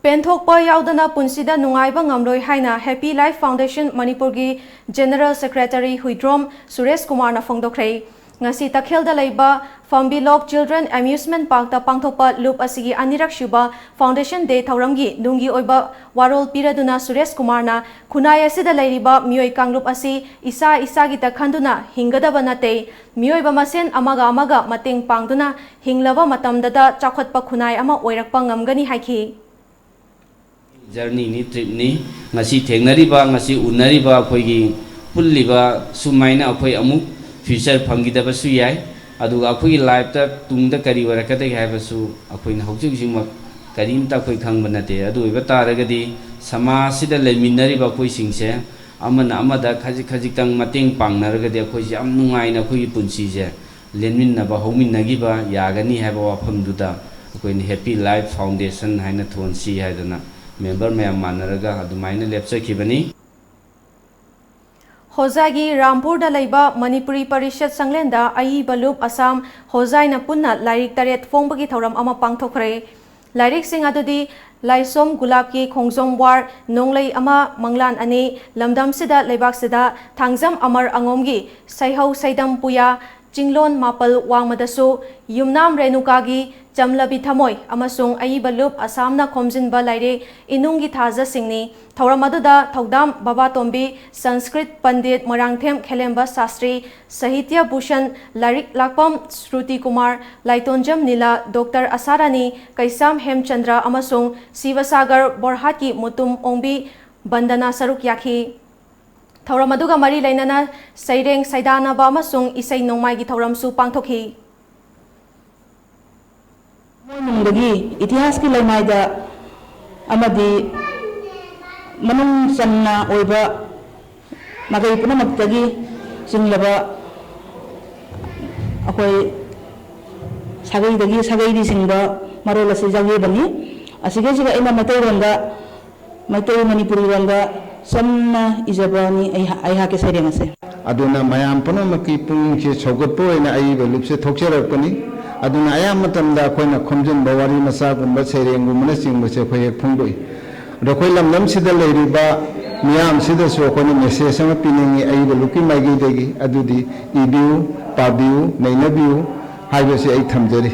ꯄꯦꯟꯊꯣꯛꯄ ꯌꯥꯎꯗꯅ ꯄꯨꯟꯁꯤꯗ ꯅꯨꯡꯉꯥꯏꯕ ꯉꯝꯂꯣꯏ ꯍꯥꯏꯅ Happy Life Foundation ꯃꯅꯤꯄꯨꯔꯒꯤ General Secretary ꯍꯨꯏꯗ꯭ꯔꯣꯝ ꯁꯨꯔꯦꯁ ꯀꯨꯃꯥꯔꯅ ꯐꯣꯡꯗꯣꯛꯈ꯭ꯔꯦ꯫ ꯉꯁꯤ ꯇꯈꯦꯜꯗ ꯂꯩꯕ ꯐꯝꯕꯤꯂꯣꯛ Children Amusement Parkꯇ ꯄꯥꯡꯊꯣꯛꯄ ꯂꯨꯞ ꯑꯁꯤꯒꯤ ꯑꯅꯤꯔꯛ ꯁꯨꯕ Foundation Day ꯊꯧꯔꯝꯒꯤ ꯅꯨꯡꯒꯤ ꯑꯣꯏꯕ ꯋꯥꯔꯣꯜ ꯄꯤꯔꯗꯨꯅ ꯁꯨꯔꯦꯁ ꯀꯨꯃꯥꯔꯅ ꯈꯨꯟꯅꯥꯏ ꯑꯁꯤꯗ ꯂꯩꯔꯤꯕ ꯃꯤꯑꯣꯏ ꯀꯥꯡꯂꯨꯞ ꯑꯁꯤ ꯏꯁꯥ ꯏꯁꯥꯒꯤꯇ ꯈꯟꯗꯨꯅ ꯍꯤꯡꯒꯗꯕ ꯅꯠꯇꯦ, ꯃꯤꯑꯣꯏꯕ ꯃꯁꯦꯟ ꯑꯃꯒ ꯑꯃꯒ ꯃꯇꯦꯡ ꯄꯥꯡꯗꯨꯅ ꯍꯤꯡꯂꯕ ꯃꯇꯝꯗꯇ ꯆꯥꯎꯈꯠꯄ ꯈꯨꯟꯅꯥꯏ ꯑꯃ ꯑꯣꯏꯔꯛꯄ ꯉꯝꯒꯅꯤ ꯍꯥꯏꯈꯤ꯫ ꯖꯔꯅꯤꯅꯤ, ꯇ꯭ꯔꯤꯞꯅꯤ꯫ ꯉꯁꯤ ꯊꯦꯡꯅꯔꯤꯕ, ꯉꯁꯤ ꯎꯅꯔꯤꯕ ꯑꯩꯈꯣꯏꯒꯤ ꯄꯨꯜꯂꯤꯕ ꯁꯨꯃꯥꯏꯅ ꯑꯩꯈꯣꯏ ꯑꯃꯨꯛ ꯐ꯭ꯌꯨꯆꯔ ꯐꯪꯈꯤꯗꯕꯁꯨ ꯌꯥꯏ꯫ ꯑꯗꯨꯒ ꯑꯩꯈꯣꯏꯒꯤ ꯂꯥꯏꯐꯇ ꯇꯨꯡꯗ ꯀꯔꯤ ꯑꯣꯏꯔꯛꯀꯗꯒꯦ ꯍꯥꯏꯕꯁꯨ ꯑꯩꯈꯣꯏꯅ ꯍꯧꯖꯤꯛ ꯍꯧꯖꯤꯛꯃꯛ ꯀꯔꯤꯝꯇ ꯑꯩꯈꯣꯏ ꯈꯪꯕ ꯅꯠꯇꯦ꯫ ꯑꯗꯨ ꯑꯣꯏꯕ ꯇꯥꯔꯒꯗꯤ ꯁꯃꯥꯖꯁꯤꯗ ꯂꯩꯃꯤꯟꯅꯔꯤꯕ ꯑꯩꯈꯣꯏꯁꯤꯡꯁꯦ ꯑꯃꯅ ꯑꯃꯗ ꯈꯖꯤꯛ ꯈꯖꯤꯛꯇꯪ ꯃꯇꯦꯡ ꯄꯥꯡꯅꯔꯒꯗꯤ ꯑꯩꯈꯣꯏꯁꯦ ꯌꯥꯝ ꯅꯨꯡꯉꯥꯏꯅ ꯑꯩꯈꯣꯏꯒꯤ ꯄꯨꯟꯁꯤꯁꯦ ꯂꯦꯟꯃꯤꯟꯅꯕ ꯍꯧꯃꯤꯟꯅꯈꯤꯕ ꯌꯥꯒꯅꯤ ꯍꯥꯏꯕ ꯋꯥꯐꯝꯗꯨꯗ ꯑꯩꯈꯣꯏꯅ Happy Life Foundation ꯍꯥꯏꯅ ꯊꯣꯟꯁꯤ ꯍꯥꯏꯗꯅ ꯃꯦꯝꯕꯔ ꯃꯌꯥꯝ ꯃꯥꯟꯅꯔꯒ ꯑꯗꯨꯃꯥꯏꯅ ꯂꯦꯞꯆꯈꯤꯕꯅꯤ꯫ ꯍꯣꯖꯥꯏꯒꯤ ꯔꯥꯝꯄꯨꯔꯗ ꯂꯩꯕ ꯃꯅꯤꯄꯨꯔꯤ ꯄꯔꯤꯁꯠ ꯁꯪꯂꯦꯟꯗ ꯑꯏꯕ ꯂꯨꯞ ꯑꯁꯥꯝ ꯍꯣꯖꯥꯏꯅ ꯄꯨꯟꯅ ꯂꯥꯏꯔꯤꯛ ꯇꯔꯦꯠ ꯐꯣꯡꯕꯒꯤ ꯊꯧꯔꯝ ꯑꯃ ꯄꯥꯡꯊꯣꯛꯈ꯭ꯔꯦ꯫ ꯂꯥꯏꯔꯤꯛꯁꯤꯡ ꯑꯗꯨꯗꯤ ꯂꯥꯏꯁꯣꯝ ꯒꯨꯂꯥꯞꯀꯤ ꯈꯣꯡꯖꯣꯝ ꯋꯥꯔ, ꯅꯣꯡꯂꯩ ꯑꯃ ꯃꯪꯂꯥꯟ ꯑꯅꯤ, ꯂꯝꯗꯝꯁꯤꯗ ꯂꯩꯕꯥꯛꯁꯤꯗ ꯊꯥꯡꯖꯝ ꯑꯃꯔ ꯑꯉꯣꯝꯒꯤ ꯁꯩꯍꯧ ꯁꯩꯗꯝ ꯄꯨꯌꯥ, ꯆꯤꯡꯂꯣꯟ ꯃꯥꯄꯜ ꯋꯥꯡꯃꯗꯁꯨ ꯌꯨꯝꯅꯥꯝ ꯔꯦꯅꯨꯀꯥꯒꯤ ꯆꯝꯂꯕꯤ ꯊꯃꯣꯏ ꯑꯃꯁꯨꯡ ꯑꯏꯕ ꯂꯨꯞ ꯑꯁꯥꯝꯅ ꯈꯣꯝꯖꯤꯟꯕ ꯂꯥꯏꯔꯤꯛ ꯏꯅꯨꯡꯒꯤ ꯊꯥꯖꯁꯤꯡꯅꯤ꯫ ꯊꯧꯔꯝ ꯑꯗꯨꯗ ꯊꯧꯗꯥꯝ ꯕꯕꯥꯇꯣꯝꯕꯤ, ꯁꯪꯁꯀ꯭ꯔꯤꯠ ꯄꯟꯗꯤꯠ ꯃꯣꯏꯔꯥꯡꯊꯦꯝ ꯈꯦꯂꯦꯝꯕ ꯁꯥꯁꯇ꯭ꯔꯤ, ꯁꯥꯍꯤꯇ꯭ꯌ ꯚꯨꯁꯟ ꯂꯥꯏꯔꯤꯛ ꯂꯥꯛꯄꯝ ꯁ꯭ꯔꯨꯇꯤ ꯀꯨꯃꯥꯔ, ꯂꯥꯏꯇꯣꯟꯖꯝ ꯅꯤꯂꯥ, ꯗꯣꯛꯇꯔ ꯑꯁꯥꯔꯥꯅꯤ, ꯀꯩꯁꯥꯝ ꯍꯦꯝꯆꯟꯗ꯭ꯔ ꯑꯃꯁꯨꯡ ꯁꯤꯕꯁꯥꯒꯔ ꯕꯣꯔꯍꯥꯠꯀꯤ ꯃꯨꯇꯨꯝ ꯑꯣꯡꯕꯤ ꯕꯟꯗꯅ ꯁꯔꯨꯛ ꯌꯥꯈꯤ꯫ ꯊꯧꯔꯝ ꯑꯗꯨꯒ ꯃꯔꯤ ꯂꯩꯅꯅ ꯁꯩꯔꯦꯡ ꯁꯩꯗꯥꯅꯕ ꯑꯃꯁꯨꯡ ꯏꯁꯩ ꯅꯣꯡꯃꯥꯏꯒꯤ ꯊꯧꯔꯝꯁꯨ ꯄꯥꯡꯊꯣꯛꯈꯤ꯫ ꯊꯃꯣꯏꯅꯨꯡꯗꯒꯤ ꯏꯇꯤꯍꯥꯁꯀꯤ ꯂꯩꯃꯥꯏꯗ ꯑꯃꯗꯤ ꯃꯅꯨꯡ ꯆꯟꯅ ꯑꯣꯏꯕ ꯃꯥꯏꯀꯩ ꯄꯨꯝꯅꯃꯛꯇꯒꯤ ꯆꯤꯡꯂꯕ ꯑꯩꯈꯣꯏ ꯁꯥꯒꯩꯗꯒꯤ ꯁꯥꯒꯩꯗꯤ ꯆꯤꯡꯕ ꯃꯔꯣꯜ ꯑꯁꯤ ꯌꯥꯎꯖꯕꯅꯤ꯫ ꯑꯁꯤꯒꯤꯁꯤꯒ ꯑꯩꯅ ꯃꯩꯇꯩꯔꯣꯟꯗ ꯃꯩꯇꯩ ꯃꯅꯤꯄꯨꯔꯤ ꯂꯣꯟꯗ ꯆꯝꯅ ꯏꯖꯕꯅꯤ ꯑꯩꯍꯥꯛ, ꯑꯩꯍꯥꯛꯀꯤ ꯁꯩꯔꯦꯡ ꯑꯁꯦ꯫ ꯑꯗꯨꯅ ꯃꯌꯥꯝ ꯄꯨꯝꯅꯃꯛꯀꯤ ꯄꯨꯛꯅꯤꯡꯁꯦ ꯁꯧꯒꯠꯄ ꯑꯣꯏꯅ ꯑꯏꯕ ꯂꯨꯞꯁꯦ ꯊꯣꯛꯆꯔꯛꯄꯅꯤ꯫ ꯑꯗꯨꯅ ꯑꯌꯥꯝꯕ ꯃꯇꯝꯗ ꯑꯩꯈꯣꯏꯅ ꯈꯣꯝꯖꯤꯟꯕ ꯋꯥꯔꯤ ꯃꯆꯥꯒꯨꯝꯕ, ꯁꯩꯔꯦꯡꯒꯨꯝꯕꯅꯆꯤꯡꯕꯁꯦ ꯑꯩꯈꯣꯏ ꯍꯦꯛ ꯐꯣꯡꯗꯣꯛꯏ꯫ ꯑꯗꯣ ꯑꯩꯈꯣꯏ ꯂꯝꯗꯝꯁꯤꯗ ꯂꯩꯔꯤꯕ ꯃꯤꯌꯥꯝꯁꯤꯗꯁꯨ ꯑꯩꯈꯣꯏꯅ message ꯑꯃ ꯄꯤꯅꯤꯡꯉꯤ, ꯑꯏꯕ ꯂꯨꯞꯀꯤ ꯃꯥꯏꯀꯩꯗꯒꯤ, ꯑꯗꯨꯗꯤ ꯏꯕꯤꯌꯨ, ꯄꯥꯕꯤꯌꯨ, ꯅꯩꯅꯕꯤꯌꯨ ꯍꯥꯏꯕꯁꯤ ꯑꯩ ꯊꯝꯖꯔꯤ꯫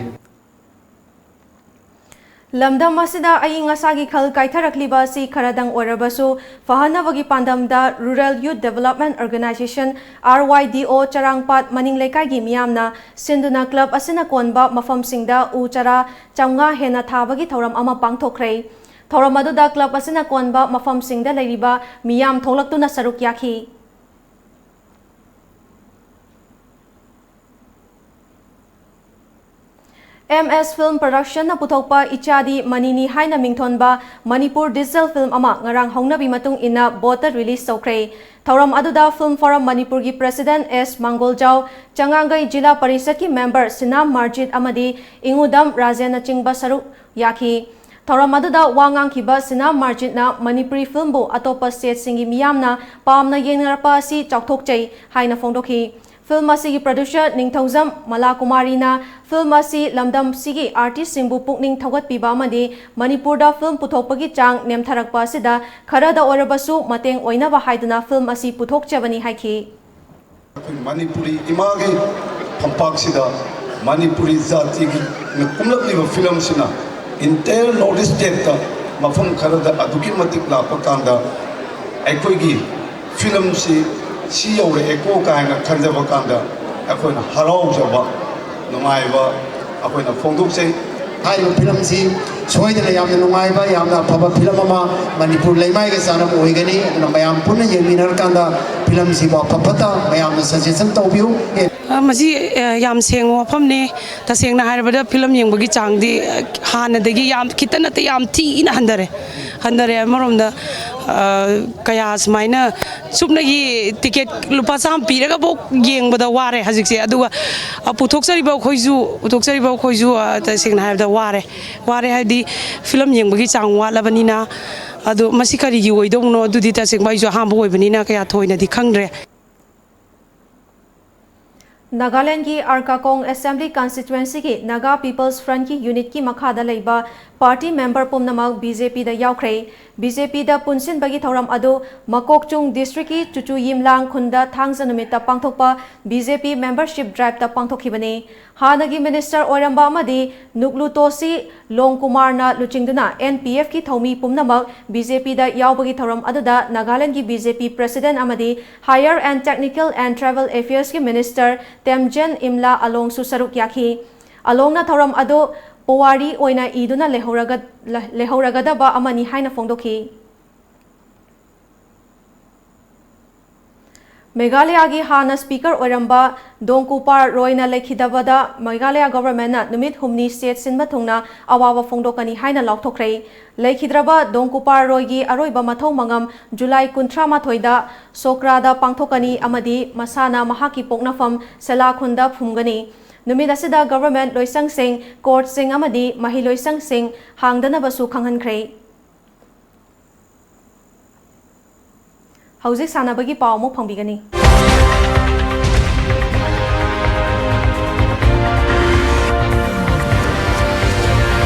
ꯂꯝꯗꯝ ꯑꯁꯤꯗ ꯑꯏꯪ ꯑꯁꯥꯒꯤ ꯈꯜ ꯀꯥꯏꯊꯔꯛꯂꯤꯕ ꯑꯁꯤ ꯈꯔꯗꯪ ꯑꯣꯏꯔꯕꯁꯨ, ꯐꯍꯟꯅꯕꯒꯤ ꯄꯥꯟꯗꯝꯗ Rural Youth Development Organization, R Y D O, ꯆꯔꯥꯡꯄꯥꯠ ꯃꯅꯤꯡ ꯂꯩꯀꯥꯏꯒꯤ ꯃꯤꯌꯥꯝꯅ ꯁꯤꯟꯗꯨꯅ club ꯑꯁꯤꯅ ꯀꯣꯟꯕ ꯃꯐꯝꯁꯤꯡꯗ ꯎ ꯆꯥꯔꯥ ꯆꯥꯝꯃꯉꯥ ꯍꯦꯟꯅ ꯊꯥꯕꯒꯤ ꯊꯧꯔꯝ ꯑꯃ ꯄꯥꯡꯊꯣꯛꯈ꯭ꯔꯦ꯫ ꯊꯧꯔꯝ ꯑꯗꯨꯗ club ꯑꯁꯤꯅ ꯀꯣꯟꯕ ꯃꯐꯝꯁꯤꯡꯗ ꯂꯩꯔꯤꯕ ꯃꯤꯌꯥꯝ ꯊꯣꯛꯂꯛꯇꯨꯅ ꯁꯔꯨꯛ ꯌꯥꯈꯤ꯫ M S Film Productionꯅ ꯄꯨꯊꯣꯛꯄ ꯏꯆꯥꯗꯤ ꯃꯅꯤꯅꯤ ꯍꯥꯏꯅ ꯃꯤꯡꯊꯣꯟꯕ ꯃꯅꯤꯄꯨꯔ digital film ꯑꯃ ꯉꯔꯥꯡ ꯍꯧꯅꯕꯤ ꯃꯇꯨꯡ ꯏꯟꯅ ꯕꯣꯠꯇ release ꯇꯧꯈ꯭ꯔꯦ꯫ ꯊꯧꯔꯝ ꯑꯗꯨꯗ Film Forum ꯃꯅꯤꯄꯨꯔꯒꯤ president S ꯃꯥꯡꯒꯣꯜꯖꯥꯎ, ꯆꯉꯥꯡꯒꯩ ꯖꯤꯂꯥ ꯄꯔꯤꯁꯠꯀꯤ member ꯁꯤꯅꯥꯝ ꯃꯥꯔꯖꯤꯠ ꯑꯃꯗꯤ ꯏꯉꯨꯗꯝ ꯔꯥꯖꯦꯟꯅꯆꯤꯡꯕ ꯁꯔꯨꯛ ꯌꯥꯈꯤ꯫ ꯊꯧꯔꯝ ꯑꯗꯨꯗ ꯋꯥ ꯉꯥꯡꯈꯤꯕ ꯁꯤꯅꯥꯝ ꯃꯥꯔꯖꯤꯠꯅ ꯃꯅꯤꯄꯨꯔꯤ filmꯕꯨ ꯑꯇꯣꯞꯄ stateꯁꯤꯡꯒꯤ ꯃꯤꯌꯥꯝꯅ ꯄꯥꯝꯅ ꯌꯦꯡꯅꯔꯛꯄ ꯑꯁꯤ ꯆꯥꯎꯊꯣꯛꯆꯩ ꯍꯥꯏꯅ ꯐꯣꯡꯗꯣꯛꯈꯤ꯫ Film ꯑꯁꯤꯒꯤ producer ꯅꯤꯡꯊꯧꯖꯝ ꯃꯂꯥꯀꯨꯃꯥꯔꯤꯅ film ꯑꯁꯤ ꯂꯝꯗꯝꯁꯤꯒꯤ artistꯁꯤꯡꯕꯨ ꯄꯨꯛꯅꯤꯡ ꯊꯧꯒꯠꯄꯤꯕ ꯑꯃꯗꯤ ꯃꯅꯤꯄꯨꯔꯗ film ꯄꯨꯊꯣꯛꯄꯒꯤ ꯆꯥꯡ ꯅꯦꯝꯊꯔꯛꯄ ꯑꯁꯤꯗ ꯈꯔꯗ ꯑꯣꯏꯔꯕꯁꯨ ꯃꯇꯦꯡ ꯑꯣꯏꯅꯕ ꯍꯥꯏꯗꯨꯅ film ꯑꯁꯤ ꯄꯨꯊꯣꯛꯆꯕꯅꯤ ꯍꯥꯏꯈꯤ꯫ ꯑꯩꯈꯣꯏ ꯃꯅꯤꯄꯨꯔꯤ ꯏꯃꯥꯒꯤ ꯐꯝꯄꯥꯛꯁꯤꯗ ꯃꯅꯤꯄꯨꯔꯤ ꯖꯥꯇꯤꯒꯤ ꯀꯨꯝꯂꯛꯂꯤꯕ filmꯁꯤꯅ entire North East stateꯇ ꯃꯐꯝ ꯈꯔꯗ ꯑꯗꯨꯛꯀꯤ ꯃꯇꯤꯛ ꯂꯥꯛꯄ ꯀꯥꯟꯗ ꯑꯩꯈꯣꯏꯒꯤ filmꯁꯤ ꯁꯤ ꯌꯧꯔꯛꯑꯦꯀꯣ ꯀꯥꯏꯅ ꯈꯟꯖꯕ ꯀꯥꯟꯗ ꯑꯩꯈꯣꯏꯅ ꯍꯔꯥꯎꯖꯕ, ꯅꯨꯡꯉꯥꯏꯕ ꯑꯩꯈꯣꯏꯅ ꯐꯣꯡꯗꯣꯛꯆꯩ꯫ ꯍꯥꯏꯔꯤꯕ filmꯁꯤ ꯁꯣꯏꯗꯅ ꯌꯥꯝꯅ ꯅꯨꯡꯉꯥꯏꯕ, ꯌꯥꯝꯅ ꯑꯐꯕ film ꯑꯃ ꯃꯅꯤꯄꯨꯔ ꯂꯩꯃꯥꯏꯒ ꯆꯥꯟꯅꯕ ꯑꯣꯏꯒꯅꯤ꯫ ꯑꯗꯨꯅ ꯃꯌꯥꯝ ꯄꯨꯟꯅ ꯌꯦꯡꯃꯤꯟꯅꯔꯀꯥꯟꯗ filmꯁꯤꯕꯨ ꯑꯐ ꯐꯠꯇ ꯃꯌꯥꯝꯅ suggestion ꯇꯧꯕꯤꯌꯨ꯫ ꯑ, ꯃꯁꯤ, ꯑ, ꯌꯥꯝ ꯁꯦꯡꯕ ꯋꯥꯐꯝꯅꯤ꯫ ꯇꯁꯦꯡꯅ ꯍꯥꯏꯔꯕꯗ film ꯌꯦꯡꯕꯒꯤ ꯆꯥꯡꯗꯤ, ꯑ, ꯍꯥꯟꯅꯗꯒꯤ ꯌꯥꯝ, ꯈꯤꯇ ꯅꯠꯇꯦ, ꯌꯥꯝ ꯊꯤꯅ ꯍꯟꯊꯔꯦ꯫ ꯍꯟꯊꯔꯦ꯫ ꯑꯃꯔꯣꯝꯗ, ꯑ, ꯀꯌꯥ ꯁꯨꯃꯥꯏꯅ ꯆꯨꯝꯅꯒꯤ ticket ꯂꯨꯄꯥ ꯆꯥꯝꯃ ꯄꯤꯔꯒꯐꯥꯎ ꯌꯦꯡꯕꯗ ꯋꯥꯔꯦ ꯍꯧꯖꯤꯛꯁꯦ꯫ ꯑꯗꯨꯒ, ꯑ, ꯄꯨꯊꯣꯛꯆꯔꯤꯕ ꯑꯩꯈꯣꯏꯁꯨ, ꯄꯨꯊꯣꯛꯆꯔꯤꯕ ꯑꯩꯈꯣꯏꯁꯨ, ꯑ, ꯇꯁꯦꯡꯅ ꯍꯥꯏꯔꯕꯗ ꯋꯥꯔꯦ꯫ ꯋꯥꯔꯦ ꯍꯥꯏꯕꯗꯤ film ꯌꯦꯡꯕꯒꯤ ꯆꯥꯡ ꯋꯥꯠꯂꯕꯅꯤꯅ꯫ ꯑꯗꯣ ꯃꯁꯤ ꯀꯔꯤꯒꯤ ꯑꯣꯏꯗꯧꯕꯅꯣ? ꯑꯗꯨꯗꯤ ꯇꯁꯦꯡꯕ ꯑꯩꯁꯨ ꯑꯍꯥꯟꯕ ꯑꯣꯏꯕꯅꯤꯅ ꯀꯌꯥ ꯊꯣꯏꯅꯗꯤ ꯈꯪꯗ꯭ꯔꯦ꯫ ꯅꯥꯒꯥꯂꯦꯟꯗꯒꯤ ꯑꯔꯀꯥꯀꯣꯡ ꯑꯦꯁꯦꯝꯕ꯭ꯂꯤ ꯀꯟꯁꯇꯤꯇ꯭ꯋꯦꯟꯁꯤꯒꯤ ꯅꯥꯒꯥ ꯄꯤꯄꯜꯁ ꯐ꯭ꯔꯟꯠꯀꯤ ꯌꯨꯅꯤꯠꯀꯤ ꯃꯈꯥꯗ ꯂꯩꯕ ꯄꯥꯔꯇꯤ ꯃꯦꯝꯕꯔ ꯄꯨꯝꯅꯃꯛ ꯕꯤ ꯖꯦ ꯄꯤꯗ ꯌꯥꯎꯈ꯭ꯔꯦ꯫ ꯕꯤ ꯖꯦ ꯄꯤꯗ ꯄꯨꯟꯁꯤꯟꯕꯒꯤ ꯊꯧꯔꯝ ꯑꯗꯨ ꯃꯀꯣꯛꯆꯨꯡ ꯗꯤꯁꯇ꯭ꯔꯤꯛꯀꯤ ꯆꯨꯆꯨ ꯌꯤꯝꯂꯥꯡ ꯈꯨꯟꯗ ꯊꯥꯡꯖ ꯅꯨꯃꯤꯠꯇ ꯄꯥꯡꯊꯣꯛꯄ ꯕꯤ ꯖꯦ ꯄꯤ ꯃꯦꯝꯕꯔꯁꯤꯞ ꯗ꯭ꯔꯥꯏꯚꯇ ꯄꯥꯡꯊꯣꯛꯈꯤꯕꯅꯤ꯫ ꯍꯥꯟꯅꯒꯤ ꯃꯤꯅꯤꯁꯇꯔ ꯑꯣꯏꯔꯝꯕ ꯑꯃꯗꯤ ꯅꯨꯛꯂꯨꯇꯣꯁꯤ ꯂꯣꯡꯀꯨꯃꯥꯔꯅ ꯂꯨꯆꯤꯡꯗꯨꯅ ꯑꯦꯟ ꯄꯤ ꯑꯦꯐꯀꯤ ꯊꯧꯃꯤ ꯄꯨꯝꯅꯃꯛ ꯕꯤ ꯖꯦ ꯄꯤꯗ ꯌꯥꯎꯕꯒꯤ ꯊꯧꯔꯝ ꯑꯗꯨꯗ ꯅꯥꯒꯥꯂꯦꯟꯗꯒꯤ ꯕꯤ ꯖꯦ ꯄꯤ ꯄ꯭ꯔꯦꯁꯤꯗꯦꯟꯠ ꯑꯃꯗꯤ Higher and Technical and Tribal Affairsꯀꯤ ꯃꯤꯅꯤꯁꯇꯔ ꯇꯦꯝꯖꯦꯟ ꯏꯝꯂꯥ ꯑꯂꯣꯡꯁꯨ ꯁꯔꯨꯛ ꯌꯥꯈꯤ꯫ ꯑꯂꯣꯡꯅ ꯊꯧꯔꯝ ꯑꯗꯨ ꯄꯨꯋꯥꯔꯤ ꯑꯣꯏꯅ ꯏꯗꯨꯅ ꯂꯩꯍꯧꯔꯒ-, ꯂꯩꯍꯧꯔꯒꯗꯕ ꯑꯃꯅꯤ ꯍꯥꯏꯅ ꯐꯣꯡꯗꯣꯛꯈꯤ꯫ ꯃꯦꯘꯥꯂꯌꯥꯒꯤ ꯍꯥꯟꯅ ꯁ꯭ꯄꯤꯀꯔ ꯑꯣꯏꯔꯝꯕ ꯗꯣꯡꯀꯨꯄꯥꯔ ꯔꯣꯏꯅ ꯂꯩꯈꯤꯗꯕꯗ ꯃꯦꯘꯥꯂꯌꯥ ꯒꯣꯚꯔꯟꯃꯦꯟꯠꯅ ꯅꯨꯃꯤꯠ ꯍꯨꯝꯅꯤ ꯁ꯭ꯇꯦꯠ ꯁꯤꯟꯕ ꯊꯨꯡꯅ ꯑꯋꯥꯕ ꯐꯣꯡꯗꯣꯛꯀꯅꯤ ꯍꯥꯏꯅ ꯂꯥꯎꯊꯣꯛꯈ꯭ꯔꯦ꯫ ꯂꯩꯈꯤꯗ꯭ꯔꯕ ꯗꯣꯡꯀꯨꯄꯥꯔ ꯔꯣꯏꯒꯤ ꯑꯔꯣꯏꯕ ꯃꯊꯧ ꯃꯉꯝ ꯖꯨꯂꯥꯏ ꯀꯨꯟꯊ꯭ꯔꯥ ꯃꯥꯊꯣꯏꯗ ꯁꯣꯀ꯭ꯔꯥꯗ ꯄꯥꯡꯊꯣꯛꯀꯅꯤ ꯑꯃꯗꯤ ꯃꯁꯥꯅ ꯃꯍꯥꯛꯀꯤ ꯄꯣꯛꯅꯐꯝ ꯁꯦꯂꯥꯈꯨꯟꯗ ꯐꯨꯝꯒꯅꯤ꯫ ꯅꯨꯃꯤꯠ ꯑꯁꯤꯗ ꯒꯣꯚꯔꯟꯃꯦꯟꯠ ꯂꯣꯏꯁꯪꯁꯤꯡ, ꯀꯣꯔꯠꯁꯤꯡ ꯑꯃꯗꯤ ꯃꯍꯩ ꯂꯣꯏꯁꯪꯁꯤꯡ ꯍꯥꯡꯗꯅꯕꯁꯨ ꯈꯪꯍꯟꯈ꯭ꯔꯦ꯫ ꯍꯧꯖꯤꯛ ꯁꯥꯟꯅꯕꯒꯤ ꯄꯥꯎ ꯑꯃꯨꯛ ꯐꯪꯕꯤꯒꯅꯤ꯫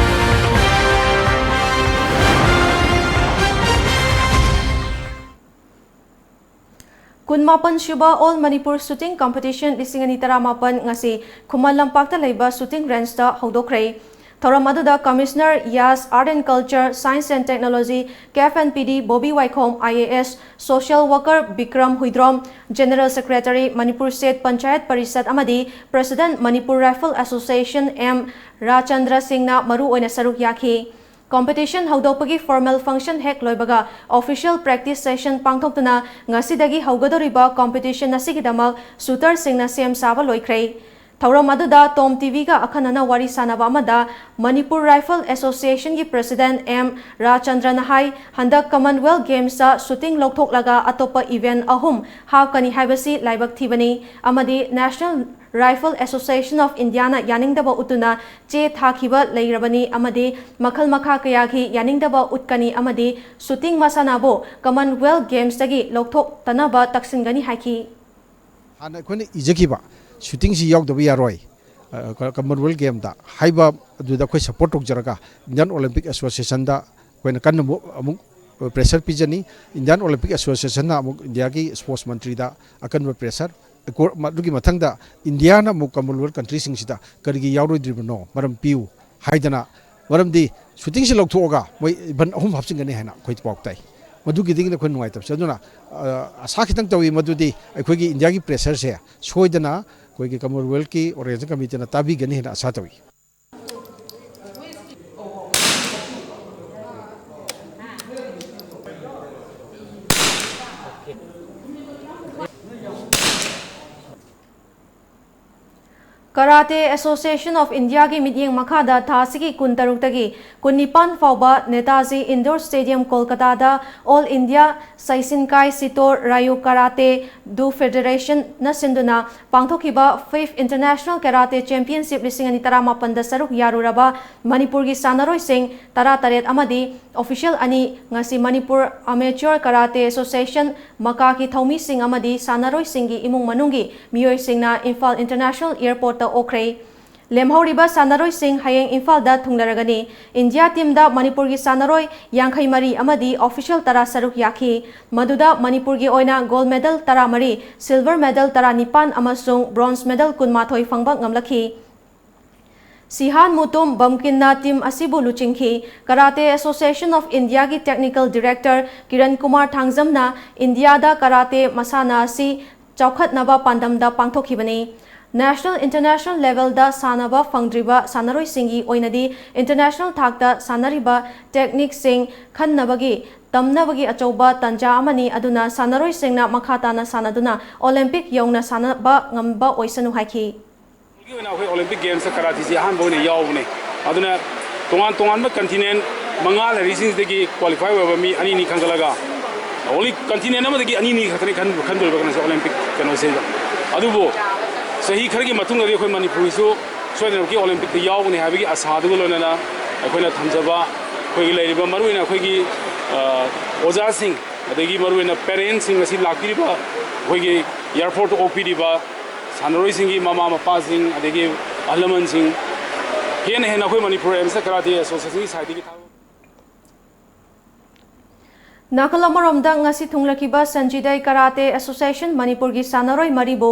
ꯀꯨꯟꯃꯥꯄꯟ ꯁꯨꯕ All Manipur Shooting Competition ꯂꯤꯁꯤꯡ ꯑꯅꯤ ꯇꯔꯥꯃꯥꯄꯟ ꯉꯁꯤ ꯈꯨꯃꯟ ꯂꯝꯄꯥꯛꯇ ꯂꯩꯕ shooting rangeꯇ ꯍꯧꯗꯣꯛꯈ꯭ꯔꯦ꯫ ꯊꯧꯔꯝ ꯑꯗꯨꯗ Commissioner ꯌꯥꯁ Art and Culture, Science and Technology, ꯀꯦꯐ N P D Bobby Waikhom, I A S, social worker Bikram Huidrom, General Secretary Manipur State Panchayat Parishad ꯑꯃꯗꯤ President Manipur Rifle Association M Rachandra ꯁꯤꯡꯅ ꯃꯔꯨ ꯑꯣꯏꯅ ꯁꯔꯨꯛ ꯌꯥꯈꯤ꯫ Competition ꯍꯧꯗꯣꯛꯄꯒꯤ formal function ꯍꯦꯛ ꯂꯣꯏꯕꯒ official practice session ꯄꯥꯡꯊꯣꯛꯇꯨꯅ ꯉꯁꯤꯗꯒꯤ ꯍꯧꯒꯗꯧꯔꯤꯕ competition ꯑꯁꯤꯒꯤꯗꯃꯛ shooterꯁꯤꯡꯅ ꯁꯦꯝ ꯁꯥꯕ ꯂꯣꯏꯈ꯭ꯔꯦ꯫ ꯊꯧꯔꯝ ꯑꯗꯨꯗ ꯇꯣꯝ ꯇꯤ ꯚꯤꯒ ꯑꯈꯟꯅꯅ ꯋꯥꯔꯤ ꯁꯥꯅꯕ ꯑꯃꯗ ꯃꯅꯤꯄꯨꯔ ꯔꯥꯏꯐꯜ ꯑꯦꯁꯣꯁꯤꯌꯦꯁꯟꯒꯤ ꯄ꯭ꯔꯦꯁꯤꯗꯦꯟꯠ ꯑꯦꯝ ꯔꯥꯆꯟꯗ꯭ꯔꯅ ꯍꯥꯏ, ꯍꯟꯗꯛ ꯀꯃꯟꯋꯦꯜꯊ ꯒꯦꯝꯁꯇ shooting ꯂꯧꯊꯣꯛꯂꯒ ꯑꯇꯣꯞꯄ event ꯑꯍꯨꯝ ꯍꯥꯞꯀꯅꯤ ꯍꯥꯏꯕꯁꯤ ꯂꯥꯏꯕꯛ ꯊꯤꯕꯅꯤ ꯑꯃꯗꯤ National Rifle Association of Indiaꯅ ꯌꯥꯅꯤꯡꯗꯕ ꯎꯠꯇꯨꯅ ꯆꯦ ꯊꯥꯈꯤꯕ ꯂꯩꯔꯕꯅꯤ ꯑꯃꯗꯤ ꯃꯈꯜ ꯃꯈꯥ ꯀꯌꯥꯒꯤ ꯌꯥꯅꯤꯡꯗꯕ ꯎꯠꯀꯅꯤ ꯑꯃꯗꯤ shooting ꯃꯁꯥꯟꯅꯕꯨ ꯀꯃꯟꯋꯦꯜꯊ ꯒꯦꯝꯁꯇꯒꯤ ꯂꯧꯊꯣꯛꯇꯅꯕ ꯇꯛꯁꯤꯟꯒꯅꯤ ꯍꯥꯏꯈꯤ꯫ ꯍꯥꯟꯅ ꯑꯩꯈꯣꯏꯅ ꯏꯖꯈꯤꯕ ꯁꯨꯇꯤꯡꯁꯤ ꯌꯥꯎꯗꯕ ꯌꯥꯔꯣꯏ꯫ ꯑ, ꯀ-, ꯀꯃꯟꯋꯦꯜꯊ ꯒꯦꯝꯗ ꯍꯥꯏꯕ ꯑꯗꯨꯗ ꯑꯩꯈꯣꯏ ꯁꯄꯣꯔꯠ ꯇꯧꯖꯔꯒ ꯏꯟꯗꯤꯌꯟ ꯑꯣꯂꯤꯝꯄꯤꯛ ꯑꯦꯁꯣꯁꯤꯌꯦꯁꯟꯗ ꯑꯩꯈꯣꯏꯅ ꯀꯟꯅ ꯑꯃꯨꯛ, ꯑꯃꯨꯛ ꯄ꯭ꯔꯦꯁꯔ ꯄꯤꯖꯅꯤ꯫ ꯏꯟꯗꯤꯌꯟ ꯑꯣꯂꯤꯝꯄꯤꯛ ꯑꯦꯁꯣꯁꯤꯌꯦꯁꯟꯅ ꯑꯃꯨꯛ ꯏꯟꯗꯤꯌꯥꯒꯤ ꯁ꯭ꯄꯣꯔꯠꯁ ꯃꯟꯇ꯭ꯔꯤꯗ ꯑꯀꯟꯕ ꯄ꯭ꯔꯦꯁꯔ, ꯑꯗꯨꯒꯤ ꯃꯊꯪꯗ ꯏꯟꯗꯤꯌꯥꯅ ꯑꯃꯨꯛ ꯀꯃꯟꯋꯦꯜꯊ ꯀꯟꯇ꯭ꯔꯤꯁꯤꯡꯁꯤꯗ ꯀꯔꯤꯒꯤ ꯌꯥꯎꯔꯣꯏꯗ꯭ꯔꯤꯕꯅꯣ, ꯃꯔꯝ ꯄꯤꯌꯨ ꯍꯥꯏꯗꯅ, ꯃꯔꯝꯗꯤ ꯁꯨꯇꯤꯡꯁꯤ ꯂꯧꯊꯣꯛꯑꯒ ꯃꯣꯏ ꯏꯚꯦꯟꯠ ꯑꯍꯨꯝ ꯍꯥꯞꯆꯤꯟꯒꯅꯤ ꯍꯥꯏꯅ ꯑꯩꯈꯣꯏ ꯄꯥꯎ ꯇꯥꯏ꯫ ꯃꯗꯨꯒꯤꯗꯒꯤꯅꯤ ꯑꯩꯈꯣꯏ ꯅꯨꯡꯉꯥꯏꯇꯕꯁꯦ꯫ ꯑꯗꯨꯅ, ꯑ, ꯑꯁꯥ ꯈꯤꯇꯪ ꯇꯧꯏ ꯃꯗꯨꯗꯤ ꯑꯩꯈꯣꯏꯒꯤ ꯏꯟꯗꯤꯌꯥꯒꯤ ꯄ꯭ꯔꯦꯁꯔꯁꯦ ꯁꯣꯏꯗꯅ ꯑꯩꯈꯣꯏꯒꯤ ꯀꯃꯟꯋꯦꯜꯊꯀꯤ ꯑꯣꯔꯒꯅꯥꯏꯖꯤꯡ ꯀꯃꯤꯇꯤꯅ ꯇꯥꯕꯤꯒꯅꯤ ꯍꯥꯏꯅ ꯑꯁꯥ ꯇꯧꯏ꯫ Karate Association of Indiaꯒꯤ ꯃꯤꯠꯌꯦꯡ ꯃꯈꯥꯗ ꯊꯥ ꯑꯁꯤꯒꯤ ꯀꯨꯟꯇꯔꯨꯛꯇꯒꯤ ꯀꯨꯟꯅꯤꯄꯥꯟ ꯐꯥꯎꯕ ꯅꯦꯇꯥꯖꯤ ꯏꯟꯗꯣꯔ ꯁ꯭ꯇꯦꯗꯤꯌꯝ, ꯀꯣꯜꯀꯇꯥꯗ All India Saishinkai Sito Ryu Karate Do Federation ꯅ ꯁꯤꯟꯗꯨꯅ ꯄꯥꯡꯊꯣꯛꯈꯤꯕ Fifth International Karate Championship ꯂꯤꯁꯤꯡ ꯑꯅꯤ ꯇꯔꯥꯃꯥꯄꯟꯗ ꯁꯔꯨꯛ ꯌꯥꯔꯨꯔꯕ ꯃꯅꯤꯄꯨꯔꯒꯤ ꯁꯥꯟꯅꯔꯣꯏꯁꯤꯡ ꯇꯔꯥꯇꯔꯦꯠ ꯑꯃꯗꯤ official ꯑꯅꯤ ꯉꯁꯤ ꯃꯅꯤꯄꯨꯔ Amateur Karate Association, ꯃꯀꯥꯒꯤ ꯊꯧꯃꯤꯁꯤꯡ ꯑꯃꯗꯤ ꯁꯥꯟꯅꯔꯣꯏꯁꯤꯡꯒꯤ ꯏꯃꯨꯡ ꯃꯅꯨꯡꯒꯤ ꯃꯤꯑꯣꯏꯁꯤꯡꯅ ꯏꯝꯐꯥꯜ International Airport ꯇ ꯑꯣꯛꯈ꯭ꯔꯦ꯫ ꯂꯦꯝꯍꯧꯔꯤꯕ ꯁꯥꯟꯅꯔꯣꯏꯁꯤꯡ ꯍꯌꯦꯡ ꯏꯝꯐꯥꯜꯗ ꯊꯨꯡꯂꯔꯒꯅꯤ꯫ ꯏꯟꯗꯤꯌꯥ ꯇꯤꯝꯗ ꯃꯅꯤꯄꯨꯔꯒꯤ ꯁꯥꯟꯅꯔꯣꯏ ꯌꯥꯡꯈꯩ ꯃꯔꯤ ꯑꯃꯗꯤ official ꯇꯔꯥ ꯁꯔꯨꯛ ꯌꯥꯈꯤ꯫ ꯃꯗꯨꯗ ꯃꯅꯤꯄꯨꯔꯒꯤ ꯑꯣꯏꯅ gold medal ꯇꯔꯥꯃꯔꯤ, silver medal ꯇꯔꯥꯅꯤꯄꯥꯟ ꯑꯃꯁꯨꯡ bronze medal ꯀꯨꯟꯃꯥꯊꯣꯏ ꯐꯪꯕ ꯉꯝꯂꯛꯈꯤ꯫ ꯁꯤꯍꯥꯟ ꯃꯨꯇꯨꯝ ꯕꯝꯀꯤꯟꯅ ꯇꯤꯝ ꯑꯁꯤꯕꯨ ꯂꯨꯆꯤꯡꯈꯤ꯫ Karate Association of Indiaꯒꯤ Technical Director Kiran Kumar ꯊꯥꯡꯖꯝꯅ ꯏꯟꯗꯤꯌꯥꯗ ꯀꯔꯥꯇꯦ ꯃꯁꯥꯟꯅ ꯑꯁꯤ ꯆꯥꯎꯈꯠꯅꯕ ꯄꯥꯟꯗꯝꯗ ꯄꯥꯡꯊꯣꯛꯈꯤꯕꯅꯤ꯫ National International levelꯗ ꯁꯥꯟꯅꯕ ꯐꯪꯗ꯭ꯔꯤꯕ ꯁꯥꯟꯅꯔꯣꯏꯁꯤꯡꯒꯤ ꯑꯣꯏꯅꯗꯤ international ꯊꯥꯛꯇ ꯁꯥꯟꯅꯔꯤꯕ techniqueꯁꯤꯡ ꯈꯟꯅꯕꯒꯤ ꯇꯝꯅꯕꯒꯤ ꯑꯆꯧꯕ ꯇꯥꯟꯖꯥ ꯑꯃꯅꯤ, ꯑꯗꯨꯅ ꯁꯥꯟꯅꯔꯣꯏꯁꯤꯡꯅ ꯃꯈꯥ ꯇꯥꯅ ꯁꯥꯟꯅꯗꯨꯅ Olympic ꯌꯧꯅ ꯁꯥꯟꯅꯕ ꯉꯝꯕ ꯑꯣꯏꯁꯅꯨ ꯍꯥꯏꯈꯤ꯫ ꯑꯣꯏꯅ ꯑꯩꯈꯣꯏ Olympic Gamesꯇ ꯀꯔꯥꯇꯤꯁꯤ ꯑꯍꯥꯟꯕ ꯑꯣꯏꯅ ꯌꯥꯎꯕꯅꯦ꯫ ꯑꯗꯨꯅ ꯇꯣꯉꯥꯟ ꯇꯣꯉꯥꯟꯕ continent ꯃꯉꯥ ꯂꯩꯔꯤꯁꯤꯡꯁꯤꯗꯒꯤ qualify ꯑꯣꯏꯕ ꯃꯤ ꯑꯅꯤ ꯑꯅꯤ ꯈꯟꯒꯠꯂꯒ, only continent ꯑꯃꯗꯒꯤ ꯑꯅꯤ ꯑꯅꯤ ꯈꯛꯇꯅꯤ ꯈꯟ-, ꯈꯟꯗꯣꯔꯤꯕ ꯀꯩꯅꯣꯁꯦ, Olympic ꯀꯩꯅꯣꯁꯤꯗ꯫ ꯑꯗꯨꯕꯨ ꯆꯍꯤ ꯈꯔꯒꯤ ꯃꯇꯨꯡꯗꯗꯤ ꯑꯩꯈꯣꯏ ꯃꯅꯤꯄꯨꯔꯒꯤꯁꯨ ꯁꯣꯏꯗꯅꯃꯛꯀꯤ Olympic ꯌꯥꯎꯒꯅꯤ ꯍꯥꯏꯕꯒꯤ ꯑꯁꯥꯗꯨꯒ ꯂꯣꯏꯅꯅ ꯑꯩꯈꯣꯏꯅ ꯊꯝꯖꯕ, ꯑꯩꯈꯣꯏꯒꯤ ꯂꯩꯔꯤꯕ ꯃꯔꯨꯑꯣꯏꯅ ꯑꯩꯈꯣꯏꯒꯤ, ꯑ, ꯑꯣꯖꯥꯁꯤꯡ, ꯑꯗꯒꯤ ꯃꯔꯨꯑꯣꯏꯅ parentsꯁꯤꯡ, ꯉꯁꯤ ꯂꯥꯛꯄꯤꯔꯤꯕ ꯑꯩꯈꯣꯏꯒꯤ airportꯇ ꯑꯣꯛꯄꯤꯔꯤꯕ ꯁꯥꯟꯅꯔꯣꯏꯁꯤꯡꯒꯤ ꯃꯃꯥ ꯃꯄꯥꯁꯤꯡ ꯑꯗꯒꯤ ꯑꯍꯜ ꯂꯃꯟꯁꯤꯡ ꯍꯦꯟꯅ ꯍꯦꯟꯅ ꯑꯩꯈꯣꯏ ꯃꯅꯤꯄꯨꯔ ꯑꯦꯝꯁꯇ ꯀꯔꯥꯇꯦ ꯑꯦꯁꯣꯁꯤꯌꯦꯁꯟꯒꯤ ꯁꯥꯏꯠꯇꯒꯤ ꯊꯥꯕ꯫ ꯅꯥꯀꯜ ꯑꯃꯔꯣꯝꯗ, ꯉꯁꯤ ꯊꯨꯡꯂꯈꯤꯕ ꯁꯟꯖꯤꯗꯩ ꯀꯔꯥꯇꯦ ꯑꯦꯁꯣꯁꯤꯌꯦꯁꯟ ꯃꯅꯤꯄꯨꯔꯒꯤ ꯁꯥꯟꯅꯔꯣꯏ ꯃꯔꯤꯕꯨ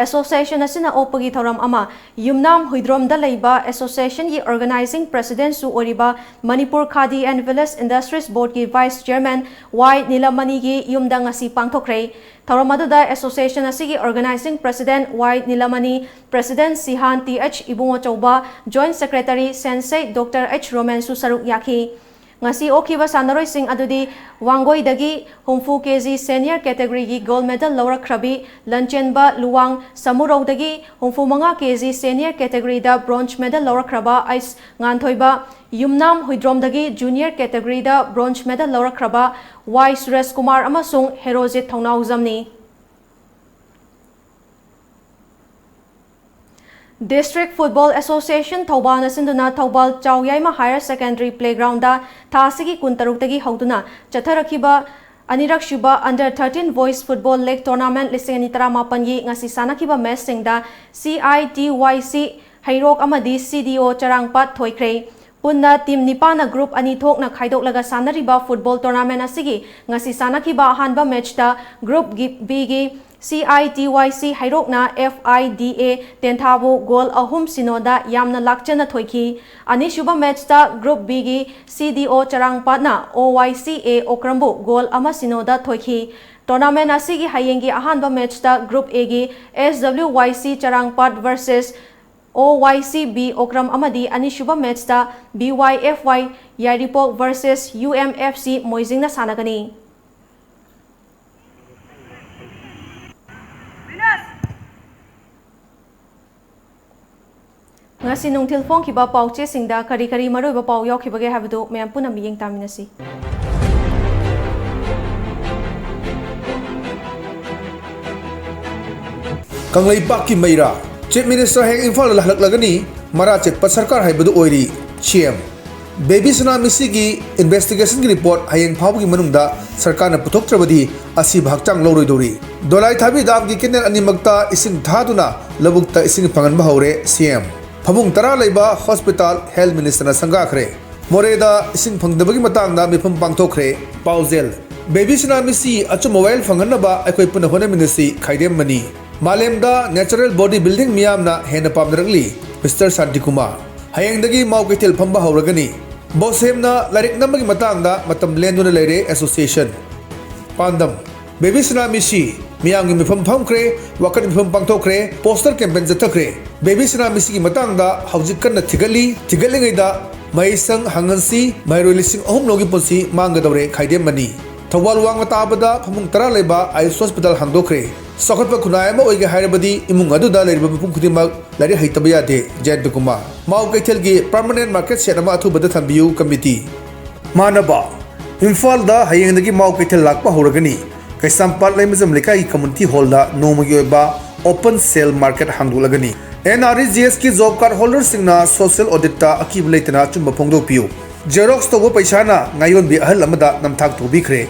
ꯑꯦꯁꯣꯁꯤꯌꯦꯁꯟ ꯑꯁꯤꯅ ꯑꯣꯛꯄꯒꯤ ꯊꯧꯔꯝ ꯑꯃ ꯌꯨꯝꯅꯥꯝ ꯍꯨꯏꯗ꯭ꯔꯣꯝꯗ ꯂꯩꯕ ꯑꯦꯁꯣꯁꯤꯌꯦꯁꯟꯒꯤ ꯑꯣꯔꯒꯅꯥꯏꯖꯤꯡ ꯄ꯭ꯔꯦꯁꯤꯗꯦꯟꯠꯁꯨ ꯑꯣꯏꯔꯤꯕ Manipur khadi and village industries ꯕꯣꯔꯗꯀꯤ ꯚꯥꯏꯁ ꯆꯤꯌꯔꯃꯦꯟ ꯋꯥꯏ ꯅꯤꯂꯃꯅꯤꯒꯤ ꯌꯨꯝꯗ ꯉꯁꯤ ꯄꯥꯡꯊꯣꯛꯈ꯭ꯔꯦ꯫ ꯊꯧꯔꯝ ꯑꯗꯨꯗ ꯑꯦꯁꯣꯁꯤꯌꯦꯁꯟ ꯑꯁꯤꯒꯤ organizing president Y Nilamani, president shihan T H Ibungochouba, joint secretary sensei doctor H ꯔꯣꯃꯦꯟꯁꯨ ꯁꯔꯨꯛ ꯌꯥꯈꯤ꯫ ꯉꯁꯤ ꯑꯣꯛꯈꯤꯕ ꯁꯥꯟꯅꯔꯣꯏꯁꯤꯡ ꯑꯗꯨꯗꯤ ꯋꯥꯡꯒꯣꯏꯗꯒꯤ ꯍꯨꯝꯐꯨ ꯀꯦ ꯖꯤ ꯁꯦꯅꯤꯌꯔ ꯀꯦꯇꯦꯒꯣꯔꯤꯒꯤ ꯒꯣꯜꯗ ꯃꯦꯗꯜ ꯂꯧꯔꯛꯈ꯭ꯔꯕꯤ ꯂꯟꯆꯦꯟꯕ ꯂꯨꯋꯥꯡ, ꯁꯃꯨꯔꯧꯗꯒꯤ ꯍꯨꯝꯐꯨ ꯃꯉꯥ ꯀꯦ ꯖꯤ ꯁꯦꯅꯤꯌꯔ ꯀꯦꯇꯦꯒꯣꯔꯤꯗ ꯕ꯭ꯔꯣꯟꯖ ꯃꯦꯗꯜ ꯂꯧꯔꯛꯈ꯭ꯔꯕ ꯑꯩꯆ ꯉꯥꯟꯊꯣꯏꯕ, ꯌꯨꯝꯅꯥꯝ ꯍꯨꯏꯗ꯭ꯔꯣꯝꯗꯒꯤ ꯖꯨꯅꯤꯌꯔ ꯀꯦꯇꯦꯒꯣꯔꯤꯗ ꯕ꯭ꯔꯣꯟꯖ ꯃꯦꯗꯜ ꯂꯧꯔꯛꯈ꯭ꯔꯕ ꯋꯥꯏ ꯁꯨꯔꯦꯁ ꯀꯨꯃꯥꯔ ꯑꯃꯁꯨꯡ ꯍꯦꯔꯣꯖꯤꯠ ꯊꯧꯅꯥꯎꯖꯝꯅꯤ꯫ ꯗꯤꯁꯇ꯭ꯔꯤꯛ ꯐꯨꯠꯕꯣꯜ ꯑꯦꯁꯣꯁꯤꯌꯦꯁꯟ ꯊꯧꯕꯥꯜꯅ ꯁꯤꯟꯗꯨꯅ ꯊꯧꯕꯥꯜ ꯆꯥꯎꯌꯥꯏꯃ ꯍꯥꯌꯔ ꯁꯦꯀꯦꯟꯗꯔꯤ ꯄ꯭ꯂꯦꯒ꯭ꯔꯥꯎꯟꯗ ꯊꯥ ꯑꯁꯤꯒꯤ ꯀꯨꯟꯇꯔꯨꯛꯇꯒꯤ ꯍꯧꯗꯨꯅ ꯆꯠꯊꯔꯛꯈꯤꯕ ꯑꯅꯤꯔꯛꯁꯨꯕ Under thirteen Boys Football League Tournament ꯂꯤꯁꯤꯡ ꯑꯅꯤ ꯇꯔꯥꯃꯥꯄꯟꯒꯤ ꯉꯁꯤ ꯁꯥꯟꯅꯈꯤꯕ ꯃꯦꯆꯁꯤꯡꯗ C I T Y C ꯍꯩꯔꯣꯛ ꯑꯃꯗꯤ C D O ꯆꯔꯥꯡꯄꯥꯠ ꯊꯣꯏꯈ꯭ꯔꯦ꯫ ꯄꯨꯟꯅ ꯇꯤꯝ ꯅꯤꯄꯥꯟꯅ ꯒ꯭ꯔꯨꯞ ꯑꯅꯤ ꯊꯣꯛꯅ ꯈꯥꯏꯗꯣꯛꯂꯒ ꯁꯥꯟꯅꯔꯤꯕ ꯐꯨꯠꯕꯣꯜ ꯇꯣꯔꯅꯥꯃꯦꯟꯠ ꯑꯁꯤꯒꯤ ꯉꯁꯤ ꯁꯥꯟꯅꯈꯤꯕ ꯑꯍꯥꯟꯕ ꯃꯦꯆꯇ ꯒ꯭ꯔꯨꯞ ꯒꯤ-, B ꯒꯤ C I T Y C ꯍꯩꯔꯣꯛꯅ F I D A ꯇꯦꯟꯊꯥꯕꯨ ꯒꯣꯜ ꯑꯍꯨꯝ ꯁꯤꯅꯣꯗ ꯌꯥꯝꯅ ꯂꯥꯛꯆꯅ ꯊꯣꯏꯈꯤ꯫ ꯑꯅꯤꯁꯨꯕ ꯃꯦꯆꯇ ꯒ꯭ꯔꯨꯞ B ꯒꯤ C D O ꯆꯔꯥꯡꯄꯥꯠꯅ O Y C A ꯑꯣꯀ꯭ꯔꯝꯕꯨ ꯒꯣꯜ ꯑꯃ ꯁꯤꯅꯣꯗ ꯊꯣꯏꯈꯤ꯫ ꯇꯣꯔꯅꯥꯃꯦꯟꯠ ꯑꯁꯤꯒꯤ ꯍꯌꯦꯡꯒꯤ ꯑꯍꯥꯟꯕ ꯃꯦꯆꯇ ꯒ꯭ꯔꯨꯞ A ꯒꯤ S W Y C ꯆꯔꯥꯡꯄꯥꯠ versus O Y C B ꯑꯣꯀ꯭ꯔꯝ ꯑꯃꯗꯤ ꯑꯅꯤꯁꯨꯕ ꯃꯦꯆꯇ B Y F Y ꯌꯥꯏꯔꯤꯄꯣꯛ versus U M F C ꯃꯣꯏꯖꯤꯡꯅ ꯁꯥꯟꯅꯒꯅꯤ꯫ ꯉꯁꯤ ꯅꯨꯡꯊꯤꯜ ꯐꯣꯡꯈꯤꯕ ꯄꯥꯎꯆꯦꯁꯤꯡꯗ ꯀꯔꯤ ꯀꯔꯤ ꯃꯔꯨꯑꯣꯏꯕ ꯄꯥꯎ ꯌꯥꯎꯈꯤꯕꯒꯦ ꯍꯥꯏꯕꯗꯨ ꯃꯌꯥꯝ ꯄꯨꯟꯅ ꯃꯤꯠꯌꯦꯡ ꯇꯥꯃꯤꯟꯅꯁꯤ꯫ ꯀꯪꯂꯩꯄꯥꯛꯀꯤ ꯃꯩꯔꯥ, ꯆꯤꯐ ꯃꯤꯅꯤꯁꯇꯔ ꯍꯦꯛ ꯏꯝꯐꯥꯜꯗ ꯍꯜꯂꯛꯂꯒꯅꯤ, ꯃꯔꯥ ꯆꯦꯠꯄ ꯁꯔꯀꯥꯔ ꯍꯥꯏꯕꯗꯨ ꯑꯣꯏꯔꯤ ꯁꯤ ꯑꯦꯝ꯫ ꯕꯦꯕꯤ ꯁꯅꯥ ꯃꯤꯁꯤꯒꯤ ꯏꯟꯚꯦꯁꯇꯤꯒꯦꯁꯟꯒꯤ ꯔꯤꯄꯣꯔꯠ ꯍꯌꯦꯡ ꯐꯥꯎꯕꯒꯤ ꯃꯅꯨꯡꯗ ꯁꯔꯀꯥꯔꯅ ꯄꯨꯊꯣꯛꯇ꯭ꯔꯕꯗꯤ ꯑꯁꯤꯕ ꯍꯛꯆꯥꯡ ꯂꯧꯔꯣꯏꯗꯧꯔꯤ꯫ ꯗꯣꯂꯥꯏ ꯊꯥꯕꯤ ꯗꯥꯝꯒꯤ ꯀꯦꯅꯦꯜ ꯑꯅꯤꯃꯛꯇ ꯏꯁꯤꯡ ꯊꯥꯗꯨꯅ ꯂꯧꯕꯨꯛꯇ ꯏꯁꯤꯡ ꯐꯪꯍꯟꯕ ꯍꯧꯔꯦ ꯁꯤ ꯑꯦꯝ꯫ ꯐꯃꯨꯡ ꯇꯔꯥ ꯂꯩꯕ ꯍꯣꯁꯄꯤꯇꯥꯜ ꯍꯦꯜꯊ ꯃꯤꯅꯤꯁꯇꯔꯅ ꯁꯪꯒꯥꯈ꯭ꯔꯦ꯫ ꯃꯣꯔꯦꯗ ꯏꯁꯤꯡ ꯐꯪꯗꯕꯒꯤ ꯃꯇꯥꯡꯗ ꯃꯤꯐꯝ ꯄꯥꯡꯊꯣꯛꯈ꯭ꯔꯦ꯫ ꯄꯥꯎꯖꯦꯜ: ꯕꯦꯕꯤ ꯁꯅꯥ ꯃꯤꯁꯤ ꯑꯆꯨꯝꯕ ꯋꯥꯌꯦꯜ ꯐꯪꯍꯟꯅꯕ ꯑꯩꯈꯣꯏ ꯄꯨꯟꯅ ꯍꯣꯠꯅꯃꯤꯟꯅꯁꯤ, ꯈꯥꯏꯗꯦꯝ ꯃꯅꯤ꯫ ꯃꯥꯂꯦꯝꯗ natural body building ꯃꯤꯌꯥꯝꯅ ꯍꯦꯟꯅ ꯄꯥꯝꯅꯔꯛꯂꯤ, ꯃꯤꯁꯇꯔ ꯁꯥꯟꯇꯤꯀꯨꯃꯥꯔ꯫ ꯍꯌꯦꯡꯗꯒꯤ ꯃꯥꯎ ꯀꯩꯊꯦꯜ ꯐꯝꯕ ꯍꯧꯔꯒꯅꯤ꯫ ꯕꯣꯁꯦꯝꯅ ꯂꯥꯏꯔꯤꯛ ꯅꯝꯕꯒꯤ ꯃꯇꯥꯡꯗ ꯃꯇꯝ ꯂꯦꯟꯗꯨꯅ ꯂꯩꯔꯦ ꯑꯦꯁꯣꯁꯤꯌꯦꯁꯟ꯫ ꯄꯥꯟꯗꯝ: ꯕꯦꯕꯤ ꯁꯅꯥ ꯃꯤꯁꯤ꯫ ꯃꯤꯌꯥꯝꯒꯤ ꯃꯤꯐꯝ ꯐꯝꯈ꯭ꯔꯦ, ꯋꯥꯀꯠ ꯃꯤꯐꯝ ꯄꯥꯡꯊꯣꯛꯈ꯭ꯔꯦ, ꯄꯣꯁꯇꯔ ꯀꯦꯝꯄꯦꯟ ꯆꯠꯊꯈ꯭ꯔꯦ꯫ ꯕꯦꯕꯤ ꯁꯅꯥ ꯃꯤꯁꯤꯒꯤ ꯃꯇꯥꯡꯗ ꯍꯧꯖꯤꯛ ꯀꯟꯅ ꯊꯤꯒꯠꯂꯤ꯫ ꯊꯤꯒꯠꯂꯤꯉꯩꯗ ꯃꯍꯩꯁꯪ ꯍꯥꯡꯍꯟꯁꯤ, ꯃꯍꯩꯔꯣꯏ ꯂꯤꯁꯤꯡ ꯑꯍꯨꯝ ꯂꯣꯝꯒꯤ ꯄꯨꯟꯁꯤ ꯃꯥꯡꯒꯗꯧꯔꯦ, ꯈꯥꯏꯗꯦꯝ ꯃꯅꯤ꯫ ꯊꯧꯕꯥꯜ ꯋꯥꯡꯃ ꯇꯥꯕꯗ ꯐꯃꯨꯡ ꯇꯔꯥ ꯂꯩꯕ ꯑꯌꯨꯁ ꯍꯣꯁꯄꯤꯇꯥꯜ ꯍꯥꯡꯗꯣꯛꯈ꯭ꯔꯦ꯫ ꯆꯥꯎꯈꯠꯄ ꯈꯨꯟꯅꯥꯏ ꯑꯃ ꯑꯣꯏꯒꯦ ꯍꯥꯏꯔꯕꯗꯤ ꯏꯃꯨꯡ ꯑꯗꯨꯗ ꯂꯩꯔꯤꯕ ꯃꯤꯄꯨꯝ ꯈꯨꯗꯤꯡꯃꯛ ꯂꯥꯏꯔꯤꯛ ꯍꯩꯇꯕ ꯌꯥꯗꯦ, ꯖꯌꯟꯇ ꯀꯨꯃꯥꯔ꯫ ꯃꯥꯎ ꯀꯩꯊꯦꯜꯒꯤ ꯄꯔꯃꯅꯦꯟ ꯃꯥꯔꯀꯦꯠ ꯁꯦꯠ ꯑꯃ ꯑꯊꯨꯕꯗ ꯊꯝꯕꯤꯌꯨ, ꯀꯃꯤꯇꯤ꯫ ꯃꯥꯟꯅꯕ: ꯏꯝꯐꯥꯜꯗ ꯍꯌꯦꯡꯗꯒꯤ ꯃꯥꯎ ꯀꯩꯊꯦꯜ ꯂꯥꯛꯄ ꯍꯧꯔꯒꯅꯤ꯫ ꯀꯩꯁꯥꯝꯄꯥꯠ ꯂꯩꯃꯖꯝ ꯂꯩꯀꯥꯏꯒꯤ ꯀꯝꯃꯨꯅꯤꯇꯤ ꯍꯣꯜꯗ ꯅꯣꯡꯃꯒꯤ ꯑꯣꯏꯕ open sale market ꯍꯥꯡꯗꯣꯛꯂꯒꯅꯤ꯫ ꯑꯦꯟ ꯑꯥꯔ ꯏ ꯖꯤ ꯑꯦꯁꯀꯤ ꯖꯣꯕ ꯀꯥꯔꯗ ꯍꯣꯜꯗꯔꯁꯤꯡꯅ ꯁꯣꯁꯤꯌꯦꯜ ꯑꯣꯗꯤꯠꯇ ꯑꯀꯤꯕ ꯂꯩꯇꯅ ꯑꯆꯨꯝꯕ ꯐꯣꯡꯗꯣꯛꯄꯤꯌꯨ꯫ ꯖꯦꯔꯣꯛꯁ ꯇꯧꯕ ꯄꯩꯁꯥꯅ ꯉꯥꯌꯣꯟꯕꯤ ꯑꯍꯜ ꯑꯃꯗ ꯅꯝꯊꯥꯛ ꯇꯧꯕꯤꯈ꯭ꯔꯦ꯫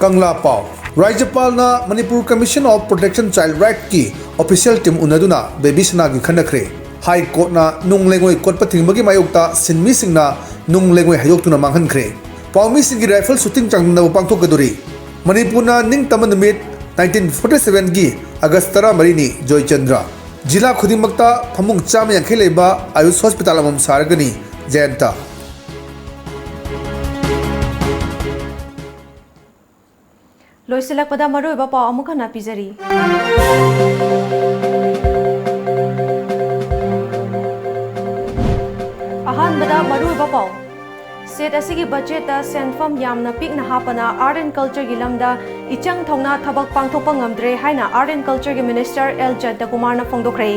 ꯀꯪꯂꯥ ꯄꯥꯎ: ꯔꯥꯖ꯭ꯌꯄꯥꯜꯅ Manipur Commission of Protection Child Rightꯀꯤ official team ꯎꯅꯗꯨꯅ ꯕꯦꯕꯤ ꯁꯅꯥꯒꯤ ꯈꯟꯅꯈ꯭ꯔꯦ꯫ ꯍꯥꯏ ꯀꯣꯔꯠꯅ ꯅꯨꯡ ꯂꯩꯉꯣꯏ ꯀꯣꯠꯄ ꯊꯤꯡꯕꯒꯤ ꯃꯥꯌꯣꯛꯇ ꯁꯤꯟꯃꯤꯁꯤꯡꯅ ꯅꯨꯡ ꯂꯩꯉꯣꯏ ꯍꯩꯗꯣꯛꯇꯨꯅ ꯃꯥꯡꯍꯟꯈ꯭ꯔꯦ꯫ ꯄꯥꯎꯃꯤꯁꯤꯡꯒꯤ rifle shooting ꯆꯥꯡꯗꯝꯅꯕ ꯄꯥꯡꯊꯣꯛꯀꯗꯧꯔꯤ꯫ ꯃꯅꯤꯄꯨꯔꯅ ꯅꯤꯡꯇꯝꯕ ꯅꯨꯃꯤꯠ nineteen forty sevenꯒꯤ ꯑꯥꯒꯁ ꯇꯔꯥꯃꯔꯤꯅꯤ, ꯖꯣꯏꯆꯟꯗ꯭ꯔ꯫ ꯖꯤꯂꯥ ꯈꯨꯗꯤꯡꯃꯛꯇ ꯐꯃꯨꯡ ꯆꯥꯝꯃ ꯌꯥꯡꯈꯩ ꯂꯩꯕ ꯑꯌꯨꯁ ꯍꯣꯁꯄꯤꯇꯥꯜ ꯑꯃꯃꯝ ꯁꯥꯔꯒꯅꯤ, ꯖꯌꯟꯇ꯫ ꯂꯣꯏꯁꯤꯜꯂꯛꯄꯗ ꯃꯔꯨꯑꯣꯏꯕ ꯄꯥꯎ ꯑꯃꯨꯛ ꯍꯟꯅ ꯄꯤꯖꯔꯤ꯫ ꯑꯍꯥꯟꯕꯗ ꯃꯔꯨꯑꯣꯏꯕ ꯄꯥꯎ꯫ ꯁꯦꯠ ꯑꯁꯤꯒꯤ ꯕꯖꯦꯠꯇ ꯁꯦꯟꯐꯝ ꯌꯥꯝꯅ ꯄꯤꯛꯅ ꯍꯥꯞꯄꯅ Art and Cultureꯒꯤ ꯂꯝꯗ ꯏꯆꯪ ꯊꯧꯅ ꯊꯕꯛ ꯄꯥꯡꯊꯣꯛꯄ ꯉꯝꯗ꯭ꯔꯦ ꯍꯥꯏꯅ Art and Cultureꯒꯤ ꯃꯤꯅꯤꯁꯇꯔ ꯑꯦꯜ ꯖꯌꯟꯇꯀꯨꯃꯥꯔꯅ ꯐꯣꯡꯗꯣꯛꯈ꯭ꯔꯦ꯫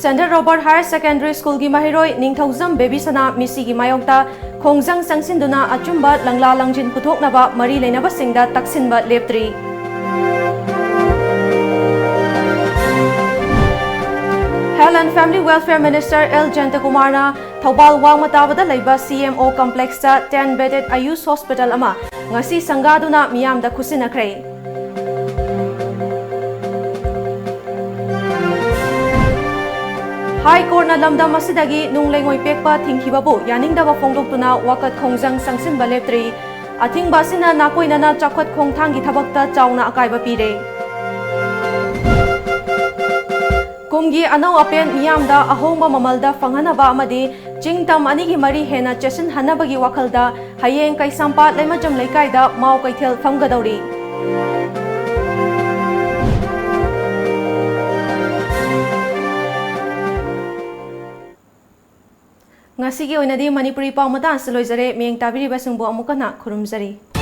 ꯁꯦꯟꯇꯔ ꯔꯣꯕꯔꯠ ꯍꯥꯌꯔ ꯁꯦꯀꯦꯟꯗꯔꯤ ꯁ꯭ꯀꯨꯜꯒꯤ ꯃꯍꯩꯔꯣꯏ ꯅꯤꯡꯊꯧꯖꯝ ꯕꯦꯕꯤꯁꯅꯥ ꯃꯤꯁꯤꯒꯤ ꯃꯥꯌꯣꯛꯇ ꯈꯣꯡꯖꯪ ꯆꯪꯁꯤꯟꯗꯨꯅ ꯑꯆꯨꯝꯕ ꯂꯪꯂꯥ ꯂꯪꯖꯤꯟ ꯄꯨꯊꯣꯛꯅꯕ ꯃꯔꯤ ꯂꯩꯅꯕꯁꯤꯡꯗ ꯇꯛꯁꯤꯟꯕ ꯂꯦꯞꯇ꯭ꯔꯤ꯫ And family welfare minister L ꯖꯌꯟꯇꯀꯨꯃꯥꯔꯅ ꯊꯧꯕꯥꯜ ꯋꯥꯡꯃ ꯇꯥꯕꯗ ꯂꯩꯕ ꯁꯤ ꯑꯦꯝ ꯑꯣ ꯀꯝꯄ꯭ꯂꯦꯛꯁꯇ ꯇꯦꯟ ꯕꯦꯗꯦꯗ ꯑꯌꯨꯁ ꯍꯣꯁꯄꯤꯇꯥꯜ ꯑꯃ ꯉꯁꯤ ꯁꯪꯒꯥꯗꯨꯅ ꯃꯤꯌꯥꯝꯗ ꯈꯨꯠꯁꯤꯟꯅꯈ꯭ꯔꯦ꯫ ꯍꯥꯏ ꯀꯣꯔꯠꯅ ꯂꯝꯗꯝ ꯑꯁꯤꯗꯒꯤ ꯅꯨꯡ ꯂꯩꯉꯣꯏ ꯄꯦꯛꯄ ꯊꯤꯡꯈꯤꯕꯕꯨ ꯌꯥꯅꯤꯡꯗꯕ ꯐꯣꯡꯗꯣꯛꯇꯨꯅ ꯋꯥꯀꯠ ꯈꯣꯡꯖꯪ ꯆꯪꯁꯤꯟꯕ ꯂꯦꯞꯇ꯭ꯔꯤ꯫ ꯑꯊꯤꯡꯕ ꯑꯁꯤꯅ ꯅꯥꯀꯣꯏꯅꯅ ꯆꯥꯎꯈꯠ ꯈꯣꯡꯊꯥꯡꯒꯤ ꯊꯕꯛꯇ ꯆꯥꯎꯅ ꯑꯀꯥꯏꯕ ꯄꯤꯔꯦ꯫ ꯀꯨꯝꯒꯤ ꯑꯅꯧ ꯑꯄꯦꯟ ꯃꯤꯌꯥꯝꯗ ꯑꯍꯣꯡꯕ ꯃꯃꯜꯗ ꯐꯪꯍꯟꯅꯕ ꯑꯃꯗꯤ ꯆꯤꯡ ꯇꯝ ꯑꯅꯤꯒꯤ ꯃꯔꯤ ꯍꯦꯟꯅ ꯆꯦꯠꯁꯤꯟꯍꯟꯅꯕꯒꯤ ꯋꯥꯈꯜꯗ ꯍꯌꯦꯡ ꯀꯩꯁꯥꯝꯄꯥꯠ ꯂꯩꯃꯖꯝ ꯂꯩꯀꯥꯏꯗ ꯃꯥꯎ ꯀꯩꯊꯦꯜ ꯐꯝꯒꯗꯧꯔꯤ꯫ ꯉꯁꯤꯒꯤ ꯑꯣꯏꯅꯗꯤ ꯃꯅꯤꯄꯨꯔꯤ ꯄꯥꯎ ꯃꯇꯥꯡ ꯑꯁꯤ ꯂꯣꯏꯖꯔꯦ꯫ ꯃꯤꯠꯌꯦꯡ ꯇꯥꯕꯤꯔꯤꯕꯁꯤꯡꯕꯨ ꯑꯃꯨꯛ ꯍꯟꯅ ꯈꯨꯔꯨꯝꯖꯔꯤ꯫